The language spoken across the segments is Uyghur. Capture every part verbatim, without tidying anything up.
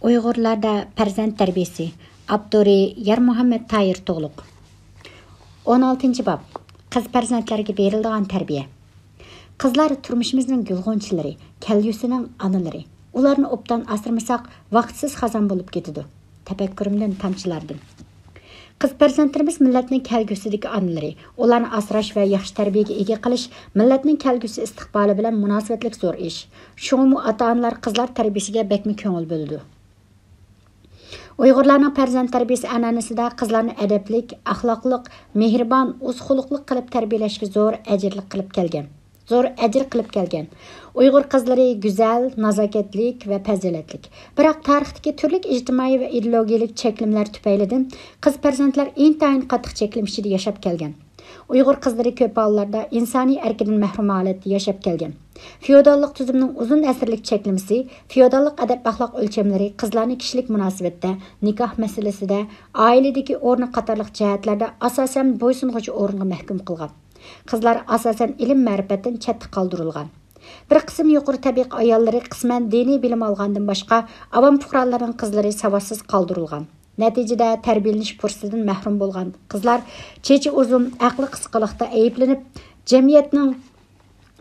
ئۇيغۇرلاردا پەرزەنت تەربىيىسى. ئاپتورى: يارمۇھەممەت تاھىر تۇغلۇق. ئون ئالتىنچى باب. قىز پەرزەنتلەرگە بېرىلىدىغان تەربىيە. قىزلار تۇرمۇشىمىزنىڭ گۈل غۇنچىلىرى، كەلگۈسىنىڭ ئانىلىرى. ئۇلارنى ئوبدان ئاسرىمىساق، ۋاقىتسىز خازان بولۇپ كېتىدۇ. تەپەككۇرۇمدىن تامچىلاردىم. قىز پەرزەنتلىرىمىز مىللەتنىڭ كەلگۈسىدىكى ئانىلىرى. ئۇلارنى ئاسراش ۋە ياخشى تەربىيەگە ئىگە قىلىش مىللەتنىڭ كەلگۈسى ئىستىقبالى بىلەن مۇناسىۋەتلىك زور ئىش. شۇڭىمۇ ئاتا-ئانىلار قىزلار تەربىيىسىگە بەكمۇ كۆڭۈل بۆلىدۇ. ئۇيغۇرلارنىڭ پەرزەنت تەربىيىسى ئەنئەنىسىدە قىزلارنى ئەدەپلىك، ئەخلاقلىق، مېھرىبان، ئۇز خۇلقلۇق قىلىپ تەربىيەلەشكە زور ئەجىرلىك قىلىپ كەلگەن. زور ئەجىر قىلىپ كەلگەن. ئۇيغۇر قىزلىرى گۈزەل، نازاكەتلىك ۋە پەزىلەتلىك. بىراق تارىختىكى تۈرلۈك ئىجتىمائىي ۋە ئىدېئولوگىيەلىك چەكلىمىلەر تۈپەيلىدىن قىز پەرزەنتلەر ئىنتايىن قاتتىق چەكلىمە ئىچىدە ياشاپ كەلگەن. ئۇيغۇر قىزلىرى كۆپ ھاللاردا ئىنسانىي ئەركىدىن مەھرۇم ھالەتتە ياشاپ كەلگەن. فېئوداللىق تۈزۈمنىڭ ئۇزۇن ئەسىرلىك چەكلىمىسى، فېئوداللىق ئەدەپ-ئەخلاق ئۆلچەملىرى قىزلارنى كىشىلىك مۇناسىۋەتتە، نىكاھ مەسىلىسىدە، ئائىلىدىكى ئورنى قاتارلىق جەھەتلەردە ئاساسەن بويسۇنغۇچى ئورۇنغا مەھكۇم قىلغان. قىزلار ئاساسەن ئىلىم-مەرىپەتتىن چەتتە قالدۇرۇلغان. بىر قىسىم يۇقىرى تەبىقە ئاياللىرى قىسمەن دىنىي بىلىم ئالغاندىن باشقا، ئاۋام پۇقرالارنىڭ قىزلىرى ساۋاتسىز قالدۇرۇلغان. نەتىجىدە، تەربىيەلىنىش پۇرسىتىدىن مەھرۇم بولغان قىزلار چېچى ئۇزۇن، ئەقلى قىسقىلىقتا ئەيىبلىنىپ، جەمئىيەتنىڭ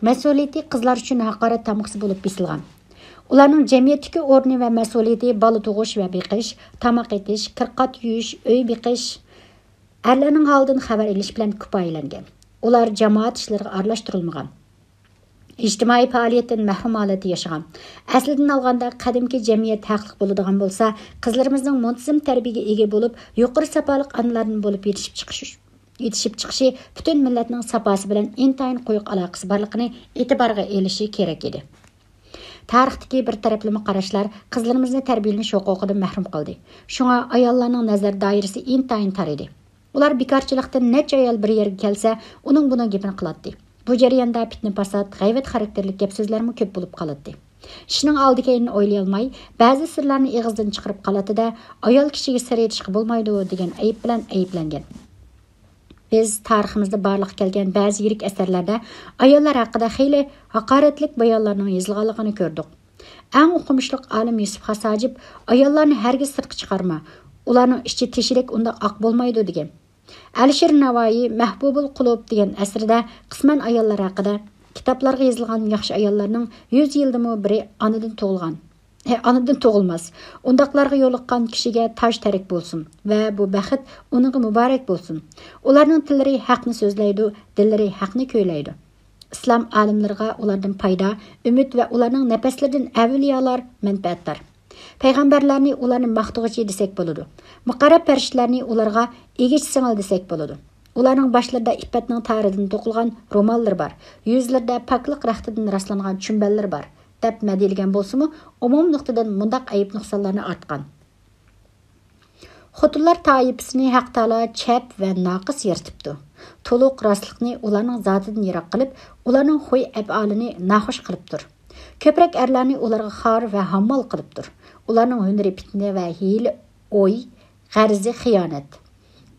مەسئۇلىيىتى قىزلار ئۈچۈن ھاقارەت تامغىسى بولۇپ بېسىلغان. ئۇلارنىڭ جەمئىيەتتىكى ئورنى ۋە مەسئۇلىيىتى بالا تۇغۇش ۋە بېقىش، تاماق ئېتىش، كىر-قات يۇيۇش، ئۆي بېقىش، ئەرلەرنىڭ ھالىدىن خەۋەر ئېلىش بىلەن كۇپايىلەنگەن. ئۇلار جامائەت ئىشلىرىغا ئارىلاشتۇرۇلمىغان. ئىجتىمائىي پائالىيەتتىن مەھرۇم ھالەتتە ياشىغان. ئەسلىدىن ئالغاندا، قەدىمكى جەمئىيەت ھەقلىق بولىدىغان بولسا، قىزلىرىمىزنىڭ مۇنتىزىم تەربىيەگە ئىگە بولۇپ، يۇقىرى ساپالىق ئانىلاردىن بولۇپ يېتىشىپ چىقىش، يېتىشىپ چىقىشى پۈتۈن مىللەتنىڭ ساپاسى بىلەن ئىنتايىن قويۇق ئالاقىسى بارلىقىنى ئېتىبارغا ئېلىشى كېرەك ئىدى. تارىختىكى بىر تەرەپلىمە قاراشلار قىزلىرىمىزنى تەربىيەلىنىش ھوقۇقىدىن مەھرۇم قىلدى. شۇڭا ئاياللارنىڭ نەزەر دائىرىسى ئىنتايىن تار ئىدى. ئۇلار بىكارچىلىقتىن نەچچە ئايال بىر يەرگە كەلسە، ئۇنىڭ بۇنىڭ گېپىنى قىلاتتى. بۇ جەرياندا پىتنە-پاسات، غەيۋەت خاراكتېرلىك گەپ-سۆزلەرمۇ كۆپ بولۇپ قالاتتى. ئىشنىڭ ئالدى-كەينىنى ئويلىيالماي، بەزى سىرلارنى ئېغىزدىن چىقىرىپ قالاتتى-دە، ئايال كىشىگە سىر ئېيتىشقا بولمايدۇ دېگەن ئەيىب بىلەن ئەيىبلەنگەن. بىز تارىخىمىزدا بارلىققا كەلگەن بەزى يىرىك ئەسەرلەردە ئاياللار ھەققىدە خېلى ھاقارەتلىك بايانلارنىڭ يېزىلغانلىقىنى كۆردۇق. ئەڭ ئوقۇمۇشلۇق ئالىم يۈسۈپ خاس ھاجىپ «ئاياللارنى ھەرگىز سىرتقا چىقارما، ئۇلارنىڭ ئىچى تېشىدەك ئۇنداق ئاق بولمايدۇ» دېگەن. ئەلىشىر نەۋائىي مەھبۇبۇل قۇلۇب دېگەن ئەسىرىدە قىسمەن ئاياللار ھەققىدە، كىتابلارغا يېزىلغان ياخشى ئاياللارنىڭ يۈز يىلدىمۇ بىرى ئانىدىن تۇغۇلغان. ھە، ئانىدىن تۇغۇلماس. ئۇنداقلارغا يولۇققان كىشىگە تاج تەرك بولسۇن ۋە بۇ بەخت ئۇنىڭغا مۇبارەك بولسۇن. ئۇلارنىڭ تىللىرى ھەقنى سۆزلەيدۇ، دىللىرى ھەقنى كۈيلەيدۇ. ئىسلام ئالىملىرىغا ئۇلاردىن پايدا، ئۈمىد ۋە ئۇلارنىڭ نەپەسلىرىدىن ئەۋلىيالار مەنپەئەتدار. پەيغەمبەرلەرنى ئۇلارنى ماختىغۇچى دېسەك بولىدۇ. مۇقەررەب پەرىشتىلەرنى ئۇلارغا ئىگىچ-سىڭىل دېسەك بولىدۇ. ئۇلارنىڭ باشلىرىدا ئىپپەتنىڭ تارىدىن توقۇلغان روماللىرى بار. يۈزلىرىدە پاكلىق رەختىدىن راسلانغان چۈمبەللىرى بار، دەپ مەدھىيەلىگەن بولسىمۇ، ئومۇمىي نۇقتىدىن مۇنداق ئەيىب-نۇقسانلارنى ئارتقان. خوتۇنلار تائىپىسىنى ھەق تائالا چەپ ۋە ناقىس يارىتىپتۇ. تولۇق راستلىقنى ئۇلارنىڭ زاتىدىن يىراق قىلىپ، ئۇلارنىڭ خۇي-ئەپئالىنى ناخۇش قىلىپتۇر. كۆپرەك ئەرلەرنى ئۇلارغا خار ۋە ھاممال قىلىپتۇر. ئۇلارنىڭ ھۈنىرى پىتنە ۋە ھىيلە، ئوي، غەرىزى خىيانەت.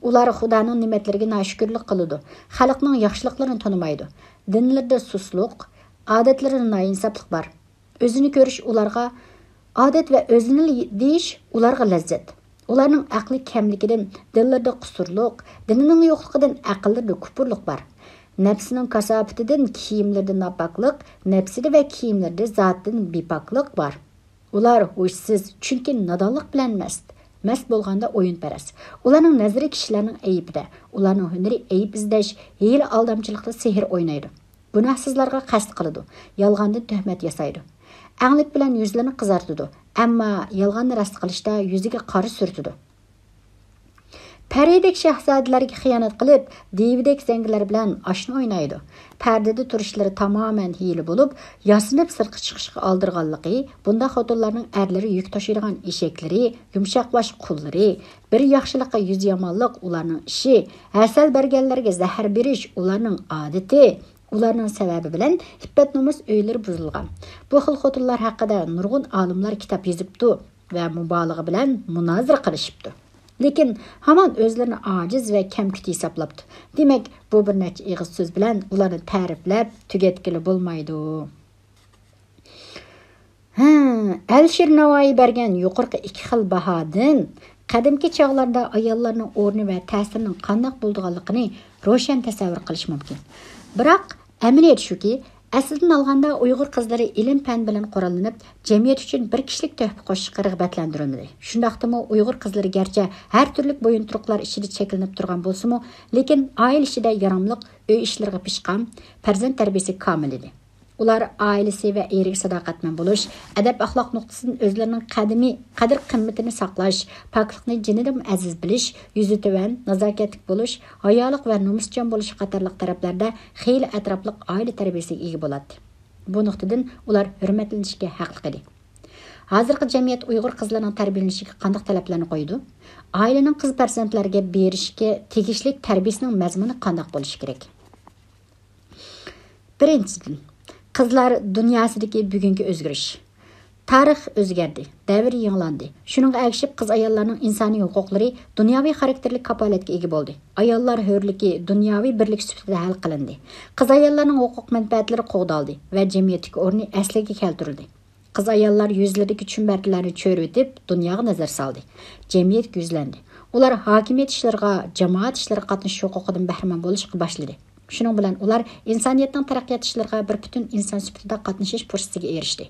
ئۇلار خۇدانىڭ نېمەتلىرىگە ناشۈكۈرلۈك قىلىدۇ، خەلقنىڭ ياخشىلىقلىرىنى تونۇمايدۇ. دىنلىرىدا سۇسلۇق، ئادەتلىرىدا نائىنساپلىق بار. ئۆزىنى كۆرۈش ئۇلارغا ئادەت ۋە ئۆزىنى دېيىش ئۇلارغا لەززەت. ئۇلارنىڭ ئەقلى كەملىكىدىن دىللىرىدا قۇسۇرلۇق، دىنىنىڭ يوقلۇقىدىن ئەقىللىرىدە كۇپۇرلۇق بار. نەپسىنىڭ كاساپىتىدىن كىيىملىرىدە ناپاكلىق، نەپسىدە ۋە كىيىملىرىدە زاتىدىن بىپاكلىق بار. ئۇلار ھوشسىز، چۈنكى نادانلىق بىلەن مەست. مەست بولغاندا ئويۇنپەرەس. ئۇلارنىڭ نەزىرى كىشىلەرنىڭ ئەيىبىدە. ئۇلارنىڭ ھۈنىرى ئەيىب ئىزدەش، ھىيلە-ئالدامچىلىقتا سېھىر ئوينايدۇ. گۇناھسىزلارغا قەست قىلىدۇ، يالغاندىن تۆھمەت ياسايدۇ. ئەڭلۈك بىلەن يۈزلىرىنى قىزارتىدۇ، ئەمما يالغاننى راست قىلىشتا يۈزىگە قارا سۈرتىدۇ. پەرىدەك شاھزادىلەرگە خىيانەت قىلىپ، دىۋىدەك زەڭگىلەر بىلەن ئاشنا ئوينايدۇ. پەردىدە تۇرۇشلىرى تامامەن ھىيلە بولۇپ، ياسىنىپ سىرتقا چىقىشقا ئالدىرىغانلىقى، بۇنداق خوتۇنلارنىڭ ئەرلىرى يۈك تاشىيدىغان ئېشەكلىرى، يۇمشاق باش قۇللىرى، بىر ياخشىلىققا يۈز يامانلىق ئۇلارنىڭ ئىشى، ھەسەل بەرگەنلەرگە زەھەر بېرىش ئۇلارنىڭ ئادىتى. ئۇلارنىڭ سەۋەبى بىلەن ئىپپەت-نومۇس ئۆيلىرى بۇزۇلغان. بۇ خىل خوتۇنلار ھەققىدە نۇرغۇن ئالىملار كىتاب يېزىپتۇ ۋە مۇبالىغە بىلەن مۇنازىرە قىلىشىپتۇ. لېكىن ھامان ئۆزلىرىنى ئاجىز ۋە كەمكۈت ھېسابلاپتۇ. دېمەك، بۇ بىر نەچچە ئېغىز سۆز بىلەن ئۇلارنى تەرىپلەپ تۈگەتكىلى بولمايدۇ. ھە، ئەلىشىر ناۋايى بەرگەن يۇقىرىقى ئىككى خىل باھادىن قەدىمكى چاغلاردا ئاياللارنىڭ ئورنى ۋە تەسىرىنىڭ قانداق بولىدىغانلىقىنى روشەن تەسەۋۋۇر قىلىش مۇمكىن. بىراق، ئەمەلىيەت شۇكى، ئەسلىدىن ئالغاندا ئۇيغۇر قىزلىرى ئىلىم-پەن بىلەن قوراللىنىپ، جەمئىيەت ئۈچۈن بىر كىشىلىك تۆھپە قوشۇشقا رىغبەتلەندۈرۈلمىدى. شۇنداقتىمۇ ئۇيغۇر قىزلىرى گەرچە ھەر تۈرلۈك بويۇنتۇرۇقلار ئىچىدە چەكلىنىپ تۇرغان بولسىمۇ، لېكىن ئائىلە ئىچىدە ياراملىق، ئۆي ئىشلىرىغا پىشقان، پەرزەنت تەربىيەسىگە كامىل ئىدى. ئۇلار ئائىلىسى ۋە ئېرىگە ساداقەتمەن بولۇش، ئەدەپ-ئەخلاق نۇقتىسىدىن ئۆزلىرىنىڭ قەدىمىي قەدىر-قىممىتىنى ساقلاش، پاكلىقنى جېنىدىنمۇ ئەزىز بىلىش، يۈزى تۆۋەن، نازاكەتلىك بولۇش، ھايالىق ۋە نومۇسچان بولۇش قاتارلىق تەرەپلەردە خېلى ئەتراپلىق ئائىلە تەربىيەسىگە ئىگە بولاتتى. بۇ نۇقتىدىن ئۇلار ھۆرمەتلىنىشكە ھەقلىق ئىدى. ھازىرقى جەمئىيەت ئۇيغۇر قىزلىرىنىڭ تەربىيەلىنىشىگە قانداق تەلەپلەرنى قويىدۇ؟ ئائىلىنىڭ قىز پەرزەنتلەرگە بېرىشكە تېگىشلىك تەربىيەسىنىڭ مەزمۇنى قانداق بولۇشى كېرەك؟ بىرىنچىدىن، قىزلار دۇنياسىدىكى بۈگۈنكى ئۆزگىرىش. تارىخ ئۆزگەردى، دەۋر يېڭىلاندى. شۇنىڭغا ئەگىشىپ، قىز-ئاياللارنىڭ ئىنسانىي ھوقۇقلىرى دۇنياۋى خاراكتېرلىك كاپالەتكە ئىگە بولدى. ئاياللار ھۆرلۈكى دۇنياۋى بىرلىك سۈپىتىدە ھەل قىلىندى. قىز-ئاياللارنىڭ ھوقۇق مەنپەئەتلىرى قوغدالدى ۋە جەمئىيەتتىكى ئورنى ئەسلىگە كەلتۈرۈلدى. قىز-ئاياللار يۈزلىرىدىكى چۈمبەرتىلەرنى چۆرۈۋېتىپ، دۇنياغا نەزەر سالدى. جەمئىيەتكە يۈزلەندى. ئۇلار ھاكىمىيەت ئىشلىرىغا، جامائەت ئىشلىرىغا قاتنىشىش ھوقۇقىدىن بەھرىمەن بولۇشقا باشلىدى. شۇنىڭ بىلەن ئۇلار ئىنسانىيەتنىڭ تەرەققىيات ئىشلىرىغا بىر پۈتۈن ئىنسان سۈپىتىدە قاتنىشىش پۇرسىتىگە ئېرىشتى.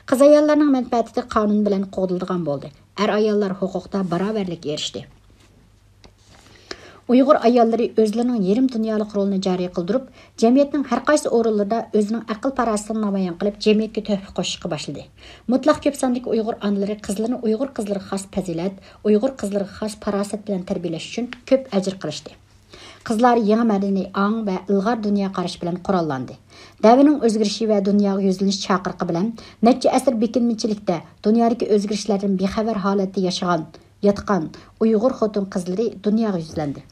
قىز-ئاياللارنىڭ مەنپەئەتى قانۇن بىلەن قوغدىلىدىغان بولدى. ئەر-ئاياللار ھوقۇقتا باراۋەرلىككە ئېرىشتى. ئۇيغۇر ئاياللىرى ئۆزلىرىنىڭ يېرىم دۇنيالىق رولىنى جارى قىلدۇرۇپ، جەمئىيەتنىڭ ھەر قايسى ئورۇنلىرىدا ئۆزىنىڭ ئەقىل-پاراسىتىنى نامايان قىلىپ، جەمئىيەتكە تۆھپە قوشۇشقا باشلىدى. مۇتلەق كۆپ ساندىكى ئۇيغۇر ئانىلىرى قىزلىرىنى ئۇيغۇر قىزلىرىغا خاس پەزىلەت، ئۇيغۇر قىزلىرىغا خاس پاراسەت بىلەن تەربىيەلەش ئۈچۈن كۆپ ئەجىر قىلىشتى. قىزلار يېڭى مەدەنىي ئاڭ ۋە ئىلغار دۇنيا قارىشى بىلەن قوراللاندى. دەۋرنىڭ ئۆزگىرىشى ۋە دۇنياغا يۈزلىنىش چاقىرىقى بىلەن نەچچە ئەسىر بېكىنمىچىلىكتە دۇنيادىكى ئۆزگىرىشلەردىن بىخەۋەر ھالەتتە ياشىغان، ياتقان ئۇيغۇر خوتۇن-قىزلىرى دۇنياغا يۈزلەندى.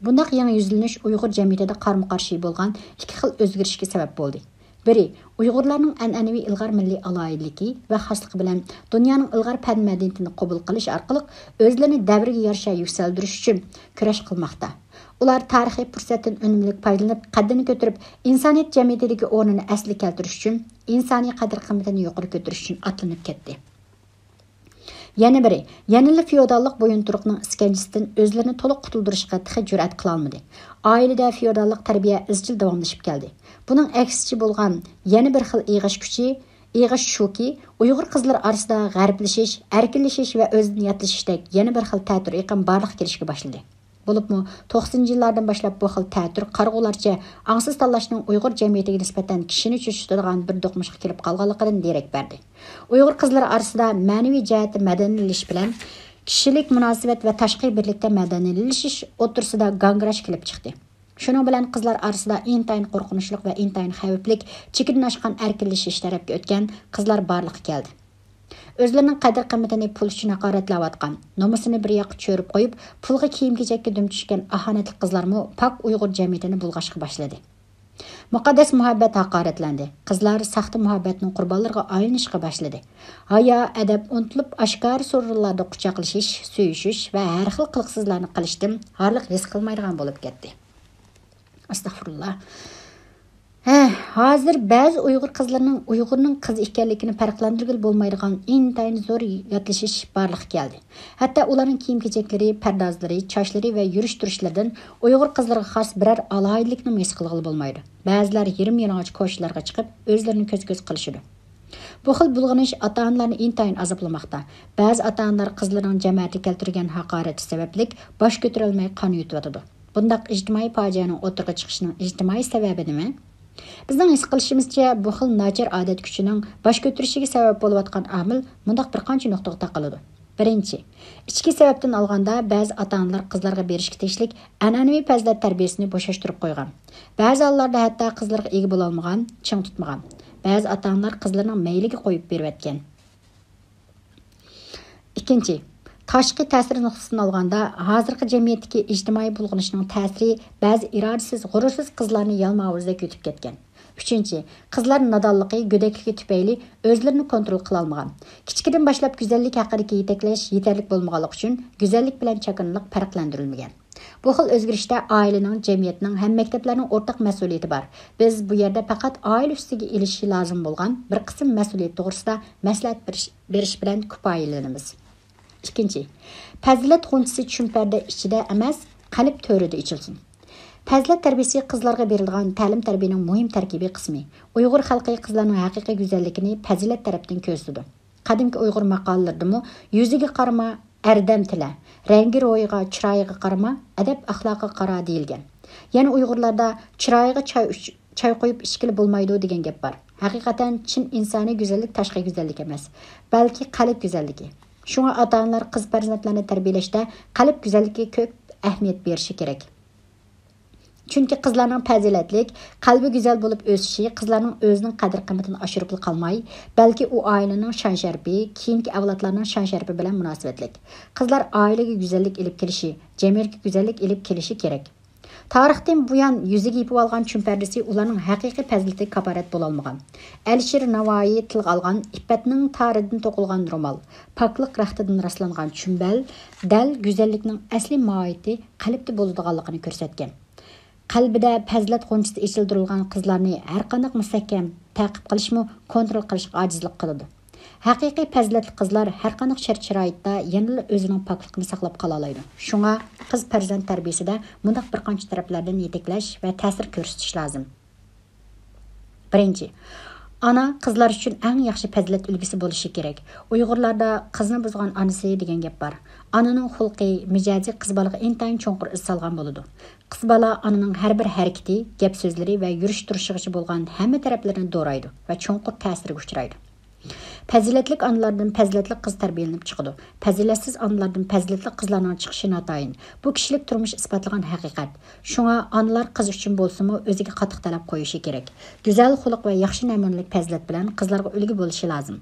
بۇنداق يېڭى يۈزلىنىش ئۇيغۇر جەمئىيىتىدە قارمۇ-قارشى بولغان ئىككى خىل ئۆزگىرىشكە سەۋەب بولدى. بىرى، ئۇيغۇرلارنىڭ ئەنئەنىۋى ئىلغار مىللىي ئالاھىدىلىكى ۋە خاسلىقى بىلەن دۇنيانىڭ ئىلغار پەن-مەدەنىيىتىنى قوبۇل قىلىش ئارقىلىق ئۆزلىرىنى دەۋرگە يارىشا يۈكسەلدۈرۈش ئۈچۈن كۈرەش قىلماقتا. ئۇلار تارىخىي پۇرسەتتىن ئۈنۈملۈك پايدىلىنىپ، قەددىنى كۆتۈرۈپ، ئىنسانىيەت جەمئىيىتىدىكى ئورنىنى ئەسلىگە كەلتۈرۈش ئۈچۈن، ئىنسانىي قەدىر-قىممىتىنى يۇقىرى كۆتۈرۈش ئۈچۈن ئاتلىنىپ كەتتى. يەنە بىرى، يەنىلا فېئوداللىق بويۇنتۇرۇقنىڭ ئىسكەنجىسىدىن ئۆزلىرىنى تولۇق قۇتۇلدۇرۇشقا تېخى جۈرئەت قىلالمىدى. ئائىلىدە فېئوداللىق تەربىيە ئىزچىل داۋاملىشىپ كەلدى. بۇنىڭ ئەكسىچە بولغان يەنە بىر خىل ئېغىش كۈچى، ئېغىش شۇكى، ئۇيغۇر قىزلىرى ئارىسىدا غەربلىشىش، ئەركىنلىشىش ۋە ئۆزىدىن ياتلىشىشتەك يەنە بىر خىل تەتۈر ئېقىم بارلىققا كېلىشكە باشلىدى. بولۇپمۇ توقسىنىنچى يىللاردىن باشلاپ بۇ خىل تەتۈر قارىغۇلارچە ئاڭسىز تاللاشنىڭ ئۇيغۇر جەمئىيىتىگە نىسبەتەن كىشىنى چۆچۈتىدىغان بىر دوقمۇشقا كېلىپ قالغانلىقىدىن دېرەك بەردى. ئۇيغۇر قىزلىرى ئارىسىدا مەنىۋى جەھەتتە مەدەنىيلىشىش بىلەن كىشىلىك مۇناسىۋەت ۋە تاشقى بىرلىكتە مەدەنىيلىشىش ئوتتۇرىسىدا گاڭگىراش كېلىپ چىقتى. شۇنىڭ بىلەن قىزلار ئارىسىدا ئىنتايىن قورقۇنچلۇق ۋە ئىنتايىن خەۋپلىك، چېكىدىن ئاشقان ئەركىنلىشىش تەرەپكە ئۆتكەن قىزلار بارلىققا كەلدى. ئۆزلىرىنىڭ قەدىر-قىممىتىنى پۇل ئۈچۈن ھاقارەتلەۋاتقان، نومۇسىنى بىر ياققا چۆرۈپ قويۇپ، پۇلغا كىيىم-كېچەككە دۈم چۈشكەن ئاھانەتلىك قىزلارمۇ پاك ئۇيغۇر جەمئىيىتىنى بۇلغاشقا باشلىدى. مۇقەددەس مۇھەببەت ھاقارەتلەندى. قىزلار ساختا مۇھەببەتنىڭ قۇربانلىرىغا ئايلىنىشقا باشلىدى. ھايا، ئەدەپ ئۇنتۇلۇپ، ئاشكارا سورۇنلاردا قۇچاقلىشىش، سۆيۈشۈش ۋە ھەر خىل قىلىقسىزلارنى قىلىشتىن ھارلىق ھېس قىلمايدىغان بولۇپ كەتتى. ئەستەغپۇرۇللا. ھە، ھازىر بەزى ئۇيغۇر قىزلىرىنىڭ ئۇيغۇرنىڭ قىزى ئىكەنلىكىنى پەرقلەندۈرگىلى بولمايدىغان ئىنتايىن زور ياتلىشىش بارلىققا كەلدى. ھەتتا ئۇلارنىڭ كىيىم-كېچەكلىرى، پەردازلىرى، چاچلىرى ۋە يۈرۈش-تۇرۇشلىرىدىن ئۇيغۇر قىزلىرىغا خاس بىرەر ئالاھىدىلىكنىمۇ ھېس قىلغىلى بولمايدۇ. بەزىلەر يېرىم-يالىڭاچ كوچىلارغا چىقىپ، ئۆزلىرىنى كۆز-كۆز قىلىشىدۇ. بۇ خىل بۇلغىنىش ئاتا-ئانىلارنى ئىنتايىن ئازابلىماقتا. بەزى ئاتا-ئانىلار قىزلىرىنىڭ جەمەتكە كەلتۈرگەن ھاقارىتى سەۋەبلىك باش كۆتۈرەلمەي قان يۇتۇۋاتىدۇ. بۇنداق ئىجتىمائىي پاجىئەنىڭ ئوتتۇرىغا چىقىشىنىڭ ئىجتىمائىي سەۋەبى نېمە؟ بىزنىڭ ھېس قىلىشىمىزچە، بۇ خىل ناچار ئادەت كۈچىنىڭ باش كۆتۈرۈشىگە سەۋەب بولۇۋاتقان ئامىل مۇنداق بىر قانچە نۇقتىغا تاقىلىدۇ. بىرىنچى، ئىچكى سەۋەبتىن ئالغاندا، بەزى ئاتا-ئانىلار قىزلارغا بېرىشكە تېگىشلىك ئەنئەنىۋى پەزىلەت تەربىيەسىنى بوشاشتۇرۇپ قويغان. بەزى ھاللاردا ھەتتا قىزلىرىغا ئىگە بولالمىغان، چىڭ تۇتمىغان. بەزى ئاتا-ئانىلار قىزلىرىنىڭ مەيلىگە قويۇپ بېرىۋەتكەن. ئىككىنچى، تاشقى تەسىر نۇقتىسىدىن ئالغاندا، ھازىرقى جەمئىيەتتىكى ئىجتىمائىي بۇلغىنىشنىڭ تەسىرى بەزى ئىرادىسىز، غۇرۇرسىز قىزلارنى يالماۋۇزدەك يۇتۇپ كەتكەن. ئۈچىنچى، قىزلار نادانلىقى، گۆدەكلىكى تۈپەيلى ئۆزلىرىنى كونترول قىلالمىغان. كىچىكىدىن باشلاپ گۈزەللىك ھەققىدىكى يېتەكلەش يېتەرلىك بولمىغانلىقى ئۈچۈن، گۈزەللىك بىلەن چاكىنىلىق پەرقلەندۈرۈلمىگەن. بۇ خىل ئۆزگىرىشتە ئائىلىنىڭ، جەمئىيەتنىڭ ھەم مەكتەپلەرنىڭ ئورتاق مەسئۇلىيىتى بار. بىز بۇ يەردە پەقەت ئائىلە ئۈستىگە ئېلىشى لازىم بولغان بىر قىسىم مەسئۇلىيەت توغرىسىدا مەسلىھەت بېرىش، بېرىش بىلەن كۇپايىلىنىمىز. ئىككىنچى، پەزىلەت غۇنچىسى چۈمپەردە ئىچىدە ئەمەس، قەلب تۆرىدە ئېچىلسۇن. پەزىلەت تەربىيىسى قىزلارغا بېرىلىدىغان تەلىم-تەربىيەنىڭ مۇھىم تەركىبىي قىسمى. ئۇيغۇر خەلقى قىزلارنىڭ ھەقىقىي گۈزەللىكىنى پەزىلەت تەرەپتىن كۆرسىتىدۇ. قەدىمكى ئۇيغۇر ماقالىلىرىدىمۇ «يۈزىگە قارىما، ئەردەم تىلە، رەڭگى روھىغا، چىرايىغا قارىما، ئەدەپ-ئەخلاقىغا قارا» دېيىلگەن. يەنە ئۇيغۇرلاردا «چىرايىغا چاي ئىچ-، چاي قويۇپ ئىچكىلى بولمايدۇ» دېگەن گەپ بار. ھەقىقەتەن چىن ئىنسانىي گۈزەللىك تاشقى گۈزەللىك ئەمەس، بەلكى قەلب گۈزەللىكى. شۇڭا ئاتا-ئانىلار قىز پەرزەنتلەرنى تەربىيەلەشتە قەلب گۈزەللىكىگە كۆپ ئەھمىيەت بېرىشى كېرەك. چۈنكى قىزلارنىڭ پەزىلەتلىك، قەلبى گۈزەل بولۇپ ئۆسۈشى قىزلارنىڭ ئۆزىنىڭ قەدىر-قىممىتىنى ئاشۇرۇپلا قالماي، بەلكى ئۇ ئائىلىنىڭ شان-شەرىپى، كېيىنكى ئەۋلادلارنىڭ شان-شەرىپى بىلەن مۇناسىۋەتلىك. قىزلار ئائىلىگە گۈزەللىك ئېلىپ كېلىشى، جەمئىيەتكە گۈزەللىك ئېلىپ كېلىشى كېرەك. تارىختىن بۇيان يۈزىگە يېپىۋالغان چۈمپەردىسى ئۇلارنىڭ ھەقىقىي پەزىلىتىگە كاپالەت بولالمىغان. ئەلىشىر ناۋايى تىلغا ئالغان «ئىپپەتنىڭ تارىدىن توقۇلغان رومال، پاكلىق رەختىدىن راسلانغان چۈمبەل» دەل گۈزەللىكنىڭ ئەسلىي ماھىيىتى قەلبتە بولىدىغانلىقىنى كۆرسەتكەن. قەلبىدە پەزىلەت غۇنچىسى ئېچىلدۇرۇلغان قىزلارنى ھەرقانداق مۇستەھكەم تەقىب قىلىشمۇ كونترول قىلىشقا ئاجىزلىق قىلىدۇ. ھەقىقىي پەزىلەتلىك قىزلار ھەرقانداق شەرت-شارائىتتا يەنىلا ئۆزىنىڭ پاكلىقىنى ساقلاپ قالالايدۇ. شۇڭا قىز پەرزەنت تەربىيەسىدە مۇنداق بىر قانچە تەرەپلەردىن يېتەكلەش ۋە تەسىر كۆرسىتىش لازىم. بىرىنچى، ئانا قىزلار ئۈچۈن ئەڭ ياخشى پەزىلەت ئۈلگىسى بولۇشى كېرەك. ئۇيغۇرلاردا «قىزنى بۇزغان ئانىسى» دېگەن گەپ بار. ئانىنىڭ خۇلقى، مىجەزى قىز بالىغا ئىنتايىن چوڭقۇر ئىز سالغان بولىدۇ. قىز بالا ئانىنىڭ ھەر بىر ھەرىكىتى، گەپ-سۆزلىرى ۋە يۈرۈش-تۇرۇشىغىچە بولغان ھەممە تەرەپلىرىنى دورايدۇ ۋە چوڭقۇر تەسىرگە ئۇچرايدۇ. پەزىلەتلىك ئانىلاردىن پەزىلەتلىك قىز تەربىيەلىنىپ چىقىدۇ. پەزىلەتسىز ئانىلاردىن پەزىلەتلىك قىزلارنىڭ چىقىشى ناتايىن. بۇ كىشىلىك تۇرمۇش ئىسپاتلىغان ھەقىقەت. شۇڭا ئانىلار قىز ئۈچۈن بولسىمۇ ئۆزىگە قاتتىق تەلەپ قويۇشى كېرەك. گۈزەل خۇلق ۋە ياخشى نەمۇنىلىك پەزىلەت بىلەن قىزلارغا ئۈلگە بولۇشى لازىم.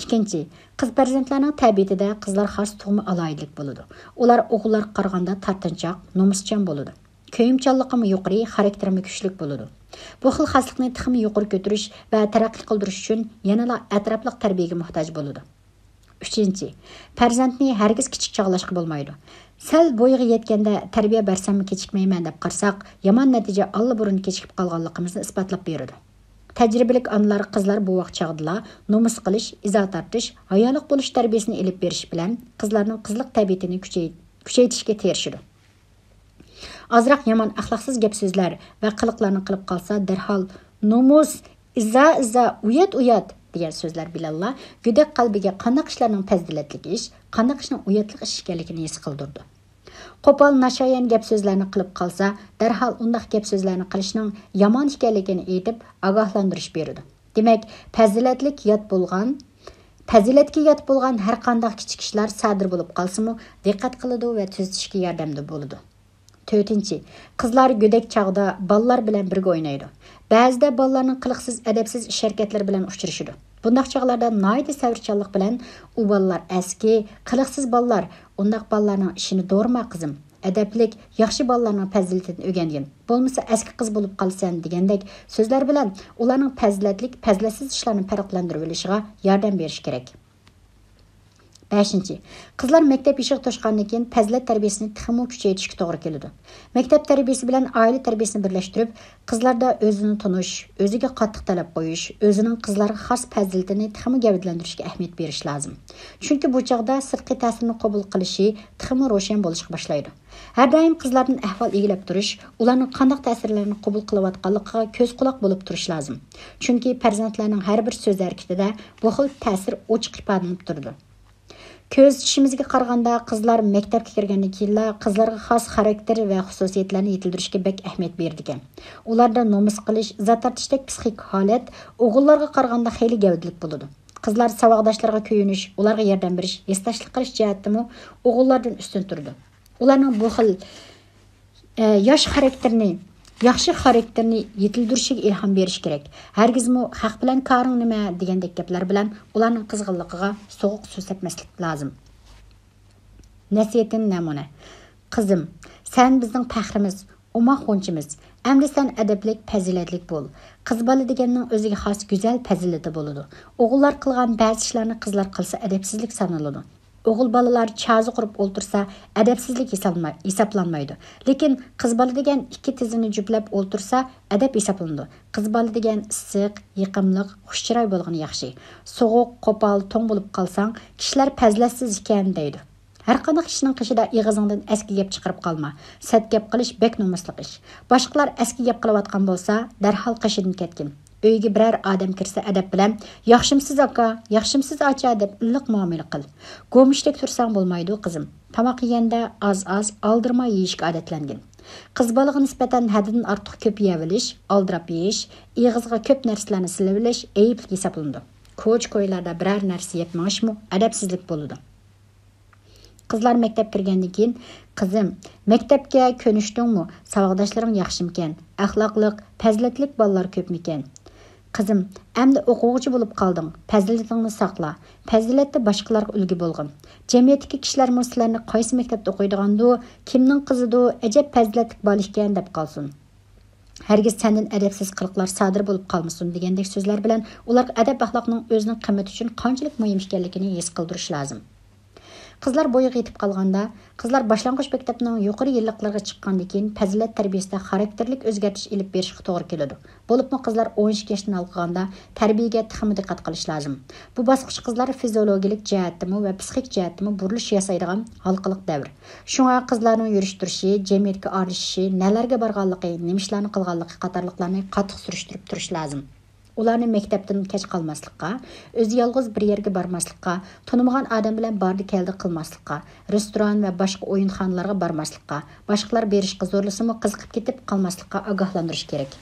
ئىككىنچى، قىز پەرزەنتلەرنىڭ تەبىئىتىدە قىزلار خاس تۇغما ئالاھىدىلىك بولىدۇ. ئۇلار ئوغۇللارغا قارىغاندا تارتىنچاق، نومۇسچان بولىدۇ. كۆيۈمچانلىقىمۇ يۇقىرى، خاراكتېرىمۇ كۈچلۈك بولىدۇ. بۇ خىل خاسلىقنى تېخىمۇ يۇقىرى كۆتۈرۈش ۋە تەرەققىي قىلدۇرۇش ئۈچۈن يەنىلا ئەتراپلىق تەربىيەگە موھتاج بولىدۇ. ئۈچىنچى، پەرزەنتنى ھەرگىز كىچىك چاغلاشقا بولمايدۇ. سەل بويىغا يەتكەندە تەربىيە بەرسەممۇ كېچىكمەيمەن دەپ قارىساق، يامان نەتىجە ئاللىبۇرۇن كېچىكىپ قالغانلىقىمىزنى ئىسپاتلاپ بېرىدۇ. تەجرىبىلىك ئانىلار قىزلار بوۋاق چاغدىلا نومۇس قىلىش، ئىزا تارتىش، ھايالىق بولۇش تەربىيەسىنى ئېلىپ بېرىش بىلەن قىزلارنىڭ قىزلىق تەبىئىتىنى كۈچەي-، كۈچەيتىشكە تىرىشىدۇ. ئازراق يامان ئەخلاقسىز گەپ-سۆزلەر ۋە قىلىقلارنى قىلىپ قالسا، دەرھال «نومۇس، ئىزا، ئىزا، ئۇيات، ئۇيات» دېگەن سۆزلەر بىلەنلا گۆدەك قەلبىگە قانداق ئىشلارنىڭ پەزىلەتلىك ئىش، قانداق ئىشنىڭ ئۇياتلىق ئىش ئىكەنلىكىنى ھېس قىلدۇرىدۇ. قوپال، ناشايان گەپ-سۆزلەرنى قىلىپ قالسا، دەرھال ئۇنداق گەپ-سۆزلەرنى قىلىشنىڭ يامان ئىكەنلىكىنى ئېيتىپ، ئاگاھلاندۇرۇش بېرىدۇ. دېمەك، پەزىلەتلىك يات بولغان، پەزىلەتكە يات بولغان ھەرقانداق كىچىك ئىشلار سادىر بولۇپ قالسىمۇ، دىققەت قىلىدۇ ۋە تۈزىتىشكە ياردەمدە بولىدۇ. تۆتىنچى، قىزلار گۆدەك چاغدا بالىلار بىلەن بىرگە ئوينايدۇ. بەزىدە بالىلارنىڭ قىلىقسىز، ئەدەپسىز ئىش-ھەرىكەتلىرى بىلەن ئۇچرىشىدۇ. بۇنداق چاغلاردا ناھايىتى سەۋرچانلىق بىلەن «ئۇ بالىلار ئەسكى، قىلىقسىز بالىلار، ئۇنداق بالىلارنىڭ ئىشىنى دورىما، قىزىم. ئەدەپلىك، ياخشى بالىلارنىڭ پەزىلىتىدىن ئۆگەنگىن. بولمىسا ئەسكى قىز بولۇپ قالىسەن» دېگەندەك سۆزلەر بىلەن ئۇلارنىڭ پەزىلەتلىك، پەزىلەتسىز ئىشلارنى پەرقلەندۈرۈۋېلىشىغا ياردەم بېرىش كېرەك. بەشىنچى، قىزلار مەكتەپ يېشىغا توشقاندىن كېيىن پەزىلەت تەربىيەسىنى تېخىمۇ كۈچەيتىشكە توغرا كېلىدۇ. مەكتەپ تەربىيەسى بىلەن ئائىلە تەربىيەسىنى بىرلەشتۈرۈپ، قىزلاردا ئۆزىنى تونۇش، ئۆزىگە قاتتىق تەلەپ قويۇش، ئۆزىنىڭ قىزلارغا خاس پەزىلىتىنى تېخىمۇ گەۋدىلەندۈرۈشكە ئەھمىيەت بېرىش لازىم. چۈنكى بۇ چاغدا سىرتقى تەسىرنى قوبۇل قىلىشى تېخىمۇ روشەن بولۇشقا باشلايدۇ. ھەر دائىم قىزلاردىن ئەھۋال ئىگىلەپ تۇرۇش، ئۇلارنىڭ قانداق تەسىرلەرنى قوبۇل قىلىۋاتقانلىقىغا كۆز-قۇلاق بولۇپ تۇرۇش لازىم. چۈنكى پەرزەنتلەرنىڭ ھەر بىر سۆز-ھەرىكىتىدە بۇ خىل تەسىر ئوچۇق ئىپادىلىنىپ تۇرىدۇ. كۆزىتىشىمىزگە قارىغاندا، قىزلار مەكتەپكە كىرگەندىن كېيىنلا قىزلارغا خاس خاراكتېر ۋە خۇسۇسىيەتلەرنى يېتىلدۈرۈشكە بەك ئەھمىيەت بېرىدىكەن. ئۇلاردا نومۇس قىلىش، ئىزا تارتىشتەك پىسخىك ھالەت ئوغۇللارغا قارىغاندا خېلى گەۋدىلىك بولىدۇ. قىزلار ساۋاقداشلىرىغا كۆيۈنۈش، ئۇلارغا ياردەم بېرىش، ھېسداشلىق قىلىش جەھەتتىمۇ ئوغۇللاردىن ئۈستۈن تۇرىدۇ. ئۇلارنىڭ بۇ خىل، ئە، ياش خاراكتېرنى، ياخشى خاراكتېرنى يېتىلدۈرۈشىگە ئىلھام بېرىش كېرەك. ھەرگىزمۇ «خەق بىلەن كارىڭ نېمە؟» دېگەندەك گەپلەر بىلەن ئۇلارنىڭ قىزغىنلىقىغا سوغۇق سۆز سەپمەسلىك لازىم. نەسىھەتتىن نەمۇنە. قىزىم، سەن بىزنىڭ پەخرىمىز، ئوماق غۇنچىمىز. ئەمدى سەن ئەدەپلىك، پەزىلەتلىك بول. قىز بالا دېگەننىڭ ئۆزىگە خاس گۈزەل پەزىلىتى بولىدۇ. ئوغۇللار قىلغان بەزى ئىشلارنى قىزلار قىلسا ئەدەپسىزلىك سانىلىدۇ. ئوغۇل بالىلار چازا قۇرۇپ ئولتۇرسا، ئەدەپسىزلىك ھېسابلىما-، ھېسابلانمايدۇ. لېكىن قىز بالا دېگەن ئىككى تىزىنى جۈپلەپ ئولتۇرسا، ئەدەپ ھېسابلىنىدۇ. قىز بالا دېگەن ئىسسىق، يېقىملىق، خۇش چىراي بولغىنى ياخشى. سوغۇق، قوپال، توڭ بولۇپ قالساڭ، كىشىلەر پەزىلەتسىز ئىكەن دەيدۇ. ھەرقانداق ئىشنىڭ قېشىدا ئېغىزىڭدىن ئەسكى گەپ چىقىرىپ قالما. سەت گەپ قىلىش بەك نومۇسلۇق ئىش. باشقىلار ئەسكى گەپ قىلىۋاتقان بولسا، دەرھال قېشىدىن كەتكىن. ئۆيگە بىرەر ئادەم كىرسە، ئەدەپ بىلەن، «ياخشىمسىز ئاكا، ياخشىمسىز ئاچا» دەپ ئىللىق مۇئامىلە قىل. گومۇشتەك تۇرساڭ بولمايدۇ، قىزىم. تاماق يېگەندە ئاز-ئاز، ئالدىرىماي يېيىشكە ئادەتلەنگىن. قىز بالىغا نىسبەتەن ھەددىدىن ئارتۇق كۆپ يەۋېلىش، ئالدىراپ يېيىش، ئېغىزىغا كۆپ نەرسىلەرنى سېلىۋېلىش ئەيىبلىك ھېسابلىنىدۇ. كوچا-كويلاردا بىرەر نەرسە يەپ مېڭىشمۇ ئەدەپسىزلىك بولىدۇ. قىزلار مەكتەپكە كىرگەندىن كېيىن، «قىزىم، مەكتەپكە كۆنۈشتۈڭمۇ؟ ساۋاقداشلىرىڭ ياخشىمىكەن؟ ئەخلاقلىق، پەزىلەتلىك بالىلار كۆپمىكەن؟» «قىزىم، ئەمدى ئوقۇغۇچى بولۇپ قالدىڭ، پەزىلىتىڭنى ساقلا، پەزىلەتتە باشقىلارغا ئۈلگە بولغىن. جەمئىيەتتىكى كىشىلەرمۇ سىلەرنى قايسى مەكتەپتە ئوقۇيدىغاندۇ، كىمنىڭ قىزىدۇ، ئەجەب پەزىلەتلىك بالا ئىكەن دەپ قالسۇن. ھەرگىز سەندىن ئەدەپسىز قىلىقلار سادىر بولۇپ قالمىسۇن» دېگەندەك سۆزلەر بىلەن ئۇلارغا ئەدەپ-ئەخلاقنىڭ ئۆزىنىڭ قىممىتى ئۈچۈن قانچىلىك مۇھىم ئىكەنلىكىنى ھېس قىلدۇرۇش لازىم. قىزلار بويىغا يېتىپ قالغاندا، قىزلار باشلانغۇچ مەكتەپنىڭ يۇقىرى يىللىقلىرىغا چىققاندىن كېيىن پەزىلەت تەربىيەسىدە خاراكتېرلىك ئۆزگەرتىش ئېلىپ بېرىشقا توغرا كېلىدۇ. بولۇپمۇ قىزلار ئون ئىككى ياشتىن ھالقىغاندا تەربىيەگە تېخىمۇ دىققەت قىلىش لازىم. بۇ باسقۇچ قىزلار فىزىئولوگىيەلىك جەھەتتىمۇ ۋە پسىخىك جەھەتتىمۇ بۇرۇلۇش ياسايدىغان ھالقىلىق دەۋر. شۇڭا قىزلارنىڭ يۈرۈش-تۇرۇشى، جەمئىيەتكە ئارىلىشىشى، نەلەرگە بارغانلىقى، نېمە ئىشلارنى قىلغانلىقى قاتارلىقلارنى قاتتىق سۈرۈشتۈرۈپ تۇرۇش لازىم. ئۇلارنى مەكتەپتىن كەچ قالماسلىققا، ئۆزى يالغۇز بىر يەرگە بارماسلىققا، تونۇمىغان ئادەم بىلەن باردى-كەلدى قىلماسلىققا، رېستوران ۋە باشقا ئويۇنخانىلارغا بارماسلىققا، باشقىلار بېرىشقا زورلىسىمۇ قىزىقىپ كېتىپ قالماسلىققا ئاگاھلاندۇرۇش كېرەك.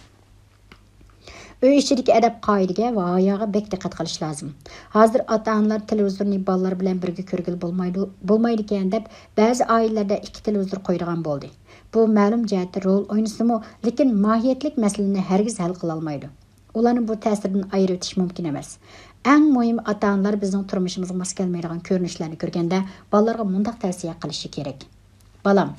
ئۆي ئىچىدىكى ئەدەپ-قائىدىگە ۋە ھاياغا بەك دىققەت قىلىش لازىم. ھازىر ئاتا-ئانىلار تېلېۋىزورنى بالىلار بىلەن بىرگە كۆرگىلى بولمايدۇ، بولمايدىكەن دەپ بەزى ئائىلىلەردە ئىككى تېلېۋىزور قويىدىغان بولدى. بۇ مەلۇم جەھەتتە رول ئوينىسىمۇ، لېكىن ماھىيەتلىك مەسىلىنى ھەرگىز ھەل قىلالمايدۇ. ئۇلارنى بۇ تەسىردىن ئايرىۋېتىش مۇمكىن ئەمەس. ئەڭ مۇھىمى، ئاتا-ئانىلار بىزنىڭ تۇرمۇشىمىزغا ماس كەلمەيدىغان كۆرۈنۈشلەرنى كۆرگەندە، بالىلارغا مۇنداق تەۋسىيە قىلىشى كېرەك: «بالام،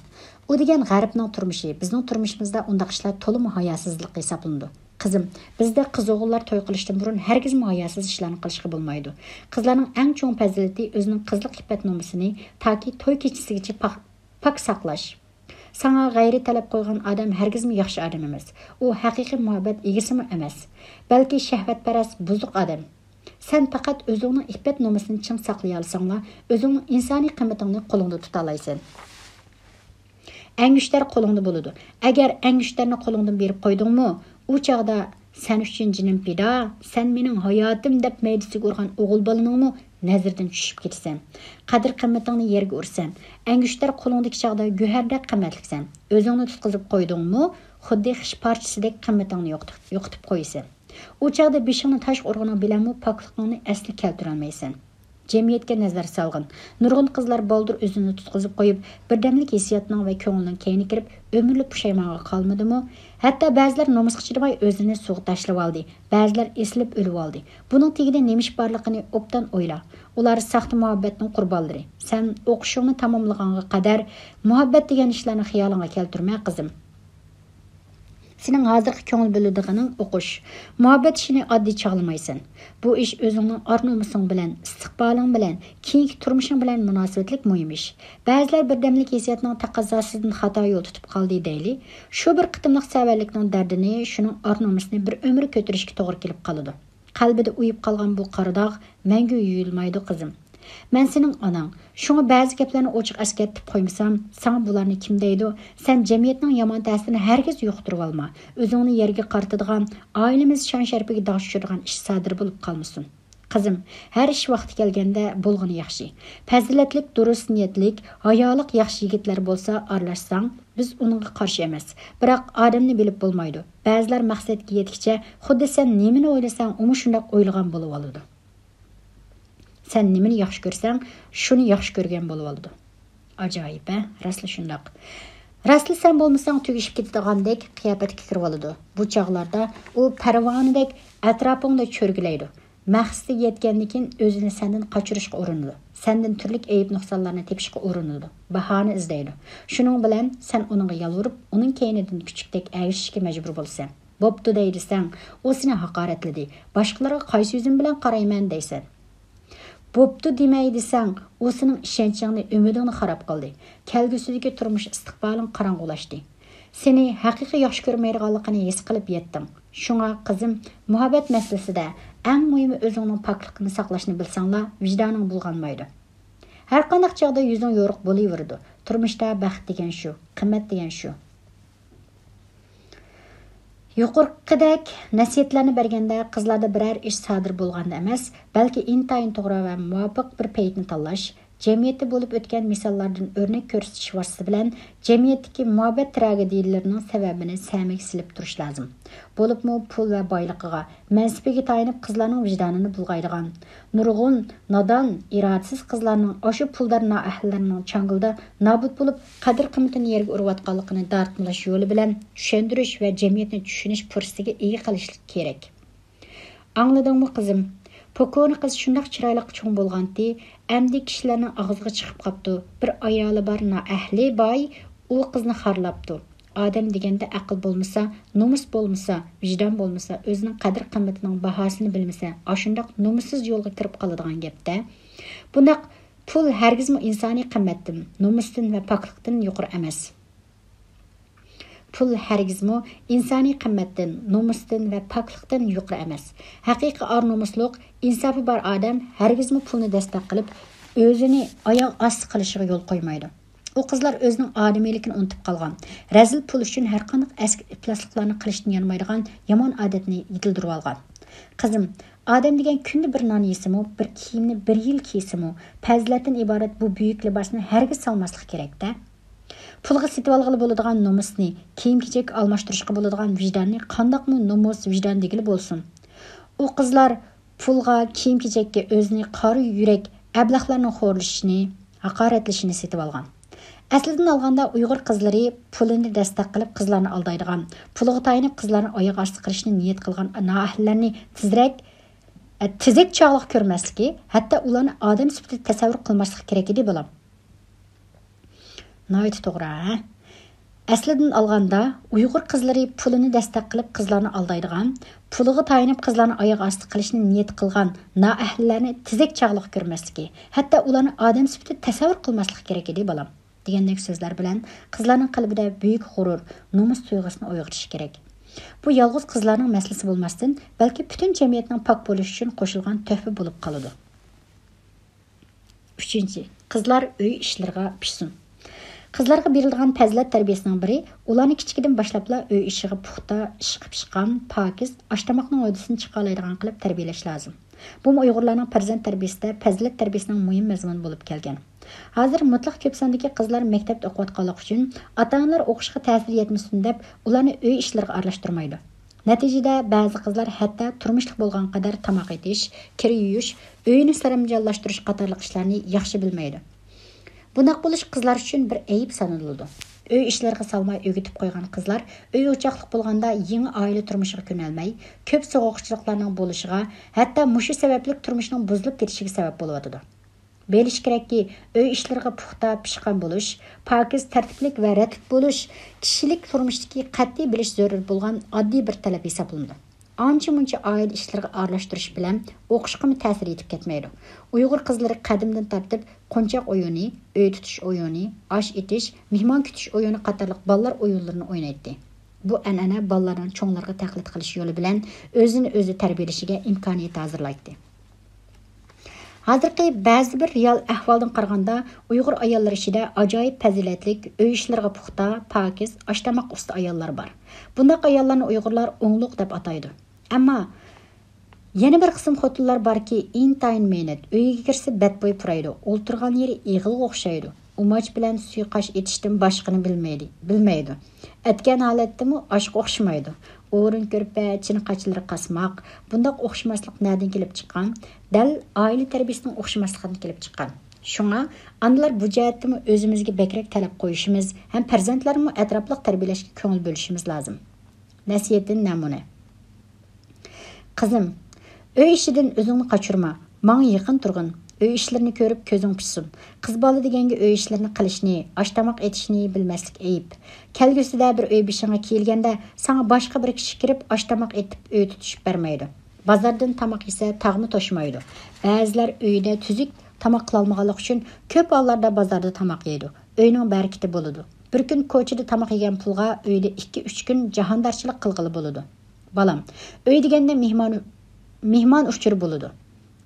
ئۇ دېگەن غەربنىڭ تۇرمۇشى، بىزنىڭ تۇرمۇشىمىزدا ئۇنداق ئىشلار تولىمۇ ھاياسىزلىق ھېسابلىنىدۇ. قىزىم، بىزدە قىز-ئوغۇللار توي قىلىشتىن بۇرۇن ھەرگىزمۇ ھاياسىز ئىشلارنى قىلىشقا بولمايدۇ. قىزلارنىڭ ئەڭ چوڭ پەزىلىتى ئۆزىنىڭ قىزلىق ئىپپەت-نومۇسىنى تاكى توي كېچىسىگىچە پاك، پاك ساقلاش. ساڭا غەيرىي تەلەپ قويغان ئادەم ھەرگىزمۇ ياخشى ئادەم ئەمەس. ئۇ ھەقىقىي مۇھەببەت ئىگىسىمۇ ئەمەس. بەلكى شەھۋەتپەرەس، بۇزۇق ئادەم. سەن پەقەت ئۆزۈڭنىڭ ئىپپەت-نومۇسىنى چىڭ ساقلىيالىساڭلا، ئۆزۈڭنىڭ ئىنسانىي قىممىتىڭنى قولۇڭدا تۇتالايسەن. ئەڭگۈشتەر قولۇڭدا بولىدۇ. ئەگەر ئەڭگۈشتەرنى قولۇڭدىن بېرىپ قويدۇڭمۇ، ئۇ چاغدا «سەن ئۈچۈن جېنىم پىدا، سەن مېنىڭ ھاياتىم» دەپ مەيدىسىگە ئۇرغان ئوغۇل بالىنىڭمۇ نەزىرىدىن چۈشۈپ كېتىسەن. قەدىر-قىممىتىڭنى يەرگە ئۇرىسەن. ئەڭگۈشتەر قولۇڭدىكى چاغدا گۆھەردەك قىممەتلىكسەن. ئۆزۈڭنى تۇتقۇزۇپ قويدۇڭمۇ، خۇددى خىش پارچىسىدەك قىممىتىڭنى يوقىتىپ، يوقىتىپ قويىسەن. ئۇ چاغدا بېشىڭنى تاشقا ئۇرغىنىڭ بىلەنمۇ پاكلىقىڭنى ئەسلىگە كەلتۈرەلمەيسەن. جەمئىيەتكە نەزەر سالغىن. نۇرغۇن قىزلار بالدۇر ئۆزىنى تۇتقۇزۇپ قويۇپ، بىردەملىك ھېسسىياتنىڭ ۋە كۆڭۈلنىڭ كەينىگە كىرىپ، ئۆمۈرلۈك پۇشايمانغا قالمىدىمۇ؟ ھەتتا بەزىلەر نومۇسقا چىدىماي ئۆزىنى سۇغا تاشلىۋالدى، بەزىلەر ئېسىلىپ ئۆلۈۋالدى. بۇنىڭ تېگىدە نېمە ئىش بارلىقىنى ئوبدان ئويلا. ئۇلار ساختا مۇھەببەتنىڭ قۇربانلىرى. سەن ئوقۇشۇڭنى تاماملىغانغا قەدەر مۇھەببەت دېگەن ئىشلارنى خىيالىڭغا كەلتۈرمە، قىزىم. سېنىڭ ھازىرقى كۆڭۈل بۆلىدىغىنىڭ ئوقۇش. مۇھەببەت ئىشىنى ئاددىي چاغلىمايسەن. بۇ ئىش ئۆزۈڭنىڭ ئار-نومۇسۇڭ بىلەن، ئىستىقبالىڭ بىلەن، كېيىنكى تۇرمۇشۇڭ بىلەن مۇناسىۋەتلىك مۇھىم ئىش. بەزىلەر بىردەملىك ھېسسىياتنىڭ تەقەززاسىدىن خاتا يول تۇتۇپ قالدى دەيلى. شۇ بىر قېتىملىق سەۋەنلىكنىڭ دەردىنى، شۇنىڭ ئار-نومۇسىنى بىر ئۆمۈر كۆتۈرۈشكە توغرا كېلىپ قالىدۇ. قەلبىدە ئۇيۇپ قالغان بۇ قارا داغ مەڭگۈ يۇيۇلمايدۇ، قىزىم. مەن سېنىڭ ئاناڭ. شۇڭا بەزى گەپلەرنى ئوچۇق ئەسكەرتىپ قويمىسام، ساڭا بۇلارنى كىم دەيدۇ؟ سەن جەمئىيەتنىڭ يامان تەسىرىنى ھەرگىز يۇقتۇرۇۋالما. ئۆزۈڭنى يەرگە قارىتىدىغان، ئائىلىمىز شان-شەرىپىگە داغ چۈشۈرىدىغان ئىش سادىر بولۇپ قالمىسۇن. قىزىم، ھەر ئىش ۋاقتى كەلگەندە بولغىنى ياخشى. پەزىلەتلىك، دۇرۇس نىيەتلىك، ھايالىق ياخشى يىگىتلەر بولسا ئارىلاشساڭ، بىز ئۇنىڭغا قارشى ئەمەس. بىراق ئادەمنى بىلىپ بولمايدۇ. بەزىلەر مەقسەتكە يەتكىچە خۇددى سەن نېمىنى ئويلىساڭ، ئۇمۇ شۇنداق ئويلىغان بولۇۋالىدۇ. سەن نېمىنى ياخشى كۆرسەڭ، شۇنى ياخشى كۆرگەن بولۇۋالىدۇ. ئاجايىپ، ھە؟ راستلا شۇنداق. راستلا سەن بولمىساڭ تۈگىشىپ كېتىدىغاندەك قىياپەتكە كىرىۋالىدۇ. بۇ چاغلاردا ئۇ پەرۋانىدەك ئەتراپىڭدا چۆرگىلەيدۇ. مەقسىتىگە يەتكەندىن كېيىن ئۆزىنى سەندىن قاچۇرۇشقا ئۇرۇنىدۇ. سەندىن تۈرلۈك ئەيىب-نۇقسانلارنى تېپىشقا ئۇرۇنىدۇ. باھانە ئىزدەيدۇ. شۇنىڭ بىلەن سەن ئۇنىڭغا يالۋۇرۇپ، ئۇنىڭ كەينىدىن كۈچۈكتەك ئەگىشىشكە مەجبۇر بولىسەن. بوپتۇ دەي دېسەڭ، ئۇ سېنى ھاقارەتلىدى. باشقىلارغا قايسى يۈزۈم بىلەن قارايمەن دەيسەن. بوپتۇ دېمەي دېسەڭ، ئۇ سېنىڭ ئىشەنچىڭنى، ئۈمىدىڭنى خاراب قىلدى. كەلگۈسىدىكى تۇرمۇش ئىستىقبالىڭ قاراڭغۇلاشتى. سېنى ھەقىقىي ياخشى كۆرمەيدىغانلىقىنى ھېس قىلىپ يەتتىڭ. شۇڭا، قىزىم، مۇھەببەت مەسىلىسىدە ئەڭ مۇھىمى ئۆزۈڭنىڭ پاكلىقىنى ساقلاشنى بىلسەڭلا، ۋىجدانىڭ بۇلغانمايدۇ. ھەرقانداق چاغدا يۈزۈڭ يورۇق بولۇۋېرىدۇ. تۇرمۇشتا بەخت دېگەن شۇ، قىممەت دېگەن شۇ. يۇقىرىقىدەك نەسىھەتلەرنى بەرگەندە، قىزلاردا بىرەر ئىش سادىر بولغاندا ئەمەس، بەلكى ئىنتايىن توغرا ۋە مۇۋاپىق بىر پەيتنى تاللاش، جەمئىيەتتە بولۇپ ئۆتكەن مىساللاردىن ئۆرنەك كۆرسىتىش ۋاسىتىسى بىلەن جەمئىيەتتىكى مۇھەببەت تراگېدىيەلىرىنىڭ سەۋەبىنى سەمىگە سېلىپ تۇرۇش لازىم. بولۇپمۇ پۇل ۋە بايلىقىغا، مەنسىپىگە تايىنىپ قىزلارنىڭ ۋىجدانىنى بۇلغايدىغان، نۇرغۇن نادان، ئىرادىسىز قىزلارنىڭ ئاشۇ پۇلدار نائەھلىلەرنىڭ چاڭگىلىدا نابۇت بولۇپ، قەدىر-قىممىتىنى يەرگە ئۇرۇۋاتقانلىقىنى دارتمىلاش يولى بىلەن چۈشەندۈرۈش ۋە جەمئىيەتنى چۈشىنىش پۇرسىتىگە ئىگە قىلىشلىق كېرەك. ئاڭلىدىڭمۇ، قىزىم؟ پوكونى قىز شۇنداق چىرايلىق چوڭ بولغانتى، ئەمدى كىشىلەرنىڭ ئاغزىغا چىقىپ قاپتۇ، بىر ئايالى بار نائەھلى باي ئۇ قىزنى خارلاپتۇ. ئادەم دېگەندە ئەقىل بولمىسا، نومۇس بولمىسا، ۋىجدان بولمىسا، ئۆزىنىڭ قەدىر-قىممىتىنىڭ باھاسىنى بىلمىسە، ئاشۇنداق نومۇسسىز يولغا كىرىپ قالىدىغان گەپتە. بۇنداق پۇل ھەرگىزمۇ ئىنسانىي قىممەتتىن، نومۇستىن ۋە پاكلىقتىن يۇقىرى ئەمەس. پۇل ھەرگىزمۇ ئىنسانىي قىممەتتىن، نومۇستىن ۋە پاكلىقتىن يۇقىرى ئەمەس. ھەقىقىي ئار-نومۇسلۇق، ئىنساپى بار ئادەم ھەرگىزمۇ پۇلنى دەستەك قىلىپ، ئۆزىنى ئاياغ ئاستى قىلىشىغا يول قويمايدۇ. ئۇ قىزلار ئۆزىنىڭ ئادىمىيلىكىنى ئۇنتۇپ قالغان، رەزىل پۇل ئۈچۈن ھەرقانداق ئەسكى ئىپلاسلىقلارنى قىلىشتىن يانمايدىغان يامان ئادەتنى يېتىلدۈرۈۋالغان. قىزىم، ئادەم دېگەن كۈندە بىر نان يېسىمۇ، بىر كىيىمنى بىر يىل كىيسىمۇ، پەزىلەتتىن ئىبارەت بۇ بۈيۈك لىباسنى ھەرگىز سالماسلىق كېرەك-دە. پۇلغا سېتىۋالغىلى بولىدىغان نومۇسنى، كىيىم-كېچەك ئالماشتۇرۇشقا بولىدىغان ۋىجداننى قانداقمۇ نومۇس، ۋىجدان دېگىلى بولسۇن؟ ئۇ قىزلار پۇلغا، كىيىم-كېچەككە ئۆزىنى قارا يۈرەك ئەبلەخلەرنىڭ خورلىشىشىنى، ھاقارەتلىشىشىنى سېتىۋالغان. ئەسلىدىن ئالغاندا، ئۇيغۇر قىزلىرى پۇلىنى دەستەك قىلىپ، قىزلارنى ئالدايدىغان، پۇلىغا تايىنىپ، قىزلارنى ئاياغ ئاستى قىلىشنى نىيەت قىلغان نائەھلىلەرنى تېزرەك، تېزەك چاغلىق كۆرمەسلىكى، ھەتتا ئۇلارنى ئادەم سۈپىتىدە تەسەۋۋۇر قىلماسلىق كېرەك ئىدى، بالام. ناھايىتى توغرا، ھە؟ ئەسلىدىن ئالغاندا، ئۇيغۇر قىزلىرى پۇلىنى دەستەك قىلىپ قىزلارنى ئالدايدىغان، پۇلىغا تايىنىپ قىزلارنى ئاياغ ئاستى قىلىشنى نىيەت قىلغان نائەھلىلەرنى تېزەك چاغلىق كۆرمەسلىكى، ھەتتا ئۇلارنى ئادەم سۈپىتىدە تەسەۋۋۇر قىلماسلىق كېرەك ئىدى، بالام. دېگەندەك سۆزلەر بىلەن قىزلارنىڭ قەلبىدە بۈيۈك غۇرۇر، نومۇس تۇيغۇسىنى ئويغىتىش كېرەك. بۇ يالغۇز قىزلارنىڭ مەسىلىسى بولماستىن، بەلكى پۈتۈن جەمئىيەتنىڭ پاك بولۇشى ئۈچۈن قوشۇلغان تۆھپە بولۇپ قالىدۇ. ئۈچىنچى، قىزلار ئۆي ئىشلىرىغا پىشسۇن. قىزلارغا بېرىلىدىغان پەزىلەت تەربىيەسىنىڭ بىرى، ئۇلارنى كىچىكىدىن باشلاپلا ئۆي ئىشىغا پۇختا، ئىشقا پىشقان، پاكىز، ئاشتاماقنىڭ ھۆددىسىنى چىقالايدىغان قىلىپ تەربىيەلەش لازىم. بۇمۇ ئۇيغۇرلارنىڭ پەرزەنت تەربىيەسىدە پەزىلەت تەربىيەسىنىڭ مۇھىم مەزمۇنى بولۇپ كەلگەن. ھازىر مۇتلەق كۆپ ساندىكى قىزلار مەكتەپتە ئوقۇۋاتقانلىقى ئۈچۈن، ئاتا-ئانىلار ئوقۇشقا تەسىر يەتمىسۇن دەپ، ئۇلارنى ئۆي ئىشلىرىغا ئارىلاشتۇرمايدۇ. نەتىجىدە، بەزى قىزلار ھەتتا تۇرمۇشلۇق بولغان قەدەر تاماق ئېتىش، كىر يۇيۇش، ئۆينى سەرەمجانلاشتۇرۇش قاتارلىق ئىشلارنى ياخشى بىلمەيدۇ. بۇنداق بولۇش قىزلار ئۈچۈن بىر ئەيىب سانىلىدۇ. ئۆي ئىشلىرىغا سالماي ئۆگىتىپ قويغان قىزلار ئۆي ئوچاقلىق بولغاندا يېڭى ئائىلە تۇرمۇشىغا كۆنەلمەي، كۆپ سوغۇقچىلىقلارنىڭ بولۇشىغا، ھەتتا مۇشۇ سەۋەبلىك تۇرمۇشنىڭ بۇزۇلۇپ كېتىشىگە سەۋەب بولۇۋاتىدۇ. بىلىش كېرەككى، ئۆي ئىشلىرىغا پۇختا، پىشقان بولۇش، پاكىز، تەرتىپلىك ۋە رەتىپ بولۇش كىشىلىك تۇرمۇشتىكى قەتئىي بىلىش زۆرۈر بولغان ئاددىي بىر تەلەپ ھېسابلىنىدۇ. ئانچە-مۇنچە ئائىلە ئىشلىرىغا ئارىلاشتۇرۇش بىلەن ئوقۇشقىمۇ تەسىر يېتىپ كەتمەيدۇ. ئۇيغۇر قىزلىرى قەدىمدىن تارتىپ قونچاق ئويۇنى، ئۆي تۇتۇش ئويۇنى، ئاش ئېتىش، مېھمان كۈتۈش ئويۇنى قاتارلىق بالىلار ئويۇنلىرىنى ئوينايتتى. بۇ ئەنئەنە بالىلارنىڭ چوڭلارغا تەقلىد قىلىش يولى بىلەن ئۆزىنى ئۆزى تەربىيەلىشىگە ئىمكانىيەت ھازىرلايتتى. ھازىرقى بەزى بىر رېئال ئەھۋالدىن قارىغاندا، ئۇيغۇر ئاياللىرى ئىچىدە ئاجايىپ پەزىلەتلىك، ئۆي ئىشلىرىغا پۇختا، پاكىز، ئاشتاماق ئۇستا ئاياللار بار. بۇنداق ئاياللارنى ئۇيغۇرلار ئوڭلۇق دەپ ئاتايدۇ. ئەمما يەنە بىر قىسىم خوتۇنلار باركى، ئىنتايىن مەينەت، ئۆيىگە كىرسە بەت بوي پۇرايدۇ، ئولتۇرغان يېرى ئېغىلغا ئوخشايدۇ، ئۇماچ بىلەن سۇيۇقئاش ئېتىشتىن باشقىنى بىلمەيدۇ، بىلمەيدۇ. ئەتكەن ھالەتتىمۇ ئاشقا ئوخشىمايدۇ. ئورۇن كۆرپە، چىنە قاچىلىرى قاسماق. بۇنداق ئوخشىماسلىق نەدىن كېلىپ چىققان؟ دەل ئائىلە تەربىيەسىنىڭ ئوخشىماسلىقىدىن كېلىپ چىققان. شۇڭا ئانىلار بۇ جەھەتتىمۇ ئۆزىمىزگە بەكرەك تەلەپ قويۇشىمىز ھەم پەرزەنتلەرنىمۇ ئەتراپلىق تەربىيەلەشكە كۆڭۈل بۆلۈشىمىز لازىم. نەسىھەتتىن نەمۇنە. قىزىم، ئۆي ئىشىدىن ئۆزۈڭنى قاچۇرما. ماڭا يېقىن تۇرغىن. ئۆي ئىشلىرىنى كۆرۈپ كۆزۈڭ پىشسۇن. قىز بالا دېگەنگە ئۆي ئىشلىرىنى قىلىشنى، ئاشتاماق ئېتىشنى بىلمەسلىك ئەيىب. كەلگۈسىدە بىر ئۆي بېشىڭغا كېلىگەندە، ساڭا باشقا بىر كىشى كىرىپ ئاشتاماق ئېتىپ ئۆي تۇتۇشۇپ بەرمەيدۇ. بازاردىن تاماق يېسە تاغمۇ توشمايدۇ. بەزىلەر ئۆيىدە تۈزۈك تاماق قىلالمىغانلىقى ئۈچۈن كۆپ ھاللاردا بازاردا تاماق يەيدۇ. ئۆينىڭ بەرىكىتى بولىدۇ. بىر كۈن كوچىدا تاماق يېگەن پۇلغا ئۆيدە ئىككى، ئۈچ كۈن جاھاندارچىلىق قىلغىلى بولىدۇ. بالام، ئۆي دېگەندە مېھمان، مېھمان ئۇچۇرى بولىدۇ.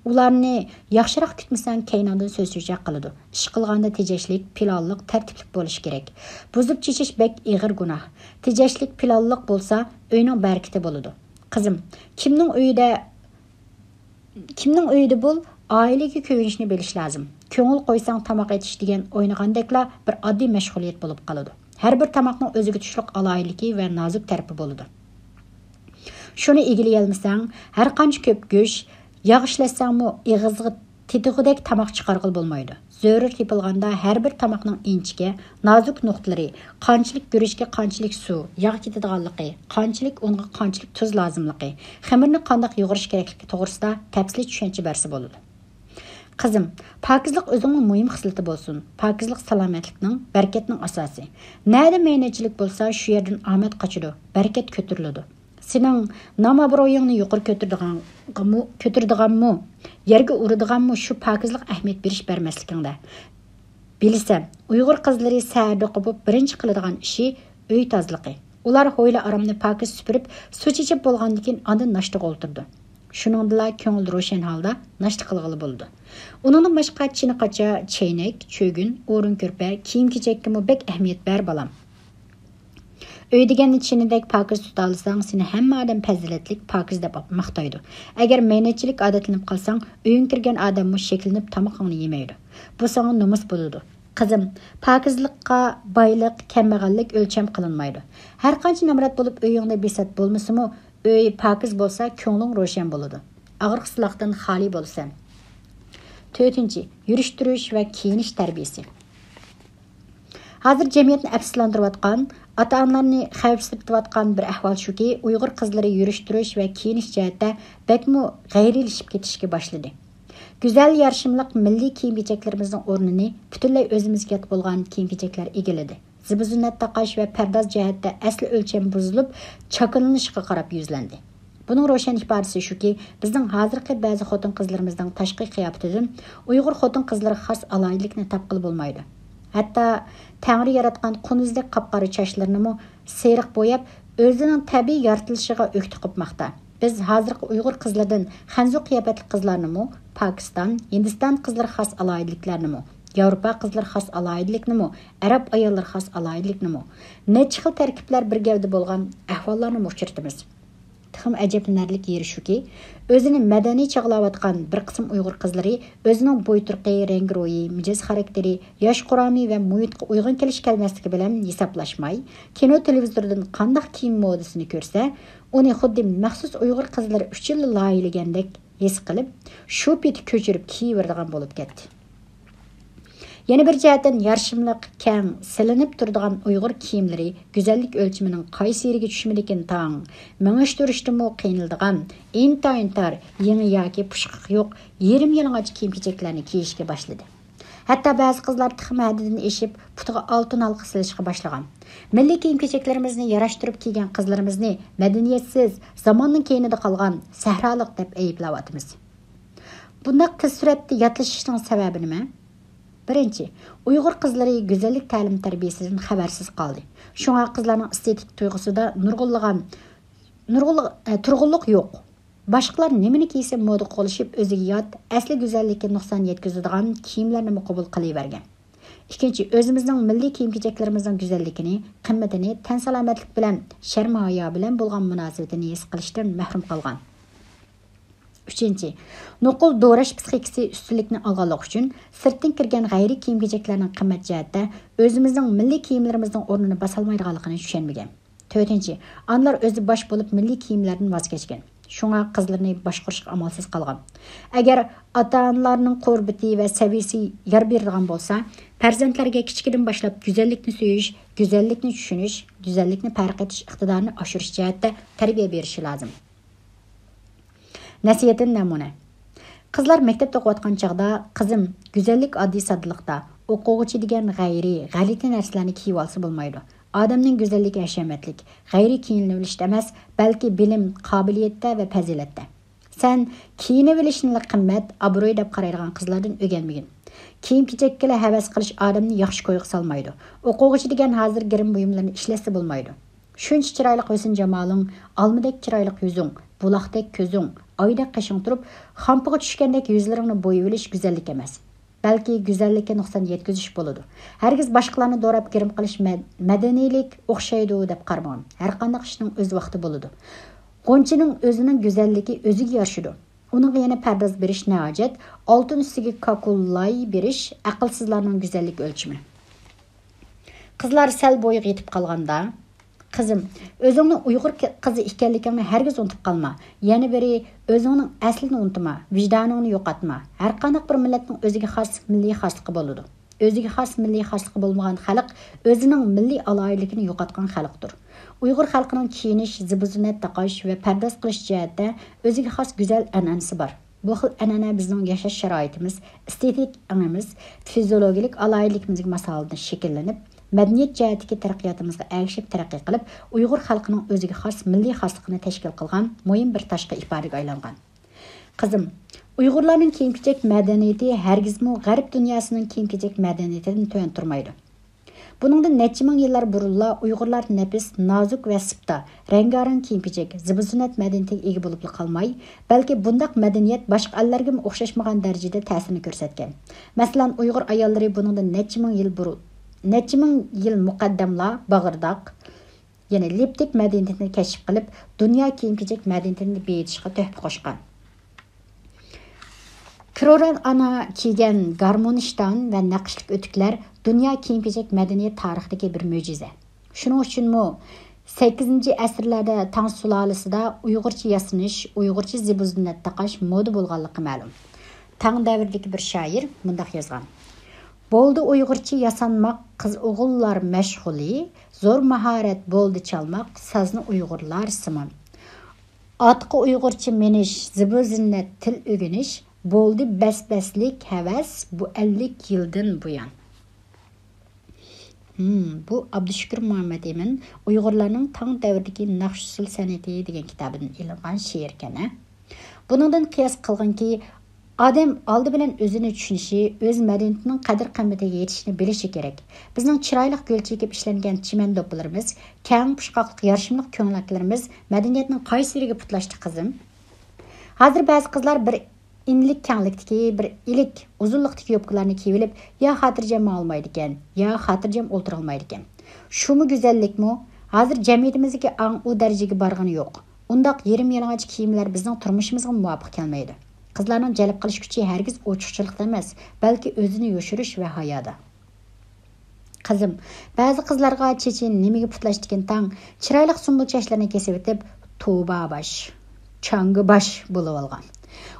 ئۇلارنى ياخشىراق كۈتمىسەڭ، كەينىڭدىن سۆز-چۆچەك قىلىدۇ. ئىش قىلغاندا تېجەشلىك، پىلانلىق، تەرتىپلىك بولۇش كېرەك. بۇزۇپ چېچىش بەك ئېغىر گۇناھ. تېجەشلىك، پىلانلىق بولسا، ئۆينىڭ بەرىكىتى بولىدۇ. قىزىم، كىمنىڭ ئۆيىدە، كىمنىڭ ئۆيىدە بول، ئائىلىگە كۆيۈنۈشنى بىلىش لازىم. كۆڭۈل قويساڭ، تاماق ئېتىش دېگەن ئوينىغاندەكلا بىر ئاددىي مەشغۇلىيەت بولۇپ قالىدۇ. ھەر بىر تاماقنىڭ ئۆزىگە تۇشلۇق ئالاھىدىلىكى ۋە نازۇك تەرىپى بولىدۇ. شۇنى ئىگىلىيەلمىسەڭ، ھەر قانچە كۆپ گۆش، ياغ ئىشلەتسەڭمۇ، ئېغىزغا تېتىغۇدەك تاماق چىقارغىلى بولمايدۇ. زۆرۈر تېپىلغاندا ھەر بىر تاماقنىڭ ئىنچىكە، نازۇك نۇقتىلىرى، قانچىلىك گۈرۈچكە قانچىلىك سۇ، ياغ كېتىدىغانلىقى، قانچىلىك ئۇنغا قانچىلىك تۇز لازىملىقى، خېمىرنى قانداق يۇغۇرۇش كېرەكلىكى توغرىسىدا تەپسىلىي چۈشەنچە بەرسە بولىدۇ. قىزىم، پاكىزلىق ئۆزۈڭنىڭ مۇھىم خىسلىتى بولسۇن. پاكىزلىق سالامەتلىكنىڭ، بەرىكەتنىڭ ئاساسى. نەدە مەينەتچىلىك بولسا، شۇ يەردىن ئامەت قاچىدۇ، بەرىكەت كۆتۈرۈلىدۇ. سېنىڭ نام-ئابرۇيۇڭنى يۇقىرى كۆتۈرىدىغانغىمۇ، كۆتۈرىدىغانمۇ، يەرگە ئۇرىدىغانمۇ شۇ پاكىزلىق ئەھمىيەت بېرىش بەرمەسلىكىڭدە. بىلىسەن، ئۇيغۇر قىزلىرى سەھەردە قوپۇپ بىرىنچى قىلىدىغان ئىشى ئۆي تازىلىقى. ئۇلار ھويلا-ئارامنى پاكىز سۈپۈرۈپ، سۇ چېچىپ بولغاندىن كېيىن ئاندىن ناشتىغا ئولتۇرىدۇ. شۇنىڭدىلا كۆڭۈل روشەن ھالدا ناشتا قىلغىلى بولىدۇ. ئۇنىڭدىن باشقا چىنە-قاچا، چەينەك، چۆگۈن، ئورۇن-كۆرپە، كىيىم-كېچەككىمۇ بەك ئەھمىيەت بەر، بالام. ئۆي دېگەننى چىنىدەك پاكىز تۇتالىساڭ، سېنى ھەممە ئادەم پەزىلەتلىك، پاكىز دەپ ماختايدۇ. ئەگەر مەينەتچىلىك ئادەتلىنىپ قالساڭ، ئۆيۈڭگە كىرگەن ئادەممۇ شەكلىنىپ تامىقىڭنى يېمەيدۇ. بۇ ساڭا نومۇس بولىدۇ. قىزىم، پاكىزلىققا بايلىق، كەمبەغەللىك ئۆلچەم قىلىنمايدۇ. ھەرقانچە نامرات بولۇپ ئۆيۈڭدە بىسات بولمىسىمۇ، ئۆي پاكىز بولسا، كۆڭلۈڭ روشەن بولىدۇ. ئاغرىقسىزلىقتىن خالىي بولىسەن. تۆتىنچى، يۈرۈش-تۇرۇش ۋە كىيىنىش تەربىيىسى. ھازىر جەمئىيەتنى ئەپسۇسلاندۇرۇۋاتقان، ئاتا-ئانىلارنى خەۋپسىرىتىۋاتقان بىر ئەھۋال شۇكى، ئۇيغۇر قىزلىرى يۈرۈش-تۇرۇش ۋە كىيىنىش جەھەتتە بەكمۇ غەيرىيلىشىپ كېتىشكە باشلىدى. گۈزەل، يارىشىملىق مىللىي كىيىم-كېچەكلىرىمىزنىڭ ئورنىنى پۈتۈنلەي ئۆزىمىزگە يات بولغان كىيىم-كېچەكلەر ئىگىلىدى. زىبۇ-زىننەت تاقاش ۋە پەرداز جەھەتتە ئەسلى ئۆلچەم بۇزۇلۇپ، چاكىنىلىشقا قاراپ يۈزلەندى. بۇنىڭ روشەن ئىپادىسى شۇكى، بىزنىڭ ھازىرقى بەزى خوتۇن-قىزلىرىمىزنىڭ تاشقى قىياپىتىدىن ئۇيغۇر خوتۇن-قىزلىرىغا خاس ئالاھىدىلىكنى تاپقىلى بولمايدۇ. ھەتتا تەڭرى ياراتقان قۇندۇزدەك قاپقارا چاچلىرىنىمۇ سېرىق بوياپ، ئۆزىنىڭ تەبىئىي يارىتىلىشىغا ئۆكتە قوپماقتا. بىز ھازىرقى ئۇيغۇر قىزلىرىدىن خەنزۇ قىياپەتلىك قىزلارنىمۇ، پاكىستان، ھىندىستان قىزلىرىغا خاس ئالاھىدىلىكلەرنىمۇ، ياۋروپا قىزلىرىغا خاس ئالاھىدىلىكنىمۇ، ئەرەب ئاياللىرىغا خاس ئالاھىدىلىكنىمۇ، نەچچە خىل تەركىبلەر بىر گەۋدە بولغان ئەھۋاللارنىمۇ ئۇچرىتىمىز. تېخىمۇ ئەجەبلىنەرلىك يېرى شۇكى، ئۆزىنى مەدەنىي چاغلاۋاتقان بىر قىسىم ئۇيغۇر قىزلىرى ئۆزىنىڭ بوي تۇرقى، رەڭگىرويى، مىجەز خاراكتېرى، ياش قۇرامى ۋە مۇھىتقا ئۇيغۇن كېلىش-كەلمەسلىكى بىلەن ھېسابلاشماي، كىنو تېلېۋىزوردىن قانداق كىيىم مودىسىنى كۆرسە، ئۇنى خۇددى مەخسۇس ئۇيغۇر قىزلىرى ئۈچۈنلا لايىھىلىگەندەك ھېس قىلىپ، شۇ پېتى كۆچۈرۈپ كىيىۋېرىدىغان بولۇپ كەتتى. يەنە بىر جەھەتتىن، يارىشىملىق، كەڭ، سېلىنىپ تۇرىدىغان ئۇيغۇر كىيىملىرى گۈزەللىك ئۆلچىمىنىڭ قايسى يېرىگە چۈشمىدىكىن تاڭ، مېڭىشتۇرۇشتىمۇ قىينىلىدىغان، ئىنتايىن تار، يېڭى ياكى پۇشقىقى يوق، يېرىم يالىڭاچ كىيىم-كېچەكلەرنى كىيىشكە باشلىدى. ھەتتا بەزى قىزلار تېخىمۇ ھەددىدىن ئېشىپ، پۇتىغا ئالتۇن ھالقا سېلىشقا باشلىغان. مىللىي كىيىم-كېچەكلىرىمىزنى ياراشتۇرۇپ كىيگەن قىزلىرىمىزنى مەدەنىيەتسىز، زاماننىڭ كەينىدە قالغان، سەھرالىق دەپ ئەيىبلەۋاتىمىز. بۇنداق تېز سۈرئەتتە ياتلىشىشنىڭ سەۋەبى نېمە؟ بىرىنچى، ئۇيغۇر قىزلىرى گۈزەللىك تەلىم-تەربىيەسىدىن خەۋەرسىز قالدى. شۇڭا قىزلارنىڭ ئېستېتىك تۇيغۇسىدا نۇرغۇنلىغان، نۇرغۇنلۇق، ئە، تۇرغۇنلۇق يوق. باشقىلار نېمىنى كىيسە مودا قولىشىپ، ئۆزىگە يات، ئەسلى گۈزەللىككە نۇقسان يەتكۈزىدىغان كىيىملەرنىمۇ قوبۇل قىلىۋەرگەن. ئىككىنچى، ئۆزىمىزنىڭ مىللىي كىيىم-كېچەكلىرىمىزنىڭ گۈزەللىكىنى، قىممىتىنى، تەن سالامەتلىك بىلەن، شەرم-ھايا بىلەن بولغان مۇناسىۋىتىنى ھېس قىلىشتىن مەھرۇم قالغان. ئۈچىنچى، نوقۇل دوراش پىسخىكىسى ئۈستۈنلۈكنى ئالغانلىقى ئۈچۈن، سىرتتىن كىرگەن غەيرىي كىيىم-كېچەكلەرنىڭ قىممەت جەھەتتە ئۆزىمىزنىڭ مىللىي كىيىملىرىمىزنىڭ ئورنىنى باسالمايدىغانلىقىنى چۈشەنمىگەن. تۆتىنچى، ئانىلار ئۆزى باش بولۇپ مىللىي كىيىملەردىن ۋاز كەچكەن. شۇڭا قىزلىرىنى باشقۇرۇشقا ئامالسىز قالغان. ئەگەر ئاتا-ئانىلارنىڭ قۇربىتى ۋە سەۋىيىسى يار بېرىدىغان بولسا، پەرزەنتلەرگە كىچىكىدىن باشلاپ گۈزەللىكنى سۆيۈش، گۈزەللىكنى چۈشىنىش، گۈزەللىكنى پەرق ئېتىش ئىقتىدارىنى ئاشۇرۇش جەھەتتە تەربىيە بېرىشى لازىم. نەسىھەتتىن نەمۇنە. قىزلار مەكتەپتە ئوقۇۋاتقان چاغدا، قىزىم، گۈزەللىك ئاددىي ساددىلىقتا، ئوقۇغۇچى دېگەن غەيرىي، غەلىتە نەرسىلەرنى كىيىۋالسا بولمايدۇ. ئادەمنىڭ گۈزەللىكى ھەشەمەتلىك، غەيرىي كىيىنىۋېلىشتە ئەمەس، بەلكى بىلىم، قابىلىيەتتە ۋە پەزىلەتتە. سەن كىيىنىۋېلىشنىلا قىممەت، ئابرۇي دەپ قارايدىغان قىزلاردىن ئۆگەنمىگىن. كىيىم-كېچەككىلا ھەۋەس قىلىش ئادەمنى ياخشى كويغا سالمايدۇ. ئوقۇغۇچى دېگەن ھازىر گىرىم بۇيۇملىرىنى ئىشلەتسە بولمايدۇ. شۇنچە چىرايلىق ھۆسن-جامالىڭ، ئالمىدەك چىرايلىق يۈزۈڭ، بۇلاقتەك كۆزۈڭ، ئايدەك قېشىڭ تۇرۇپ، خامپىغا چۈشكەندەك يۈزلىرىڭنى بويىۋېلىش گۈزەللىك ئەمەس. بەلكى گۈزەللىككە نۇقسان يەتكۈزۈش بولىدۇ. ھەرگىز باشقىلارنى دوراپ گىرىم قىلىش مەد-، مەدەنىيلىك ئوخشايدۇ دەپ قارىماڭ. ھەرقانداق ئىشنىڭ ئۆز ۋاقتى بولىدۇ. غۇنچىنىڭ ئۆزىنىڭ گۈزەللىكى ئۆزىگە يارىشىدۇ. ئۇنىڭغا يەنە پەرداز بېرىش نە ھاجەت؟ ئالتۇن ئۈستىگە كاكۇلاي بېرىش ئەقىلسىزلارنىڭ گۈزەللىك ئۆلچىمى. قىزلار سەل بويىغا يېتىپ قالغاندا، قىزىم، ئۆزۈڭنىڭ ئۇيغۇر ك-، قىزى ئىكەنلىكىڭنى ھەرگىز ئۇنتۇپ قالما. يەنە بىرى، ئۆزۈڭنىڭ ئەسلىنى ئۇنتۇما، ۋىجدانىڭنى يوقاتما. ھەرقانداق بىر مىللەتنىڭ ئۆزىگە خاس مىللىي خاسلىقى بولىدۇ. ئۆزىگە خاس مىللىي خاسلىقى بولمىغان خەلق ئۆزىنىڭ مىللىي ئالاھىدىلىكىنى يوقاتقان خەلقتۇر. ئۇيغۇر خەلقىنىڭ كىيىنىش، زىبۇ-زىننەت تاقاش ۋە پەرداز قىلىش جەھەتتە ئۆزىگە خاس گۈزەل ئەنئەنىسى بار. بۇ خىل ئەنئەنە بىزنىڭ ياشاش شارائىتىمىز، ئېستېتىك ئېڭىمىز، فىزىيولوگىيەلىك ئالاھىدىلىكىمىزگە ماسلىشىپ شەكىللىنىپ، مەدەنىيەت جەھەتتىكى تەرەققىياتىمىزغا ئەگىشىپ تەرەققىي قىلىپ، ئۇيغۇر خەلقىنىڭ ئۆزىگە خاس مىللىي خاسلىقىنى تەشكىل قىلغان مۇھىم بىر تاشقى ئىپادىگە ئايلانغان. قىزىم، ئۇيغۇرلارنىڭ كىيىم-كېچەك مەدەنىيىتى ھەرگىزمۇ غەرب دۇنياسىنىڭ كىيىم-كېچەك مەدەنىيىتىدىن تۆۋەن تۇرمايدۇ. بۇنىڭدىن نەچچە مىڭ يىللار بۇرۇنلا ئۇيغۇرلار نەپىس، نازۇك ۋە سىپتا، رەڭگارەڭ كىيىم-كېچەك، زىبۇ-زىننەت مەدەنىيىتىگە ئىگە بولۇپلا قالماي، بەلكى بۇنداق مەدەنىيەت باشقا ئەللەرگىمۇ ئوخشاشمىغان دەرىجىدە تەسىرىنى كۆرسەتكەن. مەسىلەن، ئۇيغۇر ئاياللىرى بۇنىڭدىن نەچچە مىڭ يىل بۇرۇن، نەچچە مىڭ يىل مۇقەددەملا باغىرداق، يەنى لىپتىك مەدەنىيىتىنى كەشىپ قىلىپ، دۇنيا كىيىم-كېچەك مەدەنىيىتىنى بېيىتىشقا تۆھپە قوشقان. كروران ئانا كىيگەن گارمونىشتان ۋە نەقىشلىك ئۆتۈكلەر دۇنيا كىيىم-كېچەك مەدەنىيەت تارىخىدىكى بىر مۆجىزە. شۇنىڭ ئۈچۈنمۇ سەككىزىنچى ئەسىرلەردە تاڭ سۇلالىسىدا ئۇيغۇرچە ياسىنىش، ئۇيغۇرچە زىبۇ-زىننەت تاقاش مودا بولغانلىقى مەلۇم. تاڭ دەۋرىدىكى بىر شائىر مۇنداق يازغان: «بولدى ئۇيغۇرچە ياسانماق قىز-ئوغۇللار مەشغۇلى، زور ماھارەت بولدى چالماق سازنى ئۇيغۇرلار سىمان. ئاتقا ئۇيغۇرچە مىنىش، زىبۇ-زىننەت تىل ئۆگىنىش، بولدى بەس-بەسلىك ھەۋەس بۇ ئەللىك يىلدىن بۇيان.» ھىم، بۇ ئابدۇشۈكۈر مۇھەممەتئىمىن ئۇيغۇرلارنىڭ تاڭ دەۋرىدىكى ناخشا-ئۇسسۇل سەنئىتى دېگەن كىتابىدىن ئېلىنغان شېئىركەن، ھە؟ بۇنىڭدىن قىياس قىلغىنكى، ئادەم ئالدى بىلەن ئۆزىنى چۈشىنىشى، ئۆز مەدەنىيىتىنىڭ قەدىر-قىممىتىگە يېتىشىنى بىلىشى كېرەك. بىزنىڭ چىرايلىق گۈل چېكىپ ئىشلەنگەن چىمەن دوپپىلىرىمىز، كەڭ پۇچقاقلىق يارىشىملىق كۆڭلەكلىرىمىز مەدەنىيەتنىڭ قايسى يېرىگە پۇتلاشتى، قىزىم؟ ھازىر بەزى قىزلار بىر ئىنلىك كەڭلىكتىكى، بىر ئىلىك ئۇزۇنلۇقتىكى يوپكىلارنى كىيىۋېلىپ، يا خاتىرجەم ماڭالمايدىكەن، يا خاتىرجەم ئولتۇرالمايدىكەن. شۇمۇ گۈزەللىكمۇ؟ ھازىر جەمئىيىتىمىزدىكى ئاڭ ئۇ دەرىجىگە بارغىنى يوق. ئۇنداق يېرىم يالىڭاچ كىيىملەر بىزنىڭ تۇرمۇشىمىزغا مۇۋاپىق كەلمەيدۇ. قىزلارنىڭ جەلپ قىلىش كۈچى ھەرگىز ئوچۇقچىلىقتا ئەمەس، بەلكى ئۆزىنى يوشۇرۇش ۋە ھايادا. قىزىم، بەزى قىزلارغا چېچى نېمىگە پۇتلاشتىكىن تاڭ، چىرايلىق سۇمبۇل چاچلىرىنى كېسىۋېتىپ، توبا باش، چاڭگا باش بولۇۋالغان.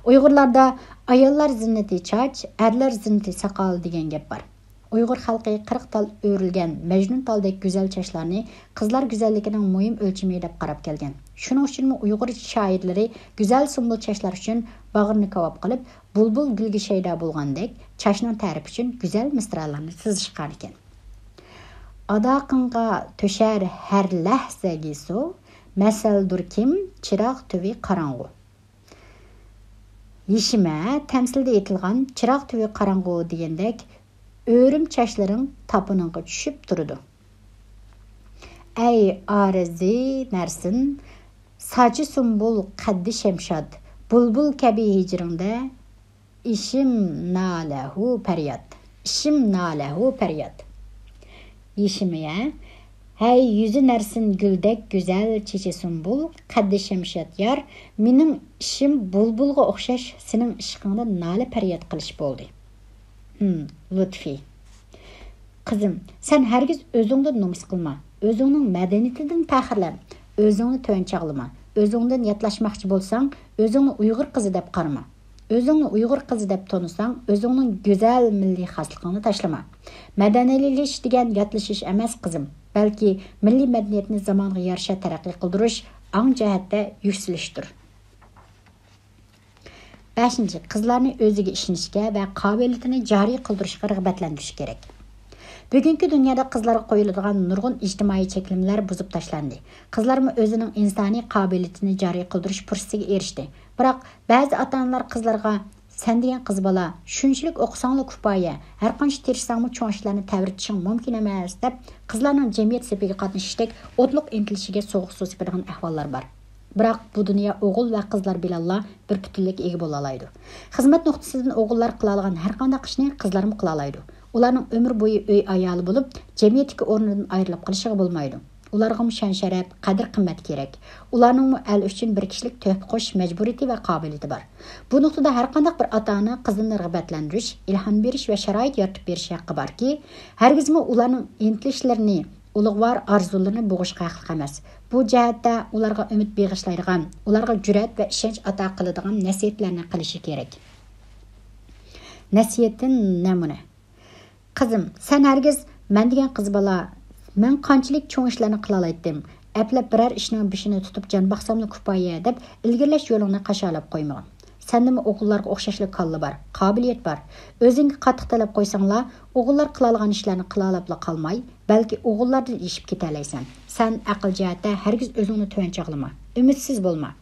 ئۇيغۇرلاردا «ئاياللار زىننىتى چاچ، ئەرلەر زىننىتى ساقال» دېگەن گەپ بار. ئۇيغۇر خەلقى قىرىق تال ئۆرۈلگەن مەجنۇن تالدەك گۈزەل چاچلارنى قىزلار گۈزەللىكىنىڭ مۇھىم ئۆلچىمى دەپ قاراپ كەلگەن. شۇنىڭ ئۈچۈنمۇ ئۇيغۇر شائىرلىرى گۈزەل سۇمبۇل چاچلار ئۈچۈن باغرىنى كاۋاپ قىلىپ، بۇلبۇل گۈلگە شەيدا بولغاندەك، چاچنىڭ تەرىپى ئۈچۈن گۈزەل مىسرالارنى سىزىشقانىكەن. ئاداقىڭغا تۆشەر ھەر لەھزە گىسۇ، مەسەلدۇر كىم چىراغ تۈۋى قاراڭغۇ. يېشىمە تەمسىلدە ئېيتىلغان چىراغ تۈۋى قاراڭغۇ دېگەندەك، ئۆرۈم چاچلىرىڭ تاپىنىڭغا چۈشۈپ تۇرىدۇ. ئەي ئارزى نەرسىن، ساچى سۇمبۇل قەددى شەمشاد، بۇلبۇل كەبى ھىجرىڭدە، ئىشىم نالەھۇ پەرياد، ئىشىم نالەھۇ پەرياد. يېشىمىيە، ھەي يۈزى نەرسىن گۈلدەك گۈزەل، چېچى سۇمبۇل، قەددى شەمشاد يار، مېنىڭ ئىشىم بۇلبۇلغا ئوخشاش، سېنىڭ ئىشقىڭدا نالە پەرياد قىلىش بولدى. ھىم، لۇتفى. قىزىم، سەن ھەرگىز ئۆزۈڭدىن نومۇس قىلما، ئۆزۈڭنىڭ مەدەنىيىتىدىن پەخىرلەن، ئۆزۈڭنى تۆۋەن چاغلىما. ئۆزۈڭدىن ياتلاشماقچى بولساڭ، ئۆزۈڭنى ئۇيغۇر قىزى دەپ قارىما. ئۆزۈڭنى ئۇيغۇر قىزى دەپ تونۇساڭ، ئۆزۈڭنىڭ گۈزەل مىللىي خاسلىقىڭنى تاشلىما. مەدەنىيلىشىش دېگەن ياتلىشىش ئەمەس، قىزىم، بەلكى مىللىي مەدەنىيەتنى زامانغا يارىشا تەرەققىي قىلدۇرۇش، ئاڭ جەھەتتە يۈكسىلىشتۇر. بەشىنچى، قىزلارنى ئۆزىگە ئىشىنىشكە ۋە قابىلىيىتىنى جارى قىلدۇرۇشقا رىغبەتلەندۈرۈش كېرەك. بۈگۈنكى دۇنيادا قىزلارغا قويۇلىدىغان نۇرغۇن ئىجتىمائىي چەكلىمىلەر بۇزۇپ تاشلاندى. قىزلارمۇ ئۆزىنىڭ ئىنسانىي قابىلىيىتىنى جارى قىلدۇرۇش پۇرسىتىگە ئېرىشتى. بىراق بەزى ئاتا-ئانىلار قىزلىرىغا، «سەن دېگەن قىز بالا، شۇنچىلىك ئوقۇساڭلا كۇپايە، ھەرقانچە تىرىشساڭمۇ چوڭ ئىشلارنى تەۋرىتىشىڭ مۇمكىن ئەمەس» دەپ، قىزلارنىڭ جەمئىيەت سېپىگە قاتنىشىشتەك ئوتلۇق ئىنتىلىشىگە سوغۇق سۇ سېپىدىغان ئەھۋاللار بار. بىراق بۇ دۇنيا ئوغۇل ۋە قىزلار بىلەنلا بىر پۈتۈنلۈككە ئىگە بولالايدۇ. خىزمەت نۇقتىسىدىن ئوغۇللار قىلالايدىغان ھەرقانداق ئىشنى قىزلارمۇ قىلالايدۇ. ئۇلارنىڭ ئۆمۈر بويى ئۆي ئايالى بولۇپ، جەمئىيەتتىكى ئورنىدىن ئايرىلىپ قېلىشىغا بولمايدۇ. ئۇلارغىمۇ شان-شەرەپ، قەدىر-قىممەت كېرەك. ئۇلارنىڭمۇ ئەل ئۈچۈن بىر كىشىلىك تۆھپە قوشۇش مەجبۇرىيىتى ۋە قابىلىيىتى بار. بۇ نۇقتىدا ھەرقانداق بىر ئاتا-ئانا قىزىنى رىغبەتلەندۈرۈش، ئىلھام بېرىش ۋە شارائىت يارىتىپ بېرىش ھەققى باركى، ھەرگىزمۇ ئۇلارنىڭ ئىنتىلىشلىرىنى، ئۇلۇغۋار ئارزۇلىرىنى بوغۇشقا ھەقلىق ئەمەس. بۇ جەھەتتە ئۇلارغا ئۈمىد بېغىشلايدىغان، ئۇلارغا جۈرئەت ۋە ئىشەنچ ئاتا قىلىدىغان نەسىھەتلەرنى قىلىشى كېرەك. نەسىھەتتىن نەمۇنە. «قىزىم، سەن ھەرگىز، مەن دېگەن قىز بالا، مەن قانچىلىك چوڭ ئىشلارنى قىلالايتتىم، ئەپلەپ بىرەر ئىشنىڭ بېشىنى تۇتۇپ جان باقساملا كۇپايە» دەپ ئىلگىرىلەش يولۇڭنى قاشالاپ قويمىغىن. سەندىمۇ ئوغۇللارغا ئوخشاشلا كاللا بار، قابىلىيەت بار. ئۆزۈڭگە قاتتىق تەلەپ قويساڭلا، ئوغۇللار قىلالىغان ئىشلارنى قىلالاپلا قالماي، بەلكى ئوغۇللاردىن ئېشىپ كېتەلەيسەن. سەن ئەقىل جەھەتتە ھەرگىز ئۆزۈڭنى تۆۋەن چاغلىما، ئۈمىدسىز بولما.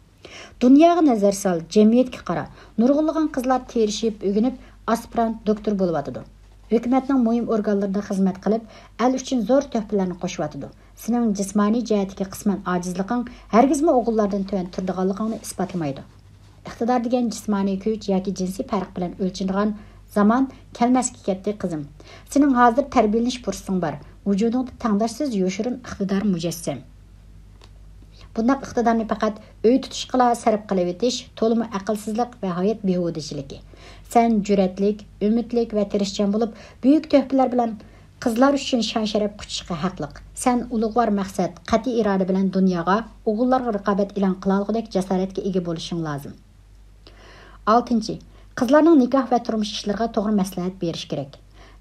دۇنياغا نەزەر سال، جەمئىيەتكە قارا. نۇرغۇنلىغان قىزلار تىرىشىپ، ئۆگىنىپ، ئاسپىرانت، دوكتور بولۇۋاتىدۇ. ھۆكۈمەتنىڭ مۇھىم ئورگانلىرىدا خىزمەت قىلىپ، ئەل ئۈچۈن زور تۆھپىلەرنى قوشۇۋاتىدۇ. سېنىڭ جىسمانىي جەھەتتىكى قىسمەن ئاجىزلىقىڭ ھەرگىزمۇ ئوغۇللاردىن تۆۋەن تۇرىدىغانلىقىڭنى ئىسپاتلىمايدۇ. ئىقتىدار دېگەن جىسمانىي كۈچ ياكى جىنسىي پەرق بىلەن ئۆلچىنىدىغان زامان كەلمەسكە كەتتى، قىزىم. سېنىڭ ھازىر تەربىيەلىنىش پۇرسىتىڭ بار. ۋۇجۇدۇڭدا تەڭداشسىز يوشۇرۇن ئىقتىدار مۇجەسسەم. بۇنداق ئىقتىدارنى پەقەت ئۆي تۇتۇشقىلا سەرپ قىلىۋېتىش تولىمۇ ئەقىلسىزلىق ۋە ھايات بىھۇدىچىلىكى. سەن جۈرئەتلىك، ئۈمىدلىك ۋە تىرىشچان بولۇپ، بۈيۈك تۆھپىلەر بىلەن قىزلار ئۈچۈن شان-شەرەپ قۇچۇشقا ھەقلىق. سەن ئۇلۇغۋار مەقسەت، قەتئىي ئىرادە بىلەن دۇنياغا، ئوغۇللارغا رىقابەت ئېلان قىلالىغۇدەك جاسارەتكە ئىگە بولۇشۇڭ لازىم. ئالتىنچى، قىزلارنىڭ نىكاھ ۋە تۇرمۇش ئىشلىرىغا توغرا مەسلىھەت بېرىش كېرەك.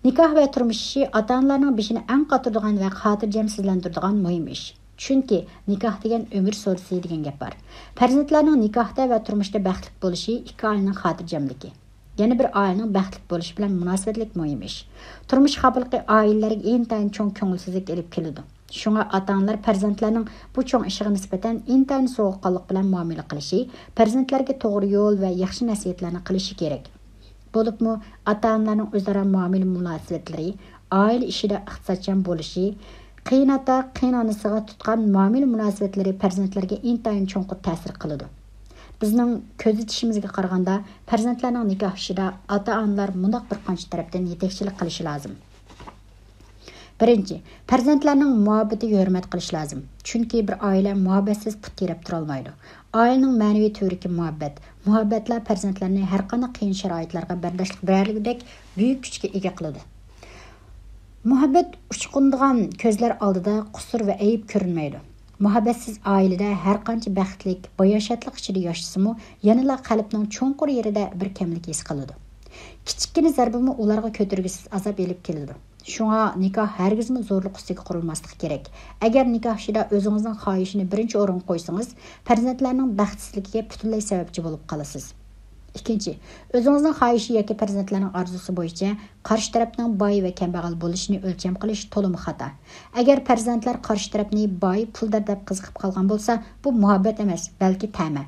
نىكاھ ۋە تۇرمۇش ئىشى ئاتا-ئانىلارنىڭ بېشىنى ئەڭ قاتۇرىدىغان ۋە خاتىرجەمسىزلەندۈرىدىغان مۇھىم ئىش. چۈنكى نىكاھ دېگەن ئۆمۈر سودىسى دېگەن گەپ بار. پەرزەنتلەرنىڭ نىكاھتا ۋە تۇرمۇشتا بەختلىك بولۇشى ئىككى ئائىلىنىڭ خاتىرجەملىكى، يەنە بىر ئائىلىنىڭ بەختلىك بولۇشى بىلەن مۇناسىۋەتلىك مۇھىم ئىش. تۇرمۇش خاپىلىقى ئائىلىلەرگە ئىنتايىن چوڭ كۆڭۈلسىزلىك ئېلىپ كېلىدۇ. شۇڭا ئاتا-ئانىلار پەرزەنتلەرنىڭ بۇ چوڭ ئىشىغا نىسبەتەن ئىنتايىن سوغۇققانلىق بىلەن مۇئامىلە قىلىشى، پەرزەنتلەرگە توغرا يول ۋە ياخشى نەسىھەتلەرنى قىلىشى كېرەك. بولۇپمۇ ئاتا-ئانىلارنىڭ ئۆزئارا مۇئامىلە مۇناسىۋەتلىرى، ئائىلە ئىشىدا ئىقتىسادچان بولۇشى، قېيىنئاتا قېيىنئانىسىغا تۇتقان مۇئامىلە مۇناسىۋەتلىرى پەرزەنتلەرگە ئىنتايىن چوڭقۇر تەسىر قىلىدۇ. بىزنىڭ كۆزىتىشىمىزگە قارىغاندا، پەرزەنتلەرنىڭ نىكاھ ئىشىدا ئاتا-ئانىلار مۇنداق بىر قانچە تەرەپتىن يېتەكچىلىك قىلىشى لازىم. بىرىنچى، پەرزەنتلەرنىڭ مۇھەببىتىگە ھۆرمەت قىلىش لازىم. چۈنكى بىر ئائىلە مۇھەببەتسىز پۇت تىرەپ تۇرالمايدۇ. ئائىلىنىڭ مەنىۋى تۈۋرۈكى مۇھەببەت. مۇھەببەتلا پەرزەنتلەرنى ھەرقانداق قىيىن شارائىتلارغا بەرداشلىق بېرەلىگۈدەك بۈيۈك كۈچكە ئىگە قىلىدۇ. مۇھەببەت ئۇچقۇنىدىغان كۆزلەر ئالدىدا قۇسۇر ۋە ئەيىب كۆرۈنمەيدۇ. مۇھەببەتسىز ئائىلىدە ھەرقانچە بەختلىك، باياشاتلىق ئىچىدە ياشىسىمۇ، يەنىلا قەلبنىڭ چوڭقۇر يېرىدە بىر كەملىك ھېس قىلىدۇ. كىچىككىنە زەربىمۇ ئۇلارغا كۆتۈرگۈسىز ئازاب ئېلىپ كېلىدۇ. شۇڭا نىكاھ ھەرگىزمۇ زورلۇق ئۈستىگە قۇرۇلماسلىقى كېرەك. ئەگەر نىكاھ ئىشىدا ئۆزىڭىزنىڭ خاھىشىنى بىرىنچى ئورۇنغا قويسىڭىز، پەرزەنتلەرنىڭ بەختسىزلىكىگە پۈتۈنلەي سەۋەبچى بولۇپ قالىسىز. ئىككىنچى، ئۆزىڭىزنىڭ خاھىشى ياكى پەرزەنتلەرنىڭ ئارزۇسى بويىچە قارشى تەرەپنىڭ باي ۋە كەمبەغەل بولۇشىنى ئۆلچەم قىلىش تولىمۇ خاتا. ئەگەر پەرزەنتلەر قارشى تەرەپنى باي، پۇلدار دەپ قىزىقىپ قالغان بولسا، بۇ مۇھەببەت ئەمەس، بەلكى تەمە.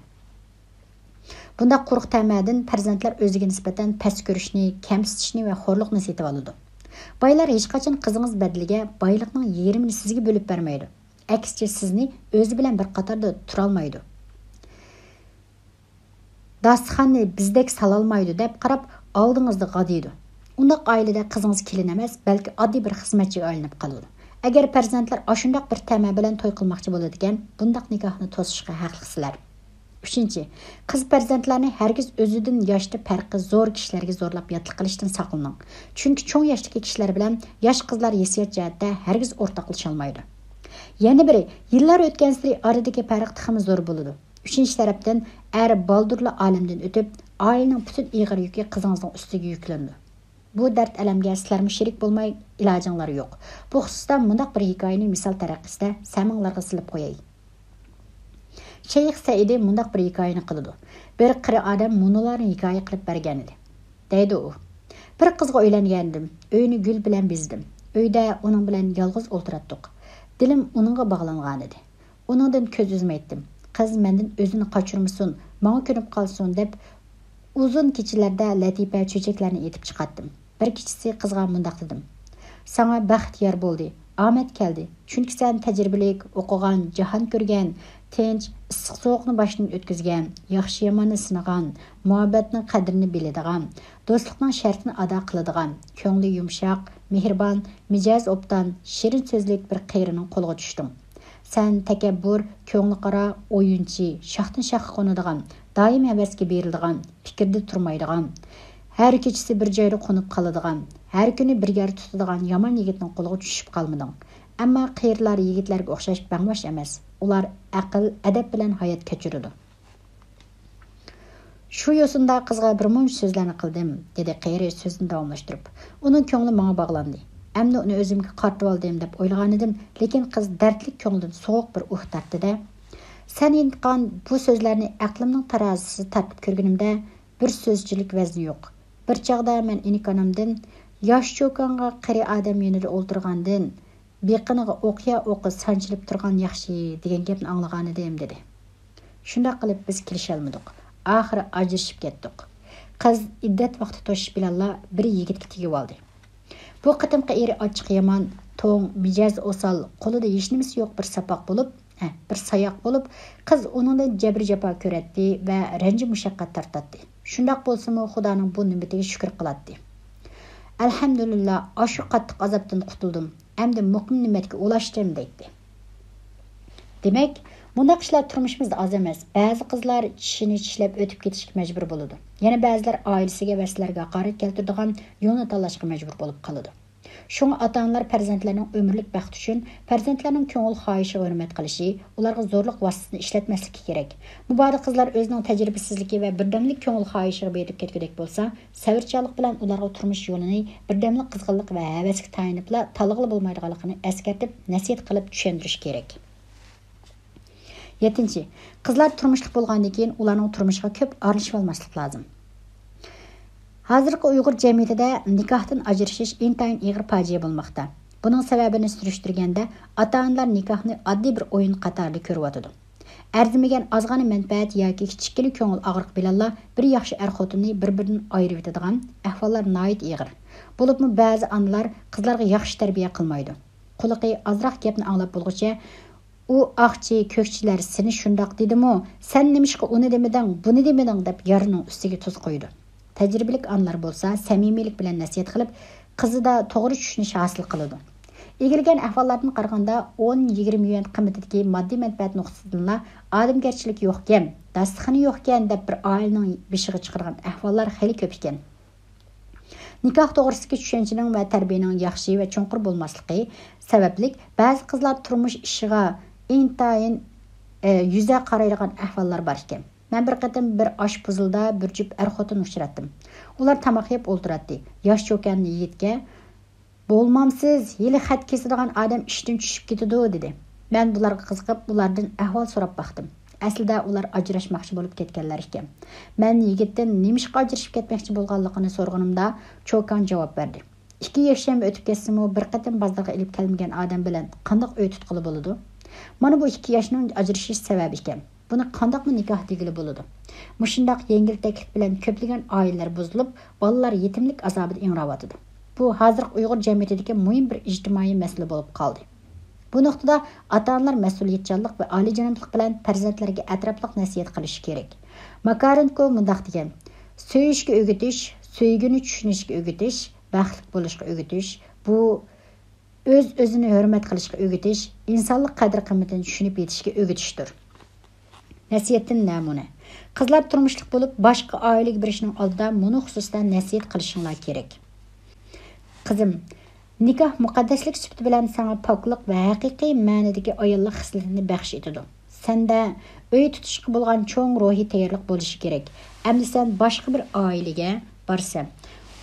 بۇنداق قۇرۇق تەمەدىن پەرزەنتلەر ئۆزىگە نىسبەتەن پەس كۆرۈشنى، كەمسىتىشنى ۋە خورلۇقنى سېتىۋالىدۇ. بايلار ھېچقاچان قىزىڭىز بەدىلىگە بايلىقنىڭ يېرىمىنى سىزگە بۆلۈپ بەرمەيدۇ. ئەكسىچە، سىزنى ئۆزى بىلەن بىر قاتاردا تۇرالمايدۇ. داستىخاننى بىزدەك سالالمايدۇ دەپ قاراپ، ئالدىڭىزدا غادىيدۇ. ئۇنداق ئائىلىدە قىزىڭىز كېلىن ئەمەس، بەلكى ئاددىي بىر خىزمەتچىگە ئايلىنىپ قالىدۇ. ئەگەر پەرزەنتلەر ئاشۇنداق بىر تەمە بىلەن توي قىلماقچى بولىدىكەن، بۇنداق نىكاھنى توسۇشقا ھەقلىقسىلەر. ئۈچىنچى، قىز پەرزەنتلەرنى ھەرگىز ئۆزىدىن ياشتا پەرقى زور كىشىلەرگە زورلاپ ياتلىق قىلىشتىن ساقلىنىڭ. چۈنكى چوڭ ياشتىكى كىشىلەر بىلەن ياش قىزلار ھېسسىيات جەھەتتە ھەرگىز ئورتاقلىشالمايدۇ. يەنە بىرى، يىللار ئۆتكەنسېرى ئارىدىكى پەرق تېخىمۇ زور بولىدۇ. ئۈچىنچى تەرەپتىن، ئەر بالدۇرلا ئالەمدىن ئۆتۈپ، ئائىلىنىڭ پۈتۈن ئېغىر يۈكى قىزىڭىزنىڭ ئۈستىگە يۈكلىنىدۇ. بۇ دەرد-ئەلەمگە سىلەرمۇ شېرىك بولماي ئىلاجىڭلار يوق. بۇ خۇسۇستا مۇنداق بىر ھېكايىنى مىسال تەرىقىسىدە سەمىڭلارغا سېلىپ قوياي. شەيخ سەئىدى مۇنداق بىر ھېكايىنى قىلىدۇ. بىر قېرى ئادەم مۇنۇلارنى ھېكايە قىلىپ بەرگەنىدى. دەيدۇ ئۇ، بىر قىزغا ئۆيلەنگەنىدىم، ئۆينى گۈل بىلەن بېزىدىم. ئۆيدە ئۇنىڭ بىلەن يالغۇز ئولتۇراتتۇق. دىلىم ئۇنىڭغا باغلانغانىدى. ئۇنىڭدىن كۆز ئۈزمەيتتىم. قىز مەندىن ئۆزىنى قاچۇرمىسۇن، ماڭا كۆنۈپ قالسۇن دەپ، ئۇزۇن كېچىلەردە لەتىپە چۆچەكلەرنى ئېتىپ چىقاتتىم. بىر كېچىسى قىزغا مۇنداق دېدىم: «ساڭا بەخت يار بولدى، ئامەت كەلدى. چۈنكى سەن تەجرىبىلىك، ئوقۇغان، جاھان كۆرگەن، تىنچ، ئىسسىق-سوغۇقنى باشتىن ئۆتكۈزگەن، ياخشى-ياماننى سىنىغان، مۇھەببەتنىڭ قەدرىنى بىلىدىغان، دوستلۇقنىڭ شەرتىنى ئادا قىلىدىغان، كۆڭلى يۇمشاق، مېھرىبان، مىجەزى ئوبدان، شېرىن سۆزلۈك بىر قېرىنىڭ قولىغا چۈشتۈڭ. سەن تەكەببۇر، كۆڭلى قارا، ئويۇنچى، شاختىن-شاخقا قونىدىغان، دائىم ھەۋەسكە بېرىلىدىغان، پىكىردە تۇرمايدىغان، ھەر كېچىسى بىر جايدا قونۇپ قالىدىغان، ھەر كۈنى بىر يەردە تۇتىدىغان يامان يىگىتنىڭ قولىغا چۈشۈپ قالمىدىڭ. ئەمما قېرىلار يىگىتلەرگە ئوخشاش بەڭباش ئەمەس. ئۇلار ئەقىل، ئەدەپ بىلەن ھايات كەچۈرىدۇ.» «شۇ يوسۇندا قىزغا بىر مۇنچە سۆزلەرنى قىلدىم»، دېدى قېرى سۆزىنى داۋاملاشتۇرۇپ. «ئۇنىڭ كۆڭلى ماڭا باغلاندى. ئەمدى ئۇنى ئۆزۈمگە قارىتىۋالدىم دەپ ئويلىغانىدىم، لېكىن قىز دەردلىك كۆڭلىدىن سوغۇق بىر ئۇھ تارتتى-دە، سەن ئېيتقان بۇ سۆزلەرنى ئەقلىمنىڭ تارازىسىدا تارتىپ كۆرگىنىمدە، بىر سۆزچىلىك ۋەزنى يوق. بىر چاغدا مەن ئىنىكانامدىن، ياش چوكانغا قېرى ئادەم يېنىدا ئولتۇرغاندىن، بېقىنىغا ئوقيا ئوقى سانچىلىپ تۇرغان ياخشى دېگەن گەپنى ئاڭلىغانىدىم» دېدى. شۇنداق قىلىپ بىز كېلىشەلمىدۇق. ئاخىرى ئاجرىشىپ كەتتۇق. قىز ئىددەت ۋاقتى توشۇش بىلەنلا بىر يىگىتكە تېگىۋالدى. بۇ قېتىمقى ئېرى ئاچچىقى يامان، توڭ، مىجەزى ئوسال، قولىدا ھېچنېمىسى يوق بىر ساپاق بولۇپ، ھە، بىر ساياق بولۇپ، قىز ئۇنىڭدىن جەبرى جاپا كۆرەتتى ۋە رەنجى مۇشەققەت تارتاتتى. شۇنداق بولسىمۇ خۇدانىڭ بۇ نېمىتىگە شۈكۈر قىلاتتى. «ئەلھەمدۇلىللا، ئاشۇ قاتتىق ئازابتىن قۇتۇلدۇم. ئەمدى مۇقىم نېمەتكە ئۇلاشتىم» دەيتتى. دېمەك، مۇنداق ئىشلار تۇرمۇشىمىزدا ئاز ئەمەس. بەزى قىزلار چىشىنى چىشلەپ ئۆتۈپ كېتىشكە مەجبۇر بولىدۇ. يەنە بەزىلەر ئائىلىسىگە ۋە سىلەرگە ھاقارەت كەلتۈرىدىغان يولنى تاللاشقا مەجبۇر بولۇپ قالىدۇ. شۇڭا ئاتا-ئانىلار پەرزەنتلەرنىڭ ئۆمۈرلۈك بەختى ئۈچۈن پەرزەنتلەرنىڭ كۆڭۈل خاھىشىغا ھۆرمەت قىلىشى، ئۇلارغا زورلۇق ۋاسىتىسىنى ئىشلەتمەسلىكى كېرەك. مۇبادا قىزلار ئۆزىنىڭ تەجرىبىسىزلىكى ۋە بىردەملىك كۆڭۈل خاھىشىغا بېرىلىپ كەتكۈدەك بولسا، سەۋرچانلىق بىلەن ئۇلارغا تۇرمۇش يولىنى بىردەملىك قىزغىنلىق ۋە ھەۋەسكە تايىنىپلا تاللىغىلى بولمايدىغانلىقىنى ئەسكەرتىپ، نەسىھەت قىلىپ چۈشەندۈرۈش كېرەك. يەتتىنچى، قىزلار تۇرمۇشلۇق بولغاندىن كېيىن ئۇلارنىڭ تۇرمۇشىغا كۆپ ئارىلىشىۋالماسلىق لازىم. ھازىرقى ئۇيغۇر جەمئىيىتىدە نىكاھتىن ئاجرىشىش ئىنتايىن ئېغىر پاجىئە بولماقتا. بۇنىڭ سەۋەبىنى سۈرۈشتۈرگەندە، ئاتا-ئانىلار نىكاھنى ئاددىي بىر ئويۇن قاتارىدا كۆرۈۋاتىدۇ. ئەرزىمىگەن ئازغىنە مەنپەئەت ياكى كىچىككىنە كۆڭۈل ئاغرىقى بىلەنلا بىر ياخشى ئەر-خوتۇننى بىر-بىرىدىن ئايرىۋېتىدىغان ئەھۋاللار ناھايىتى ئېغىر. بولۇپمۇ بەزى ئانىلار قىزلارغا ياخشى تەربىيە قىلمايدۇ. قۇلىقى ئازراق گەپنى ئاڭلاپ بولغۇچە، «ئۇ ئاقچى، كۆكچىلەر سېنى شۇنداق دېدىمۇ؟ سەن نېمىشقا ئۇنى دېمىدىڭ، بۇنى دېمىدىڭ؟» دەپ يارىنىڭ ئۈستىگە تۇز قويىدۇ. تەجرىبىلىك ئانىلار بولسا سەمىمىيلىك بىلەن نەسىھەت قىلىپ، قىزىدا توغرا چۈشىنىش ھاسىل قىلىدۇ. ئىگىلىگەن ئەھۋاللاردىن قارىغاندا، ئون يىگىرمە يۈەن قىممىتىدىكى ماددىي مەنپەئەت نۇقتىسىدىنلا ئادەمگەرچىلىك يوقكەن، داستىخىنى يوقكەن دەپ بىر ئائىلىنىڭ بېشىغا چىقىدىغان ئەھۋاللار خېلى كۆپ ئىكەن. نىكاھ توغرىسىدىكى چۈشەنچىنىڭ ۋە تەربىيەنىڭ ياخشى ۋە چوڭقۇر بولماسلىقى سەۋەبلىك، بەزى قىزلار تۇرمۇش ئىشىغا ئىنتايىن، ئە، يۈزە قارايدىغان ئەھۋاللار بار ئىكەن. مەن بىر قېتىم بىر ئاشپۇزۇلدا بىر جۈپ ئەر-خوتۇن ئۇچراتتىم. ئۇلار تاماق يەپ ئولتۇراتتى. ياش چوكان يىگىتكە، «بولمامسىز، ھېلى خەت كېسىدىغان ئادەم ئىشتىن چۈشۈپ كېتىدۇ» دېدى. مەن بۇلارغا قىزىقىپ، ئۇلاردىن ئەھۋال سوراپ باقتىم. ئەسلىدە ئۇلار ئاجراشماقچى بولۇپ كەتكەنلەر ئىكەن. مەن يىگىتتىن نېمىشقا ئاجرىشىپ كەتمەكچى بولغانلىقىنى سورىغىنىمدا، چوكان جاۋاب بەردى: «ئىككى يەكشەنبە ئۆتۈپ كەتسىمۇ، بىر قېتىم بازارغا ئېلىپ كەلمىگەن ئادەم بىلەن قانداق ئۆي تۇتقىلى بولىدۇ؟» مانا بۇ ئىككى ياشنىڭ ئاجرىشىش سەۋەبى ئىكەن. بۇنى قانداقمۇ نىكاھ دېگىلى بولىدۇ؟ مۇشۇنداق يەڭگىل تەكلىپ بىلەن كۆپلىگەن ئائىلىلەر بۇزۇلۇپ، بالىلار يېتىملىك ئازابىدا ئىڭراۋاتىدۇ. بۇ ھازىرقى ئۇيغۇر جەمئىيىتىدىكى مۇھىم بىر ئىجتىمائىي مەسىلە بولۇپ قالدى. بۇ نۇقتىدا ئاتا-ئانىلار مەسئۇلىيەتچانلىق ۋە ئالىيجانابلىق بىلەن پەرزەنتلىرىگە ئەتراپلىق نەسىھەت قىلىشى كېرەك. ماكارېنكو مۇنداق دېگەن: «سۆيۈشكە ئۆگىتىش، سۆيگۈنى چۈشىنىشكە ئۆگىتىش، بەختلىك بولۇشقا ئۆگىتىش، بۇ ئۆز-ئۆزىنى ھۆرمەت قىلىشقا ئۆگىتىش، ئىنسانلىق قەدىر-قىممىتىنى چۈشىنىپ يېتىشكە ئۆگىتىشتۇر.» نەسىھەتتىن نەمۇنە. قىزلار تۇرمۇشلۇق بولۇپ، باشقا ئائىلىگە بېرىشنىڭ ئالدىدا مۇنۇ خۇسۇستا نەسىھەت قىلىشىڭلار كېرەك. قىزىم، نىكاھ مۇقەددەسلىك سۈپىتى بىلەن ساڭا پاكلىق ۋە ھەقىقىي مەنىدىكى ئاياللىق خىسلىتىنى بەخش ئېتىدۇ. سەندە ئۆي تۇتۇشقا بولغان چوڭ روھىي تەييارلىق بولۇشى كېرەك. ئەمدى سەن باشقا بىر ئائىلىگە بارىسەن.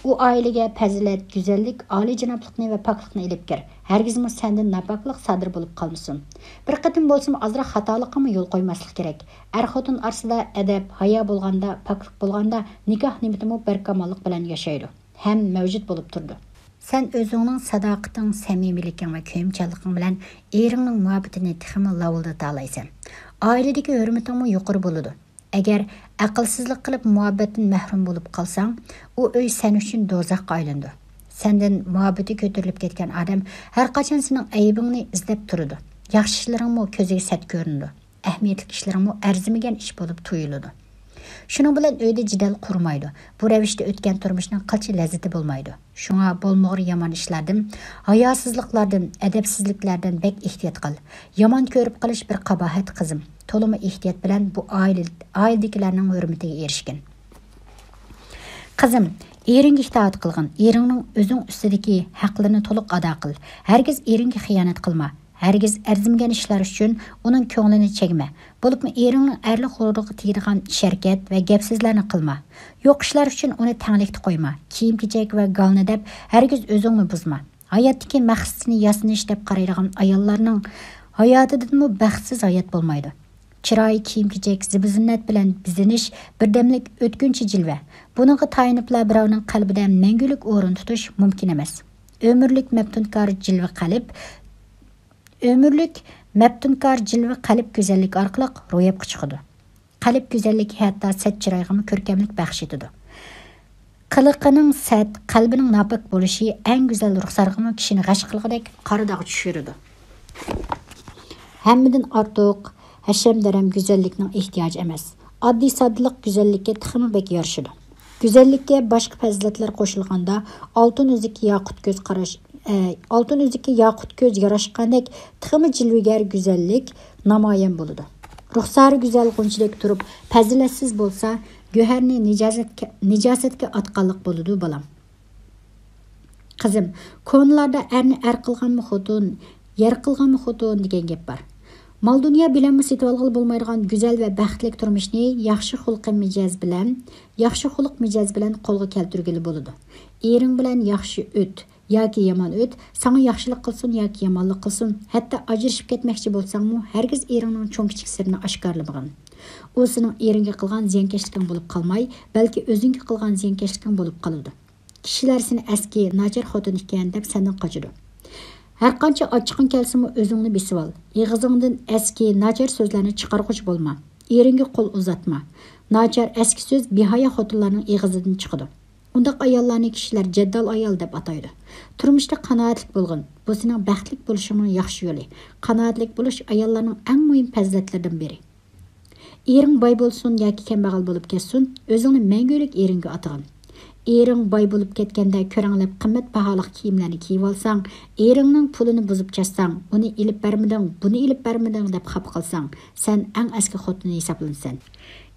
ئۇ ئائىلىگە پەزىلەت، گۈزەللىك، ئالىيجانابلىقنى ۋە پاكلىقنى ئېلىپ كىر. ھەرگىزمۇ سەندىن ناپاكلىق سادىر بولۇپ قالمىسۇن. بىر قېتىم بولسىمۇ ئازراق خاتالىققىمۇ يول قويماسلىق كېرەك. ئەر-خوتۇن ئارىسىدا ئەدەپ، ھايا بولغاندا، پاكلىق بولغاندا، نىكاھ نېمىتىمۇ بەركاماللىق بىلەن ياشايدۇ ھەم مەۋجۇت بولۇپ تۇرىدۇ. سەن ئۆزۈڭنىڭ ساداقىتىڭ، سەمىمىيلىكىڭ ۋە كۆيۈمچانلىقىڭ بىلەن ئېرىڭنىڭ مۇھەببىتىنى تېخىمۇ لاۋۇلدىتالايسەن. ئائىلىدىكى ھۆرمىتىڭمۇ يۇقىرى بولىدۇ. ئەگەر ئەقىلسىزلىك قىلىپ مۇھەببەتتىن مەھرۇم بولۇپ قالساڭ، ئۇ ئۆي سەن ئۈچۈن دوزاخقا ئايلىنىدۇ. سەندىن مۇھەببىتى كۆتۈرۈلۈپ كەتكەن ئادەم ھەرقاچان سېنىڭ ئەيىبىڭنى ئىزدەپ تۇرىدۇ. ياخشى ئىشلىرىڭمۇ كۆزىگە سەت كۆرۈنىدۇ. ئەھمىيەتلىك ئىشلىرىڭمۇ ئەرزىمىگەن ئىش بولۇپ تۇيۇلىدۇ. شۇنىڭ بىلەن ئۆيدە جېدەل قۇرۇمايدۇ. بۇ رەۋىشتە ئۆتكەن تۇرمۇشنىڭ قىلچە لەززىتى بولمايدۇ. شۇڭا بولمىغۇر يامان ئىشلاردىن، ھاياسىزلىقلاردىن، ئەدەپسىزلىكلەردىن بەك ئېھتىيات قىل. يامان كۆرۈپ قېلىش بىر قاباھەت، قىزىم. تولىمۇ ئېھتىيات بىلەن بۇ ئائىلە، ئائىلىدىكىلەرنىڭ ھۆرمىتىگە ئېرىشكىن. قىزىم، ئېرىڭگە ئىتائەت قىلغىن. ئېرىڭنىڭ ئۆزۈڭ ئۈستىدىكى ھەقلىرىنى تولۇق ئادا قىل. ھەرگىز ئېرىڭگە خىيانەت قىلما. ھەرگىز ئەرزىمىگەن ئىشلار ئۈچۈن ئۇنىڭ كۆڭلىنى چەگمە. بولۇپمۇ ئېرىڭنىڭ ئەرلىك غۇرۇرىغا تېگىدىغان ئىش-ھەرىكەت ۋە گەپ-سۆزلەرنى قىلما. يوق ئىشلار ئۈچۈن ئۇنى تەڭلىكتە قويما. كىيىم-كېچەك ۋە گالنى دەپ ھەرگىز ئۆزۈڭنى بۇزما. ھاياتتىكى مەقسىتىنى ياسىنىش دەپ قارايدىغان ئاياللارنىڭ ھاياتىدىنمۇ بەختسىز ھايات بولمايدۇ. چىرايى، كىيىم-كېچەك، زىبۇ-زىننەت بىلەن بېزىنىش بىردەملىك ئۆتكۈنچى جىلۋە. بۇنىڭغا تايىنىپلا بىراۋنىڭ قەلبىدە مەڭگۈلۈك ئورۇن تۇتۇش مۇمكىن ئەمەس. ئۆمۈرلۈك مەپتۇنكار جىلۋە قەلب، ئۆمۈرلۈك مەپتۇنكار جىلۋە قەلب گۈزەللىكى ئارقىلىق روياپقا چىقىدۇ. قەلب گۈزەللىكى ھەتتا سەت چىرايغىمۇ كۆركەملىك بەخش ئېتىدۇ. قىلىقىنىڭ سەت، قەلبىنىڭ ناپاك بولۇشى ئەڭ گۈزەل رۇخسارغىمۇ كىشىنى غەش قىلغۇدەك قارا داغ چۈشۈرىدۇ. ھەممىدىن ئارتۇق، ھەشەم-دەرەم گۈزەللىكنىڭ ئېھتىياجى ئەمەس. ئاددىي-ساددىلىق گۈزەللىككە تېخىمۇ بەك يارىشىدۇ. گۈزەللىككە باشقا پەزىلەتلەر قوشۇلغاندا، ئالتۇن ئۈزۈككە ياقۇت كۆز قاراش، ئە، ئالتۇن ئۈزۈككە ياقۇت كۆز ياراشقاندەك تېخىمۇ جىلۋىگەر گۈزەللىك نامايان بولىدۇ. رۇخسارى گۈزەل غۇنچىدەك تۇرۇپ، پەزىلەتسىز بولسا، گۆھەرنى نىجازەتكە، نىجاسەتكە ئاتقانلىق بولىدۇ، بالام. قىزىم، كونىلاردا «ئەرنى ئەر قىلغانمۇ خوتۇن، يەر قىلغانمۇ خوتۇن» دېگەن گەپ بار. مال-دۇنيا بىلەنمۇ سېتىۋالغىلى بولمايدىغان گۈزەل ۋە بەختلىك تۇرمۇشنى ياخشى خۇلقى مىجەز بىلەن، ياخشى خۇلق مىجەز بىلەن قولغا كەلتۈرگىلى بولىدۇ. ئېرىڭ بىلەن ياخشى ئۆت ياكى يامان ئۆت، ساڭا ياخشىلىق قىلسۇن ياكى يامانلىق قىلسۇن، ھەتتا ئاجرىشىپ كەتمەكچى بولساڭمۇ، ھەرگىز ئېرىڭنىڭ چوڭ-كىچىك سىرىنى ئاشكارىلىمىغىن. ئۇ سېنىڭ ئېرىڭگە قىلغان زىيانكەشلىكىڭ بولۇپ قالماي، بەلكى ئۆزۈڭگە قىلغان زىيانكەشلىكىڭ بولۇپ قالىدۇ. كىشىلەر سېنى ئەسكى، ناچار خوتۇن ئىكەن دەپ سەندىن قاچىدۇ. ھەرقانچە ئاچچىقىڭ كەلسىمۇ ئۆزۈڭنى بېسىۋال. ئېغىزىڭدىن ئەسكى، ناچار سۆزلەرنى چىقارغۇچى بولما. ئېرىڭگە قول ئۇزاتما. ناچار، ئەسكى سۆز بىھايا خوتۇنلارنىڭ ئېغىزىدىن چىقىدۇ. ئۇنداق ئاياللارنى كىشىلەر جەددال ئايال دەپ ئاتايدۇ. تۇرمۇشتا قانائەتلىك بولغىن. بۇ سېنىڭ بەختلىك بولۇشۇڭنىڭ ياخشى يولى. قانائەتلىك بولۇش ئاياللارنىڭ ئەڭ مۇھىم پەزىلەتلىرىدىن بىرى. ئېرىڭ باي بولسۇن ياكى كەمبەغەل بولۇپ كەتسۇن، ئۆزۈڭنى مەڭگۈلۈك ئېرىڭگە ئاتىغىن. ئېرىڭ باي بولۇپ كەتكەندە كۆرەڭلەپ قىممەت باھالىق كىيىملەرنى كىيىۋالساڭ، ئېرىڭنىڭ پۇلىنى بۇزۇپ چاچساڭ، ئۇنى ئېلىپ بەرمىدىڭ، بۇنى ئېلىپ بەرمىدىڭ دەپ خاپا قىلساڭ، سەن ئەڭ ئەسكى خوتۇنى ھېسابلىنىسەن.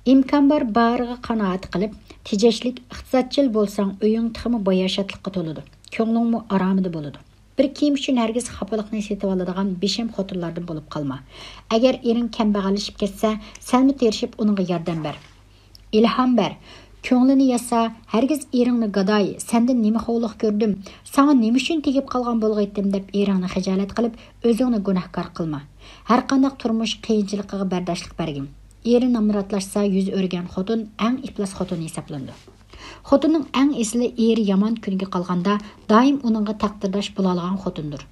ئىمكان بار بارىغا قانائەت قىلىپ، تېجەشلىك، ئىقتىسادچىل بولساڭ، ئۆيۈڭ تېخىمۇ باياشاتلىققا تولىدۇ، كۆڭلۈڭمۇ ئارامىدا بولىدۇ. بىر كىيىم ئۈچۈن ھەرگىز خاپىلىقنى سېتىۋالىدىغان بىشەم خوتۇنلاردىن بولۇپ قالما. ئەگەر ئېرىڭ كەمبەغەللىشىپ كەتسە، سەنمۇ تىرىشىپ ئۇنىڭغا ياردەم بەر. ئىلھام بەر. كۆڭلىنى ياسا، ھەرگىز ئېرىڭنى گاداي، سەندىن نېمە خوۋلۇق كۆردۈم، ساڭا نېمە ئۈچۈن تېگىپ قالغان بولغىيتتىم دەپ ئېرىڭنى خىجالەت قىلىپ، ئۆزۈڭنى گۇناھكار قىلما. ھەرقانداق تۇرمۇش قىيىنچىلىقىغا بەرداشلىق بەرگىن. ئېرى نامراتلاشسا، يۈز ئۆرۈگەن خوتۇن ئەڭ ئىپلاس خوتۇن ھېسابلىنىدۇ. خوتۇننىڭ ئەڭ ئېسىلى ئېرى يامان كۈنگە قالغاندا، دائىم ئۇنىڭغا تەقدىرداش بولالىغان خوتۇندۇر.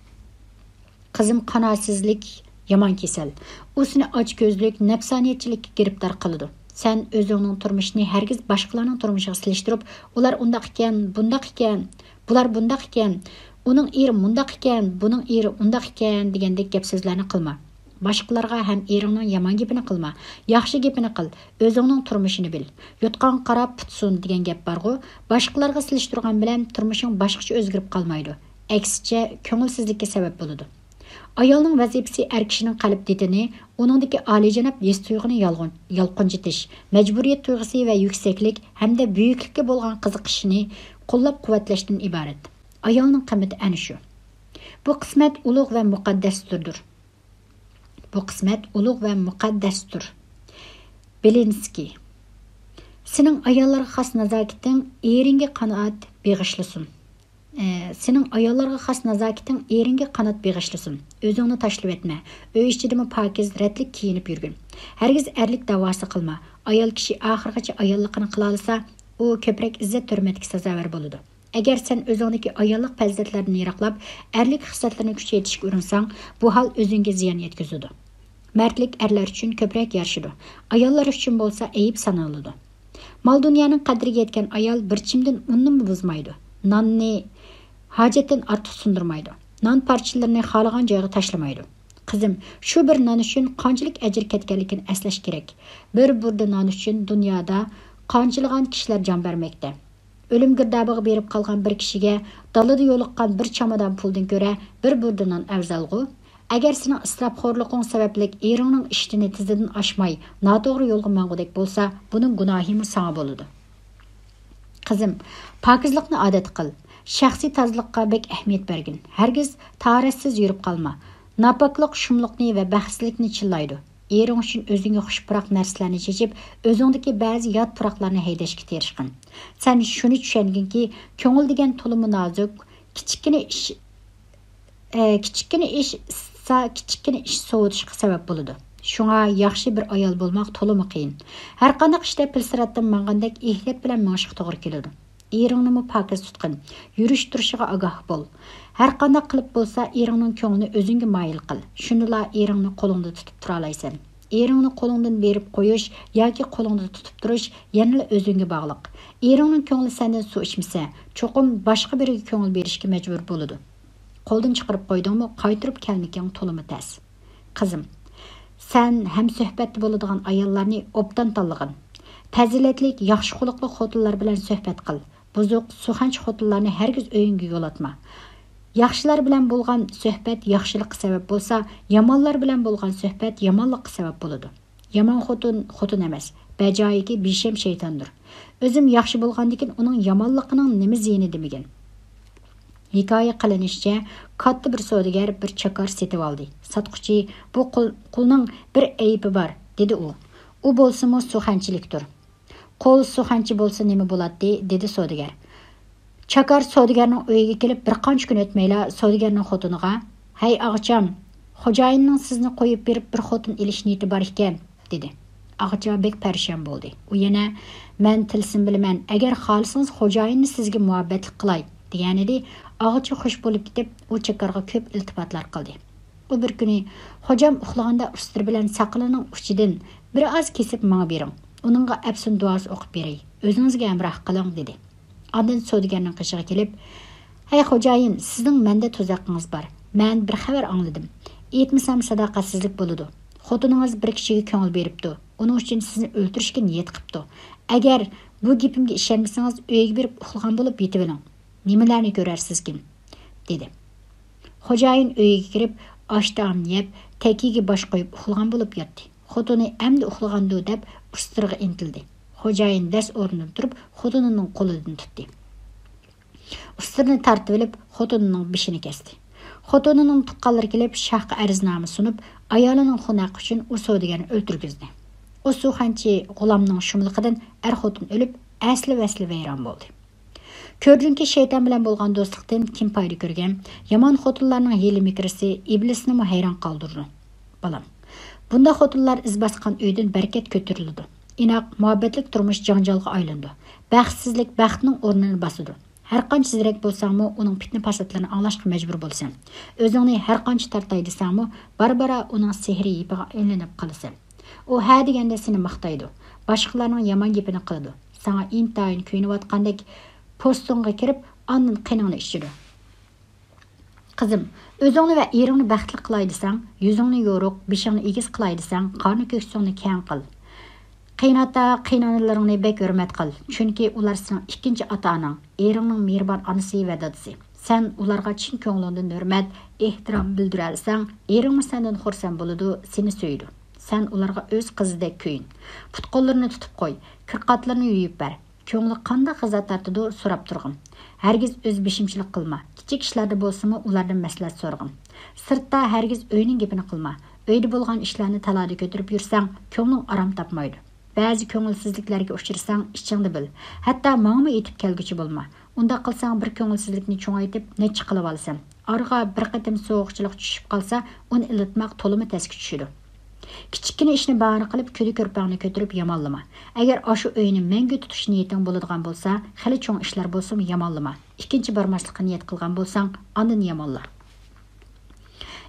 قىزىم، قانائەتسىزلىك يامان كېسەل. ئۇ سېنى ئاچكۆزلۈك، نەپسانىيەتچىلىككە گىرىپتار قىلىدۇ. سەن ئۆزۈڭنىڭ تۇرمۇشىنى ھەرگىز باشقىلارنىڭ تۇرمۇشىغا سېلىشتۇرۇپ، «ئۇلار ئۇنداق ئىكەن، بۇنداق ئىكەن، بۇلار بۇنداق ئىكەن، ئۇنىڭ ئېرى مۇنداق ئىكەن، بۇنىڭ ئېرى ئۇنداق ئىكەن» دېگەندەك گەپ-سۆزلەرنى قىلما. باشقىلارغا ھەم ئېرىڭنىڭ يامان گېپىنى قىلما، ياخشى گېپىنى قىل. ئۆزۈڭنىڭ تۇرمۇشىنى بىل. «يوتقانغا قاراپ پۇت سۇن» دېگەن گەپ بارغۇ، باشقىلارغا سېلىشتۇرغان بىلەن تۇرمۇشۇڭ باشقىچە ئۆزگىرىپ قالمايدۇ. ئەكسىچە، كۆڭۈلسىزلىككە سەۋەب بولىدۇ. ئايالنىڭ ۋەزىپىسى ئەر كىشىنىڭ قەلب دىتىنى، ئۇنىڭدىكى ئالىيجاناب ھېس تۇيغۇنى يالغۇن-، يالقۇنجىتىش، مەجبۇرىيەت تۇيغۇسى ۋە يۈكسەكلىك ھەمدە بۈيۈكلۈككە بولغان قىزىقىشىنى قوللاپ-قۇۋۋەتلەشتىن ئىبارەت. ئايالنىڭ قىممىتى ئەنە شۇ. بۇ قىسمەت ئۇلۇغ ۋە مۇقەددەستۇر. بۇ قىسمەت ئۇلۇغ ۋە مۇقەددەستۇر. بېلىنسكىي. سېنىڭ ئاياللارغا خاس نازاكىتىڭ ئېرىڭگە قانات بېغىشلىسۇن. ئە، سېنىڭ ئاياللارغا خاس نازاكىتىڭ ئېرىڭگە قانات بېغىشلىسۇن. ئۆزۈڭنى تاشلىۋەتمە. ئۆي ئىچىدىمۇ پاكىز، رەتلىك كىيىنىپ يۈرگىن. ھەرگىز ئەرلىك داۋاسى قىلما. ئايال كىشى ئاخىرغىچە ئاياللىقىنى قىلالىسا، ئۇ كۆپرەك ئىززەت-ھۆرمەتكە سازاۋەر بولىدۇ. ئەگەر سەن ئۆزۈڭدىكى ئاياللىق پەزىلەتلەردىن يىراقلاپ، ئەرلىك خىسلەتلىرىنى كۈچەيتىشكە ئۇرۇنساڭ، بۇ ھال ئۆزۈڭگە زىيان يەتكۈزىدۇ. مەردلىك ئەرلەر ئۈچۈن كۆپرەك يارىشىدۇ. ئاياللار ئۈچۈن بولسا ئەيىب سانىلىدۇ. مال-دۇنيانىڭ قەدرىگە يەتكەن ئايال بىر چىمدىن ئۇننىمۇ بۇزمايدۇ. ناننى ھاجەتتىن ئارتۇق سۇندۇرمايدۇ. نان پارچىلىرىنى خالىغان جايغا تاشلىمايدۇ. قىزىم، شۇ بىر نان ئۈچۈن قانچىلىك ئەجىر كەتكەنلىكىنى ئەسلەش كېرەك. بىر بۇردا نان ئۈچۈن دۇنيادا قانچىلىغان كىشىلەر جان بەرمەكتە. ئۆلۈم گىردابىغا بېرىپ قالغان بىر كىشىگە دالىدا يولۇققان بىر چامادان پۇلدىن كۆرە بىر بۇردا نان ئەۋزەلغۇ. ئەگەر سېنىڭ ئىسراپخورلۇقۇڭ سەۋەبلىك ئېرىڭنىڭ ئىشتىنى تىزىدىن ئاشماي، ناتوغرا يولغا ماڭغۇدەك بولسا، بۇنىڭ گۇناھىمۇ ساڭا بولىدۇ. قىزىم، پاكىزلىقنى ئادەت قىل. شەخسىي تازىلىققا بەك ئەھمىيەت بەرگىن. ھەرگىز تاھارەتسىز يۈرۈپ قالما. ناپاكلىق شۇملۇقنى ۋە بەختسىزلىكنى چىللايدۇ. ئېرىڭ ئۈچۈن ئۆزۈڭگە خۇش پۇراق نەرسىلەرنى چېچىپ، ئۆزۈڭدىكى بەزى يات پۇراقلارنى ھەيدەشكە تىرىشقىن. سەن شۇنى چۈشەنگىنكى، كۆڭۈل دېگەن تولىمۇ نازۇك، كىچىككىنە ئىش، ئە، كىچىككىنە ئىش ئىسسىتسا، كىچىككىنە ئىش سوۋۇتۇشقا سەۋەب بولىدۇ. شۇڭا ياخشى بىر ئايال بولماق تولىمۇ قىيىن. ھەرقانداق ئىشتا پىلسىراتتىن ماڭغاندەك ئېھتىيات بىلەن مېڭىشقا توغرا كېلىدۇ. ئېرىڭنىمۇ پاكىز تۇتقىن. يۈرۈش تۇرۇشىغا ئاگاھ بول. ھەرقانداق قىلىپ بولسا، ئېرىڭنىڭ كۆڭلىنى ئۆزۈڭگە مايىل قىل. شۇندىلا ئېرىڭنى قولۇڭدا تۇتۇپ تۇرالايسەن. ئېرىڭنى قولۇڭدىن بېرىپ قويۇش ياكى قولۇڭدا تۇتۇپ تۇرۇش يەنىلا ئۆزۈڭگە باغلىق. ئېرىڭنىڭ كۆڭلى سەندىن سۇ ئىچمىسە، چوقۇم باشقا بىرىگە كۆڭۈل بېرىشكە مەجبۇر بولىدۇ. قولدىن چىقىرىپ قويدۇڭمۇ، قايتۇرۇپ كەلمىكىڭ تولىمۇ تەس. قىزىم، سەن ھەمسۆھبەتتە بولىدىغان ئاياللارنى ئوبدان تاللىغىن. پەزىلەتلىك، ياخشى خۇلقلۇق خوتۇنلار بىلەن سۆھبەت قىل. بۇزۇق، سۇخەنچە خوتۇنلارنى ھەرگىز ئۆيۈڭگە يولاتما. ياخشىلار بىلەن بولغان سۆھبەت ياخشىلىققا سەۋەب بولسا، يامانلار بىلەن بولغان سۆھبەت يامانلىققا سەۋەب بولىدۇ. يامان خوتۇن خوتۇن ئەمەس، بەجايىكى بىشەم شەيتاندۇر. ئۆزۈم ياخشى بولغاندىكىن ئۇنىڭ يامانلىقىنىڭ نېمە زىيىنى دېمىگىن. ھېكايە قىلىنىشىچە، كاتتا بىر سودىگەر بىر چاكار سېتىۋالدى. ساتقۇچى، بۇ قۇل، قۇلنىڭ بىر ئەيىبى بار، دېدى ئۇ. ئۇ بولسىمۇ سۇخەنچىلىكتۇر. قۇل سۇخەنچى بولسا نېمە بولاتتى؟ دېدى سودىگەر. چاكار سودىگەرنىڭ ئۆيىگە كېلىپ بىر قانچە كۈن ئۆتمەيلا سودىگەرنىڭ خوتۇنىغا، ھەي ئاغىچام، خوجايىننىڭ سىزنى قويۇپ بېرىپ بىر خوتۇن ئېلىش نىيىتى بار ئىكەن، دېدى. ئاغىچا بەك پەرىشان بولدى. ئۇ يەنە، مەن تىلسىم بىلىمەن، ئەگەر خالىسىڭىز خوجايىننى سىزگە مۇھەببەتلىك قىلاي، دېگەنىدى. ئاغىچا خۇش بولۇپ كېتىپ، ئۇ چاكارغا كۆپ ئىلتىپاتلار قىلدى. ئۇ بىر كۈنى، خوجام ئۇخلىغاندا ئۇستىرى بىلەن ساقىلىنىڭ ئۇچىدىن بىر ئاز كېسىپ ماڭا بېرىڭ. ئۇنىڭغا ئەپسۇن دۇئاسى ئوقۇپ بېرەي. ئۆزىڭىزگە ھەمراھ قىلىڭ، دېدى. ئاندىن سودىگەرنىڭ قېشىغا كېلىپ، ھەي خوجايىن، سىزنىڭ مەندە تۇزاقىڭىز بار. مەن بىر خەۋەر ئاڭلىدىم. ئېيتمىسام ساداقەتسىزلىك بولىدۇ. خوتۇنىڭىز بىر كىشىگە كۆڭۈل بېرىپتۇ. ئۇنىڭ ئۈچۈن سىزنى ئۆلتۈرۈشكە نىيەت قىپتۇ. ئەگەر بۇ گېپىمگە ئىشەنمىسىڭىز، ئۆيگە بېرىپ ئۇخلىغان بولۇپ يېتىۋېلىڭ. نېمىلەرنى كۆرەرسىزكىن؟ دېدى. خوجايىن ئۆيىگە كىرىپ، ئاش تائامنى يەپ، تەكىيىگە باش قويۇپ ئۇخلىغان بولۇپ ياتتى. خوتۇنى ئەمدى ئۇخلىغاندۇ دەپ ئۇستىرىغا ئىنتىلدى. خوجايىن دەس ئورنىدىن تۇرۇپ، خوتۇنىنىڭ قولىدىن تۇتتى. ئۇستىرىنى تارتىۋېلىپ، خوتۇنىنىڭ بېشىنى كەستى. خوتۇنىنىڭ تۇغقانلىرى كېلىپ، شاھقا ئەرزنامە سۇنۇپ، ئايالىنىڭ خۇن ھەققى ئۈچۈن ئۇ سودىگەرنى ئۆلتۈرگۈزدى. ئۇ سۇخەنچى غۇلامنىڭ شۇملۇقىدىن ئەر-خوتۇن ئۆلۈپ، ئەسلى-ۋەسلى ۋەيران بولدى. كۆردۈڭكى، شەيتان بىلەن بولغان دوستلۇقتىن كىم پايدا كۆرگەن؟ يامان خوتۇنلارنىڭ ھىيلە-مىكرىسى ئىبلىسنىمۇ ھەيران قالدۇرىدۇ، بالام. بۇنداق خوتۇنلار ئىز باسقان ئۆيدىن بەرىكەت كۆتۈرۈلىدۇ. ئىناق، مۇھەببەتلىك تۇرمۇش جاڭجالغا ئايلىنىدۇ. بەختسىزلىك بەختنىڭ ئورنىنى باسىدۇ. ھەرقانچە زېرەك بولساڭمۇ، ئۇنىڭ پىتنە-پاساتلىرىنى ئاڭلاشقا مەجبۇر بولىسەن. ئۆزۈڭنى ھەرقانچە تارتاي دېسەڭمۇ، بارا-بارا ئۇنىڭ سېھرىي يىپىغا ئىلىنىپ قالىسەن. ئۇ ھە دېگەندە سېنى ماختايدۇ، باشقىلارنىڭ يامان گېپىنى قىلىدۇ، ساڭا ئىنتايىن كۆيۈنۈۋاتقاندەك پوستۇڭغا كىرىپ، ئاندىن قېنىڭنى ئىچىدۇ. قىزىم، ئۆزۈڭنى ۋە ئېرىڭنى بەختلىك قىلاي دېسەڭ، يۈزۈڭنى يورۇق، بېشىڭنى ئېگىز قىلاي دېسەڭ، قارنى-كۆكسۈڭنى كەڭ قىل. قېيىنئاتا، قېيىنئانىلىرىڭنى بەك ھۆرمەت قىل، چۈنكى ئۇلار سېنىڭ ئىككىنچى ئاتا-ئاناڭ، ئېرىڭنىڭ مېھرىبان ئانىسى ۋە دادىسى. سەن ئۇلارغا چىن كۆڭلۈڭدىن ھۆرمەت، ئېھتىرام بىلدۈرەلىسەڭ، ئېرىڭمۇ سەندىن خۇرسەن بولىدۇ، سېنى سۆيىدۇ. سەن ئۇلارغا ئۆز قىزىدەك كۆيۈن. پۇت-قوللىرىنى تۇتۇپ قوي، كىر-قاتلىرىنى يۇيۇپ بەر. كۆڭلى قانداق غىزا تارتىدۇ، سوراپ تۇرغىن. ھەرگىز ئۆز بېشىمچىلىك قىلما. كىچىك ئىشلاردا بولسىمۇ ئۇلاردىن مەسلىھەت سورىغىن. سىرتتا ھەرگىز ئۆينىڭ گېپىنى قىلما. ئۆيدە بولغان ئىشلارنى تالادا كۆتۈرۈپ يۈرسەڭ، كۆڭلۈڭ ئارام تاپمايدۇ. بەزى كۆڭۈلسىزلىكلەرگە ئۇچرىساڭ، ئىچىڭدە بىل. ھەتتا ماڭىمۇ ئېيتىپ كەلگۈچى بولما. ئۇنداق قىلساڭ، بىر كۆڭۈلسىزلىكنى چوڭايتىپ، نەچچە قىلىۋالىسەن. ئارىغا بىر قېتىم سوغۇقچىلىق چۈشۈپ قالسا، ئۇنى ئىللىتماق تولىمۇ تەسكە چۈشىدۇ. كىچىككىنە ئىشنى باھانە قىلىپ، كۈدە-كۆرپەڭنى كۆتۈرۈپ يامانلىما. ئەگەر ئاشۇ ئۆينى مەڭگۈ تۇتۇش نىيىتىڭ بولىدىغان بولسا، خېلى چوڭ ئىشلار بولسىمۇ يامانلىما. ئىككىنچى بارماسلىققا نىيەت قىلغان بولساڭ، ئاندىن يامانلا.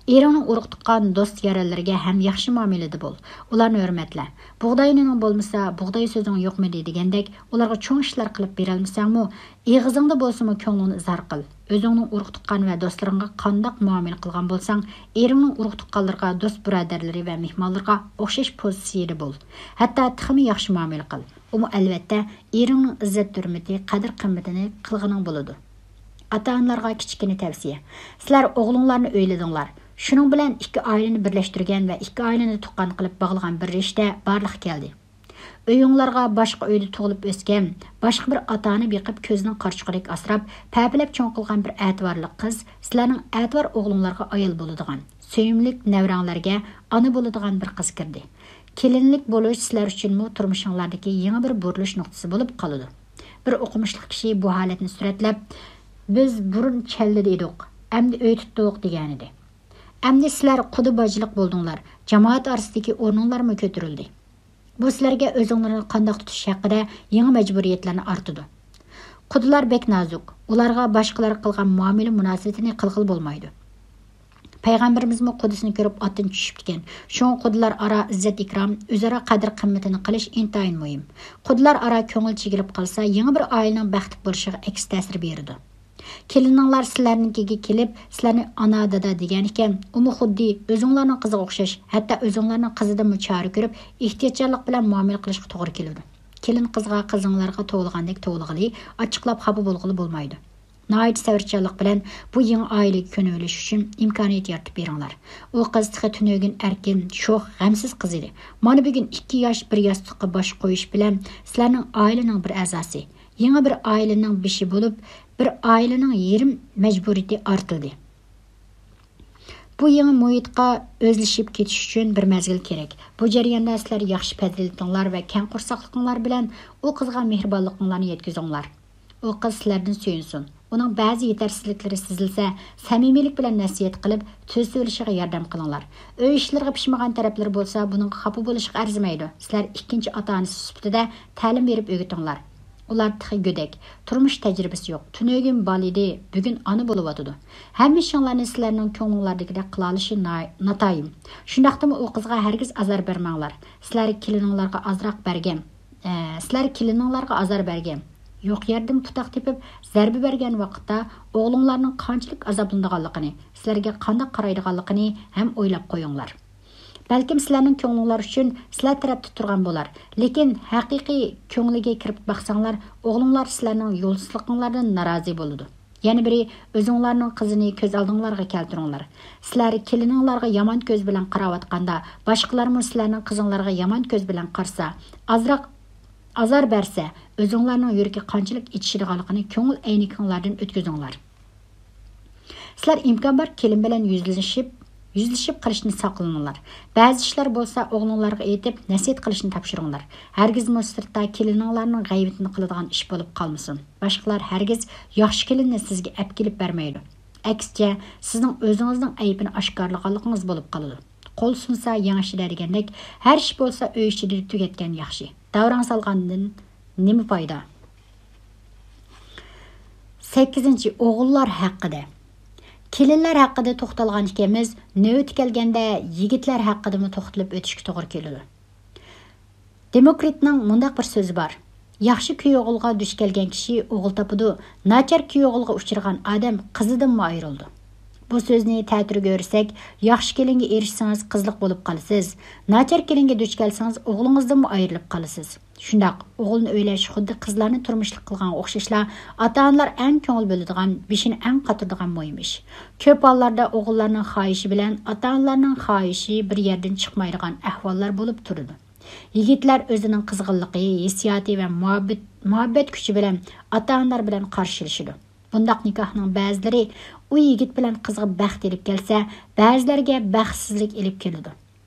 ئېرىڭنىڭ ئۇرۇق-تۇغقان، دوست-يارەنلىرىگە ھەم ياخشى مۇئامىلىدە بول. ئۇلارنى ھۆرمەتلە. بۇغداينىڭ بولمىسا، بۇغداي سۆزۈڭ يوقمىدى دېگەندەك، ئۇلارغا چوڭ ئىشلار قىلىپ بېرەلمىسەڭمۇ، ئېغىزىڭدا بولسىمۇ كۆڭلۈڭنى ئىزھار قىل. ئۆزۈڭنىڭ ئۇرۇق-تۇغقان ۋە دوستلىرىڭغا قانداق مۇئامىلە قىلغان بولساڭ، ئېرىڭنىڭ ئۇرۇق-تۇغقانلىرىغا، دوست-بۇرادەرلىرى ۋە مېھمانلىرىغا ئوخشاش پوزىتسىيىدە بول. ھەتتا تېخىمۇ ياخشى مۇئامىلە قىل. ئۇمۇ ئەلۋەتتە ئېرىڭنىڭ ئىززەت-ھۆرمىتى، قەدىر-قىممىتىنى قىلغىنىڭ بولىدۇ. ئاتا-ئانىلارغا كىچىككىنە تەۋسىيە. سىلەر ئوغلۇڭلارنى ئۆيلىدىڭلار. شۇنىڭ بىلەن ئىككى ئائىلىنى بىرلەشتۈرگەن ۋە ئىككى ئائىلىنى تۇغقان قىلىپ باغلىغان بىر رىشتە بارلىققا كەلدى. ئۆيۈڭلارغا باشقا ئۆيدە تۇغۇلۇپ ئۆسكەن، باشقا بىر ئاتا-ئانا بېقىپ كۆزىنىڭ قارىچۇقىدەك ئاسراپ، پەپىلەپ چوڭ قىلغان بىر ئەتىۋارلىق قىز، سىلەرنىڭ ئەتىۋار ئوغلۇڭلارغا ئايال بولىدىغان، سۆيۈملۈك نەۋرەڭلەرگە ئانا بولىدىغان بىر قىز كىردى. كېلىنلىك بولۇش سىلەر ئۈچۈنمۇ تۇرمۇشۇڭلاردىكى يېڭى بىر بۇرۇلۇش نۇقتىسى بولۇپ قالىدۇ. بىر ئوقۇمۇشلۇق كىشى بۇ ھالەتنى سۈرەتلەپ، بىز بۇرۇن چەللىدە ئىدۇق، ئەمدى ئۆي تۇتتۇق دېگەنىدى. ئەمدى سىلەر قۇدا باجىلىق بولدۇڭلار، جامائەت ئارىسىدىكى ئورنۇڭلارمۇ كۆتۈرۈلدى. بۇ سىلەرگە ئۆزۈڭلارنى قانداق تۇتۇش ھەققىدە يېڭى مەجبۇرىيەتلەرنى ئارتىدۇ. قۇدىلار بەك نازۇك، ئۇلارغا باشقىلار قىلغان مۇئامىلە مۇناسىۋىتىنى قىلغىلى بولمايدۇ. پەيغەمبىرىمىزمۇ قۇدىسىنى كۆرۈپ ئاتتىن چۈشۈپتىكەن. شۇڭا قۇدىلار ئارا ئىززەت-ئىكرام، ئۆزئارا قەدىر-قىممىتىنى قىلىش ئىنتايىن مۇھىم. قۇدىلار ئارا كۆڭۈل چېكىلىپ قالسا، يېڭى بىر ئائىلىنىڭ بەختلىك بولۇشىغا ئەكس تەسىر بېرىدۇ. كېلىنىڭلار سىلەرنىڭكىگە كېلىپ، سىلەرنى ئانا، دادا دېگەنىكەن، ئۇمۇ خۇددى ئۆزۈڭلارنىڭ قىزىغا ئوخشاش، ھەتتا ئۆزۈڭلارنىڭ قىزىدىنمۇ چارە كۆرۈپ، ئېھتىياتچانلىق بىلەن مۇئامىلە قىلىشقا توغرا كېلىدۇ. كېلىن قىزغا قىزىڭلارغا توۋلىغاندەك توۋلىغىلى، ئاچچىقلاپ خاپا بولغىلى بولمايدۇ. ناھايىتى سەۋرچانلىق بىلەن بۇ يېڭى ئائىلىگە كۆنۈۋېلىش ئۈچۈن ئىمكانىيەت يارىتىپ بېرىڭلار. ئۇ قىز تېخى تۈنۈگۈن ئەركىن، شوخ، غەمسىز قىز ئىدى. مانا بۈگۈن ئىككى ياش بىر ياستۇققا باش قويۇش بىلەن سىلەرنىڭ ئائىلىنىڭ بىر ئەزاسى، يېڭى بىر ئائىلىنىڭ بېشى بولۇپ، بىر ئائىلىنىڭ يېرىم مەجبۇرىيىتى ئارتىلدى. بۇ يېڭى مۇھىتقا ئۆزلىشىپ كېتىش ئۈچۈن بىر مەزگىل كېرەك. بۇ جەرياندا سىلەر ياخشى پەزىلىتىڭلار ۋە كەڭ قورساقلىقىڭلار بىلەن ئۇ قىزغا مېھرىبانلىقىڭلارنى يەتكۈزۈڭلار. ئۇ قىز سىلەردىن سۆيۈنسۇن. ئۇنىڭ بەزى يېتەرسىزلىكلىرى سېزىلسە، سەمىمىيلىك بىلەن نەسىھەت قىلىپ، تۈزىتىۋېلىشىغا ياردەم قىلىڭلار. ئۆي ئىشلىرىغا پىشمىغان تەرەپلىرى بولسا، بۇنىڭغا خاپا بولۇشقا ئەرزىمەيدۇ. سىلەر ئىككىنچى ئاتا-ئانىسى سۈپىتىدە تەلىم بېرىپ ئۆگىتىڭلار. ئۇلار تېخى گۆدەك، تۇرمۇش تەجرىبىسى يوق. تۈنۈگۈن بالا ئىدى، بۈگۈن ئانا بولۇۋاتىدۇ. ھەممە ئىشىڭلارنى سىلەرنىڭ كۆڭلۈڭلاردىكىدەك قىلالىشى ناي-، ناتايىن. شۇنداقتىمۇ ئۇ قىزغا ھەرگىز ئازار بەرمەڭلار. سىلەر كېلىنىڭلارغا ئازراق بەرگەن، ئە، سىلەر كېلىنىڭلارغا ئازار بەرگەن، يوق يەردىن پۇتاق تېپىپ، زەربە بەرگەن ۋاقىتتا ئوغلۇڭلارنىڭ قانچىلىك ئازابلىنىدىغانلىقىنى، سىلەرگە قانداق قارايدىغانلىقىنى ھەم ئويلاپ قويۇڭلار. بەلكىم سىلەرنىڭ كۆڭلۈڭلار ئۈچۈن سىلەر تەرەپتە تۇرغان بولار، لېكىن ھەقىقىي كۆڭلىگە كىرىپ باقساڭلار، ئوغلۇڭلار سىلەرنىڭ يولسىزلىقىڭلاردىن نارازى بولىدۇ. يەنە بىرى، ئۆزۈڭلارنىڭ قىزىنى كۆز ئالدىڭلارغا كەلتۈرۈڭلار. سىلەر كېلىنىڭلارغا يامان كۆز بىلەن قاراۋاتقاندا، باشقىلارمۇ سىلەرنىڭ قىزىڭلارغا يامان كۆز بىلەن قارىسا، ئازراق ئازار بەرسە، ئۆزۈڭلارنىڭ يۈرىكى قانچىلىك ئېچىشىدىغانلىقىنى كۆڭۈل ئەينىكىڭلاردىن ئۆتكۈزۈڭلار. سىلەر ئىمكان بار كېلىن بىلەن يۈزلىشىپ، يۈزلىشىپ قېلىشتىن ساقلىنىڭلار. بەزى ئىشلار بولسا ئوغلۇڭلارغا ئېيتىپ، نەسىھەت قىلىشنى تاپشۇرۇڭلار. ھەرگىزمۇ سىرتتا كېلىنىڭلارنىڭ غەيۋىتىنى قىلىدىغان ئىش بولۇپ قالمىسۇن. باشقىلار ھەرگىز ياخشى كېلىننى سىزگە ئەپ كېلىپ بەرمەيدۇ. ئەكسىچە، سىزنىڭ ئۆزىڭىزنىڭ ئەيىبىنى ئاشكارىلىغانلىقىڭىز بولۇپ قالىدۇ. قول سۇنسا يەڭ ئىچىدە دېگەندەك، ھەر ئىش بولسا ئۆي ئىچىدە تۈگەتكەن ياخشى. داۋراڭ سالغاندىن نېمە پايدا؟ سەككىزىنچى، ئوغۇللار ھەققىدە. كېلىنلەر ھەققىدە توختالغان ئىكەنمىز، نۆۋىتى كەلگەندە يىگىتلەر ھەققىدىمۇ توختىلىپ ئۆتۈشكە توغرا كېلىدۇ. دېموكرىتنىڭ مۇنداق بىر سۆزى بار: «ياخشى كۈيئوغۇلغا دۇچ كەلگەن كىشى ئوغۇل تاپىدۇ، ناچار كۈيئوغۇلغا ئۇچرىغان ئادەم قىزىدىنمۇ ئايرىلىدۇ.» بۇ سۆزنى تەتۈرگە ئۆرۈسەك، ياخشى كېلىنگە ئېرىشسىڭىز قىزلىق بولۇپ قالىسىز، ناچار كېلىنگە دۇچ كەلسىڭىز ئوغلىڭىزدىنمۇ ئايرىلىپ قالىسىز. شۇنداق، ئوغۇلنى ئۆيلەش خۇددى قىزلارنى تۇرمۇشلۇق قىلغانغا ئوخشاشلا، ئاتا-ئانىلار ئەڭ كۆڭۈل بۆلىدىغان، بېشىنى ئەڭ قاتۇرىدىغان مۇھىم ئىش. كۆپ ھاللاردا ئوغۇللارنىڭ خاھىشى بىلەن ئاتا-ئانىلارنىڭ خاھىشى بىر يەردىن چىقمايدىغان ئەھۋاللار بولۇپ تۇرىدۇ. يىگىتلەر ئۆزىنىڭ قىزغىنلىقى، ھېسسىياتى ۋە مۇھەببەت، مۇھەببەت كۈچى بىلەن ئاتا-ئانىلار بىلەن قارشىلىشىدۇ. بۇنداق نىكاھنىڭ بەزىلىرى ئۇ يىگىت بىلەن قىزغا بەخت ئېلىپ كەلسە، بەزىلەرگە بەختسىزلىك ئېلىپ كېلىدۇ.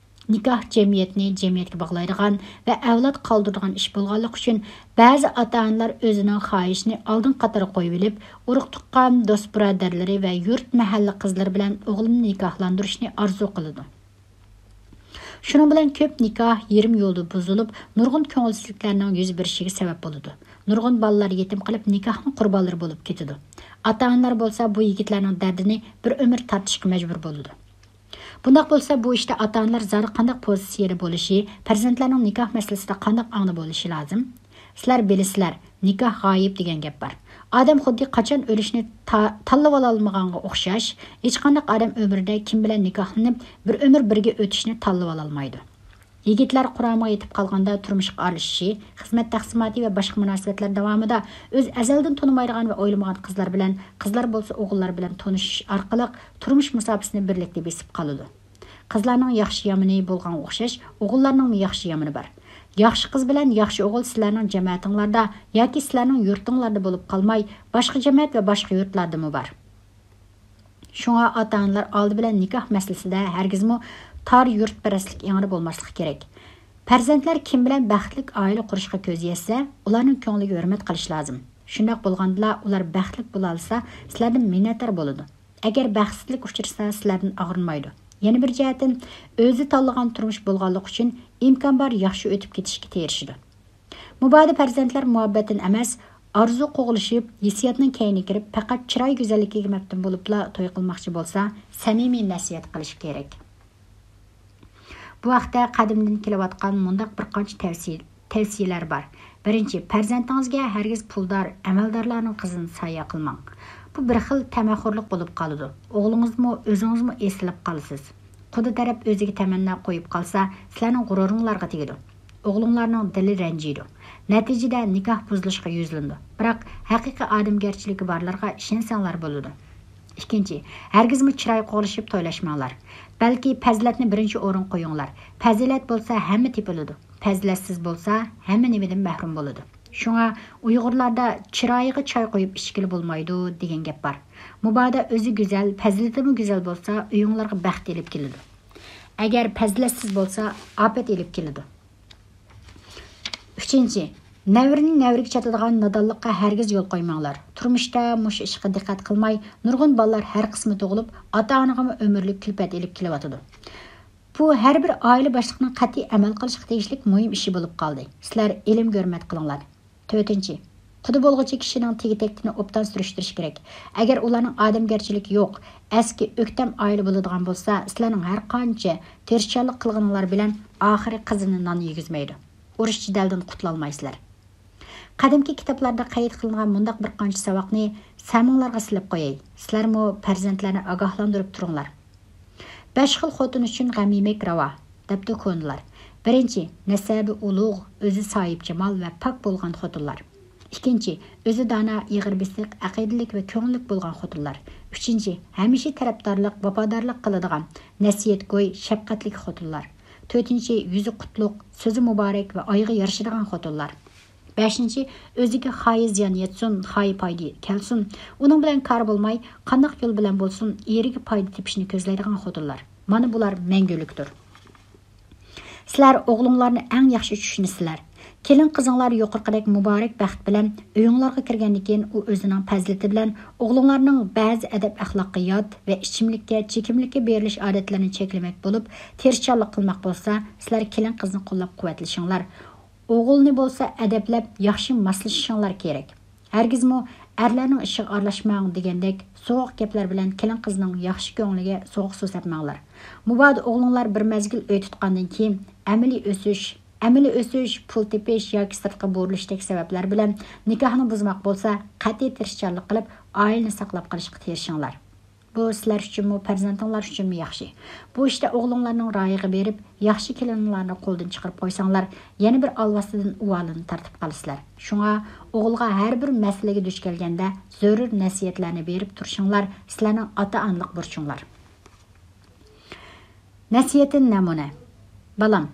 نىكاھ جەمئىيەتنى جەمئىيەتكە باغلايدىغان ۋە ئەۋلاد قالدۇرىدىغان ئىش بولغانلىقى ئۈچۈن، بەزى ئاتا-ئانىلار ئۆزىنىڭ خاھىشىنى ئالدىنقى قاتارغا قويۇۋېلىپ، ئۇرۇق-تۇغقان، دوست-بۇرادەرلىرى ۋە يۇرت-مەھەللە قىزلىرى بىلەن ئوغلىنى نىكاھلاندۇرۇشنى ئارزۇ قىلىدۇ. شۇنىڭ بىلەن كۆپ نىكاھ يېرىم يولدا بۇزۇلۇپ، نۇرغۇن كۆڭۈلسىزلىكلەرنىڭ يۈز بېرىشىگە سەۋەب بولىدۇ. نۇرغۇن بالىلار يېتىم قېلىپ، نىكاھنىڭ قۇربانلىرى بولۇپ كېتىدۇ. ئاتا-ئانىلار بولسا بۇ يىگىتلەرنىڭ دەردىنى بىر ئۆمۈر تارتىشقا مەجبۇر بولىدۇ. بۇنداق بولسا، بۇ ئىشتا ئاتا-ئانىلار زادى قانداق پوزىتسىيەدە بولۇشى، پەرزەنتلەرنىڭ نىكاھ مەسىلىسىدە قانداق ئاڭدا بولۇشى لازىم؟ سىلەر بىلىسىلەر، نىكاھ غايىب دېگەن گەپ بار. ئادەم خۇددى قاچان ئۆلۈشنى تا-، تاللىۋالالمىغانغا ئوخشاش، ھېچقانداق ئادەم ئۆمرىدە كىم بىلەن نىكاھلىنىپ، بىر ئۆمۈر بىرگە ئۆتۈشنى تاللىۋالالمايدۇ. يىگىتلەر قۇرامىغا يېتىپ قالغاندا تۇرمۇشقا ئارىلىشىشى، خىزمەت تەقسىماتى ۋە باشقا مۇناسىۋەتلەر داۋامىدا ئۆزى ئەزەلدىن تونۇمايدىغان ۋە ئويلىمىغان قىزلار بىلەن، قىزلار بولسا ئوغۇللار بىلەن تونۇشۇش ئارقىلىق تۇرمۇش مۇساپىسىنى بىرلىكتە بېسىپ قالىدۇ. قىزلارنىڭ ياخشى-يامىنى بولغانغا ئوخشاش، ئوغۇللارنىڭمۇ ياخشى-يامىنى بار. ياخشى قىز بىلەن ياخشى ئوغۇل سىلەرنىڭ جەمەتىڭلاردا ياكى سىلەرنىڭ يۇرتۇڭلاردا بولۇپ قالماي، باشقا جەمەت ۋە باشقا يۇرتلاردىمۇ بار. شۇڭا ئاتا-ئانىلار ئالدى بىلەن نىكاھ مەسىلىسىدە ھەرگىزمۇ تار يۇرتپەرەسلىك ئېڭىدا بولماسلىقى كېرەك. پەرزەنتلەر كىم بىلەن بەختلىك ئائىلە قۇرۇشقا كۆزى يەتسە، ئۇلارنىڭ كۆڭلىگە ھۆرمەت قىلىش لازىم. شۇنداق بولغاندىلا ئۇلار بەختلىك بولالىسا، سىلەردىن مىننەتدار بولىدۇ. ئەگەر بەختسىزلىك ئۇچرىسا، سىلەردىن ئاغرىنمايدۇ. يەنە بىر جەھەتتىن، ئۆزى تاللىغان تۇرمۇش بولغانلىقى ئۈچۈن ئىمكان بار ياخشى ئۆتۈپ كېتىشكە تىرىشىدۇ. مۇبادا پەرزەنتلەر مۇھەببەتتىن ئەمەس، ئارزۇ قوغلىشىپ، ھېسسىياتنىڭ كەينىگە كىرىپ، پەقەت چىراي گۈزەللىكىگە مەپتۇن بولۇپلا توي قىلماقچى بولسا، سەمىمىي نەسىھەت قىلىش كېرەك. بۇ ھەقتە قەدىمدىن كېلىۋاتقان مۇنداق بىر قانچە تەۋسىيە، تەۋسىيەلەر بار. بىرىنچى، پەرزەنتىڭىزگە ھەرگىز پۇلدار، ئەمەلدارلارنىڭ قىزىنى سايە قىلماڭ. بۇ بىر خىل تەمەخورلۇق بولۇپ قالىدۇ. ئوغلىڭىزمۇ، ئۆزىڭىزمۇ ئېسىلىپ قالىسىز. قۇدا تەرەپ ئۆزىگە تەمەننا قويۇپ قالسا، سىلەرنىڭ غۇرۇرۇڭلارغا تېگىدۇ. ئوغلۇڭلارنىڭ دىلى رەنجىيدۇ. نەتىجىدە نىكاھ بۇزۇلۇشقا يۈزلىنىدۇ. بىراق، ھەقىقىي ئادەمگەرچىلىكى بارلارغا ئىشەنسەڭلار بولىدۇ. ئىككىنچى، ھەرگىزمۇ چىراي قوغلىشىپ تويلاشماڭلار. بەلكى پەزىلەتنى بىرىنچى ئورۇنغا قويۇڭلار. پەزىلەت بولسا ھەممە تېپىلىدۇ. پەزىلەتسىز بولسا، ھەممە نېمىدىن مەھرۇم بولىدۇ. شۇڭا ئۇيغۇرلاردا «چىرايىغا چاي قۇيۇپ ئىچكىلى بولمايدۇ» دېگەن گەپ بار. مۇبادا ئۆزى گۈزەل، پەزىلىتىمۇ گۈزەل بولسا، ئۆيۈڭلارغا بەخت ئېلىپ كېلىدۇ. ئەگەر پەزىلەتسىز بولسا، ئاپەت ئېلىپ كېلىدۇ. ئۈچىنچى، نەۋرىنى نەۋرىگە چاتىدىغان نادانلىققا ھەرگىز يول قويماڭلار. تۇرمۇشتا مۇشۇ ئىشقا دىققەت قىلماي، نۇرغۇن بالىلار ھەر قىسمى تۇغۇلۇپ، ئاتا-ئانىغىمۇ ئۆمۈرلۈك كۈلپەت ئېلىپ كېلىۋاتىدۇ. بۇ ھەر بىر ئائىلە باشلىقىنىڭ قەتئىي ئەمەل قىلىشقا تېگىشلىك مۇھىم ئىشى بولۇپ قالدى. سىلەر ئىلىمگە ھۆرمەت قىلىڭلار. تۆتىنچى، قۇدا بولغۇچى كىشىنىڭ تېگى-تەكتىنى ئوبدان سۈرۈشتۈرۈش كېرەك. ئەگەر ئۇلارنىڭ ئادەمگەرچىلىكى يوق، ئەسكى، ئۆكتەم ئائىلە بولىدىغان بولسا، سىلەرنىڭ ھەر قانچە تىرىشچانلىق قىلغىنىڭلار بىلەن ئاخىرى قىزىنى نان يېگۈزمەيدۇ. ئۇرۇش-جېدەلدىن قۇتۇلالمايسىلەر. قەدىمكى كىتابلاردا قەيت قىلىنغان مۇنداق بىر قانچە ساۋاقنى سەمىڭلارغا سېلىپ قوياي. سىلەرمۇ پەرزەنتلەرنى ئاگاھلاندۇرۇپ تۇرۇڭلار. «بەش خىل خوتۇن ئۈچۈن غەم يېمەك راۋا» دەپتۇ كونىلار. بىرىنچى، نەسەبى ئۇلۇغ، ئۆزى ساھىبجامال ۋە پاك بولغان خوتۇنلار. ئىككىنچى، ئۆزى دانا، ئېغىر بېسىق، ئەقىدىلىك ۋە كۆڭۈللۈك بولغان خوتۇنلار. ئۈچىنچى، ھەمىشە تەرەپدارلىق، ۋاپادارلىق قىلىدىغان، نەسىھەتگوي، شەپقەتلىك خوتۇنلار. تۆتىنچى، يۈزى قۇتلۇق، سۆزى مۇبارەك ۋە ئايىغى يارىشىدىغان خوتۇنلار. بەشىنچى، ئۆزىگە خايى زىيان يەتسۇن، خايى پايدا كەلسۇن، ئۇنىڭ بىلەن كارى بولماي، قانداق يول بىلەن بولسۇن، ئېرىگە پايدا تېپىشنى كۆزلەيدىغان خوتۇنلار. مانا بۇلار مەڭگۈلۈكتۇر. سىلەر ئوغلۇڭلارنى ئەڭ ياخشى چۈشىنىسىلەر. كېلىن قىزىڭلار يۇقىرىقىدەك مۇبارەك بەخت بىلەن ئۆيۈڭلارغا كىرگەندىن كېيىن، ئۇ ئۆزىنىڭ پەزىلىتى بىلەن ئوغلۇڭلارنىڭ بەزى ئەدەپ-ئەخلاققا يات ۋە ئىچىملىككە، چېكىملىككە بېرىلىش ئادەتلىرىنى چەكلىمەك بولۇپ، تىرىشچانلىق قىلماق بولسا، سىلەر كېلىن قىزنى قوللاپ-قۇۋۋەتلىشىڭلار. ئوغۇلنى بولسا ئەدەپلەپ، ياخشى ماسلىشىشىڭلار كېرەك. ھەرگىزمۇ ئەرلەرنىڭ ئىشىغا ئارىلاشماڭ دېگەندەك سوغۇق گەپلەر بىلەن كېلىن قىزنىڭ ياخشى كۆڭلىگە سوغۇق سۇ سەپمەڭلار. مۇبادا ئوغلۇڭلار بىر مەزگىل ئۆي تۇتقاندىن كېيىن، ئەمەلىي ئۆسۈش، ئەمەلىي ئۆسۈش، پۇل تېپىش ياكى سىرتقا بۇرۇلۇشتەك سەۋەبلەر بىلەن نىكاھنى بۇزماق بولسا، قەتئىي تىرىشچانلىق قىلىپ، ئائىلىنى ساقلاپ قېلىشقا تىرىشىڭلار. بۇ سىلەر ئۈچۈنمۇ، پەرزەنتىڭلار ئۈچۈنمۇ ياخشى. بۇ ئىشتا ئوغلۇڭلارنىڭ رايىغا بېرىپ، ياخشى كېلىنلارنى قولدىن چىقىرىپ قويساڭلار، يەنە بىر ئالۋاستىدىن ئۇۋالىنى تارتىپ قالىسىلەر. شۇڭا ئوغۇلغا ھەر بىر مەسىلىگە دۇچ كەلگەندە، زۆرۈر نەسىھەتلەرنى بېرىپ تۇرۇشۇڭلار سىلەرنىڭ ئاتا-ئانىلىق بۇرچۇڭلار. نەسىھەتتىن نەمۇنە. بالام،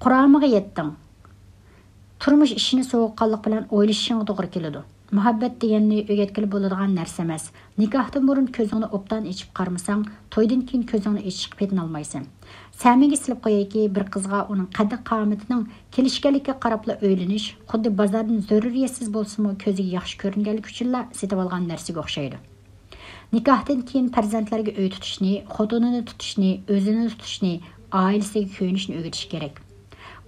قۇرامىغا يەتتىڭ. تۇرمۇش ئىشىنى سوغۇققانلىق بىلەن ئويلىشىشىڭغا توغرا كېلىدۇ. مۇھەببەت دېگەننى ئۆگەتكىلى بولىدىغان نەرسە ئەمەس. نىكاھتىن بۇرۇن كۆزۈڭنى ئوبدان ئېچىپ قارىمىساڭ، تويدىن كېيىن كۆزۈڭنى ئېچىشقا پېتىنالمايسەن. سەمىڭگە سېلىپ قويايكى، بىر قىزغا ئۇنىڭ قەددى-قامىتىنىڭ كېلىشكەنلىكىگە قاراپلا ئۆيلىنىش، خۇددى بازاردىن زۆرۈرىيەتسىز بولسىمۇ، كۆزىگە ياخشى كۆرۈنگەنلىكى ئۈچۈنلا سېتىۋالغان نەرسىگە ئوخشايدۇ. نىكاھتىن كېيىن پەرزەنتلەرگە ئۆي تۇتۇشنى، خوتۇنىنى تۇتۇشنى، ئۆزىنى تۇتۇشنى، ئائىلىسىگە كۆيۈنۈشنى ئۆگىتىش كېرەك.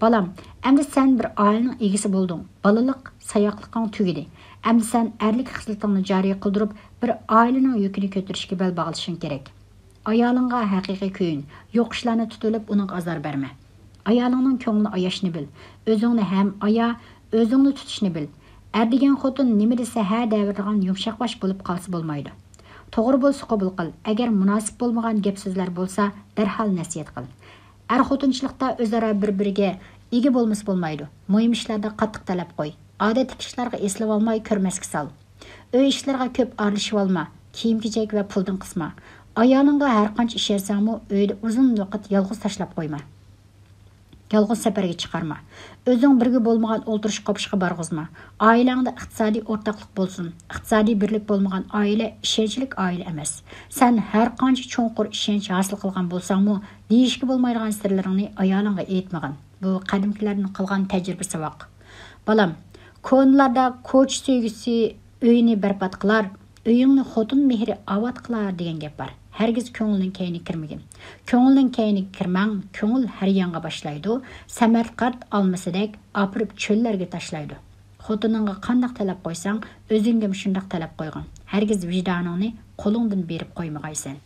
بالام، ئەمدى سەن بىر ئائىلىنىڭ ئىگىسى بولدۇڭ، بالىلىق، ساياقلىقىڭ تۈگىدى. ئەمدى سەن ئەرلىك خىسلىتىڭنى جارى قىلدۇرۇپ، بىر ئائىلىنىڭ يۈكىنى كۆتۈرۈشكە بەل باغلىشىڭ كېرەك. ئايالىڭغا ھەقىقىي كۆيۈن، يوق ئىشلارنى تۇتۇۋېلىپ ئۇنىڭغا ئازار بەرمە. ئايالىڭنىڭ كۆڭلىنى ئاياشنى بىل، ئۆزۈڭنى ھەم ئايا، ئۆزۈڭنى تۇتۇشنى بىل. ئەر دېگەن خوتۇن نېمە دېسە ھە دەۋېرىدىغان يۇمشاق باش بولۇپ قالسا بولمايدۇ. توغرا بولسا قوبۇل قىل، ئەگەر مۇناسىپ بولمىغان گەپ سۆزلەر بولسا دەرھال نەسىھەت قىل. ئەر خوتۇنچىلىقتا ئۆزئارا بىر بىرىگە ئىگە بولمىسا بولمايدۇ. مۇھىم ئىشلاردا قاتتىق تەلەپ قوي. ئادەتتىكى ئىشلارغا ئېسىلىۋالماي كۆرمەسكە سال. ئۆي ئىشلىرىغا كۆپ ئارىلىشىۋالما، كىيىم-كېچەك ۋە پۇلدىن قىسما. ئايالىڭغا ھەرقانچە ئىشەنسەڭمۇ ئۆيدە ئۇزۇن ۋاقىت يالغۇز تاشلاپ قويما. يالغۇز سەپەرگە چىقارما. ئۆزۈڭ بىرگە بولمىغان ئولتۇرۇش قوپۇشقا بارغۇزما. ئائىلەڭدە ئىقتىسادىي ئورتاقلىق بولسۇن. ئىقتىسادىي بىرلىك بولمىغان ئائىلە ئىشەنچلىك ئائىلە ئەمەس. سەن ھەرقانچە چوڭقۇر ئىشەنچ ھاسىل قىلغان بولساڭمۇ، دېيىشكە بولمايدىغان سىرلىرىڭنى ئايالىڭغا ئېيتمىغىن. بۇ قەدىمكىلەردىن قالغان تەجرىبە ساۋاق. بالام، كونىلاردا كوچا سۆيگۈسى ئۆينى بەربات قىلار، ئۆيۈڭنى خوتۇن مېھرى ئاۋات قىلار دېگەن گەپ بار. ھەرگىز كۆڭۈلنىڭ كەينىگە كىرمىگىن. كۆڭۈلنىڭ كەينىگە كىرمەڭ، كۆڭۈل ھەر يانغا باشلايدۇ. سەمەرقەنت ئالمىسىدەك ئاپىرىپ چۆللەرگە تاشلايدۇ. خوتۇنۇڭغا قانداق تەلەپ قويساڭ، ئۆزۈڭگىمۇ شۇنداق تەلەپ قويغىن. ھەرگىز ۋىجدانىڭنى قولۇڭدىن بېرىپ قويمىغايسەن.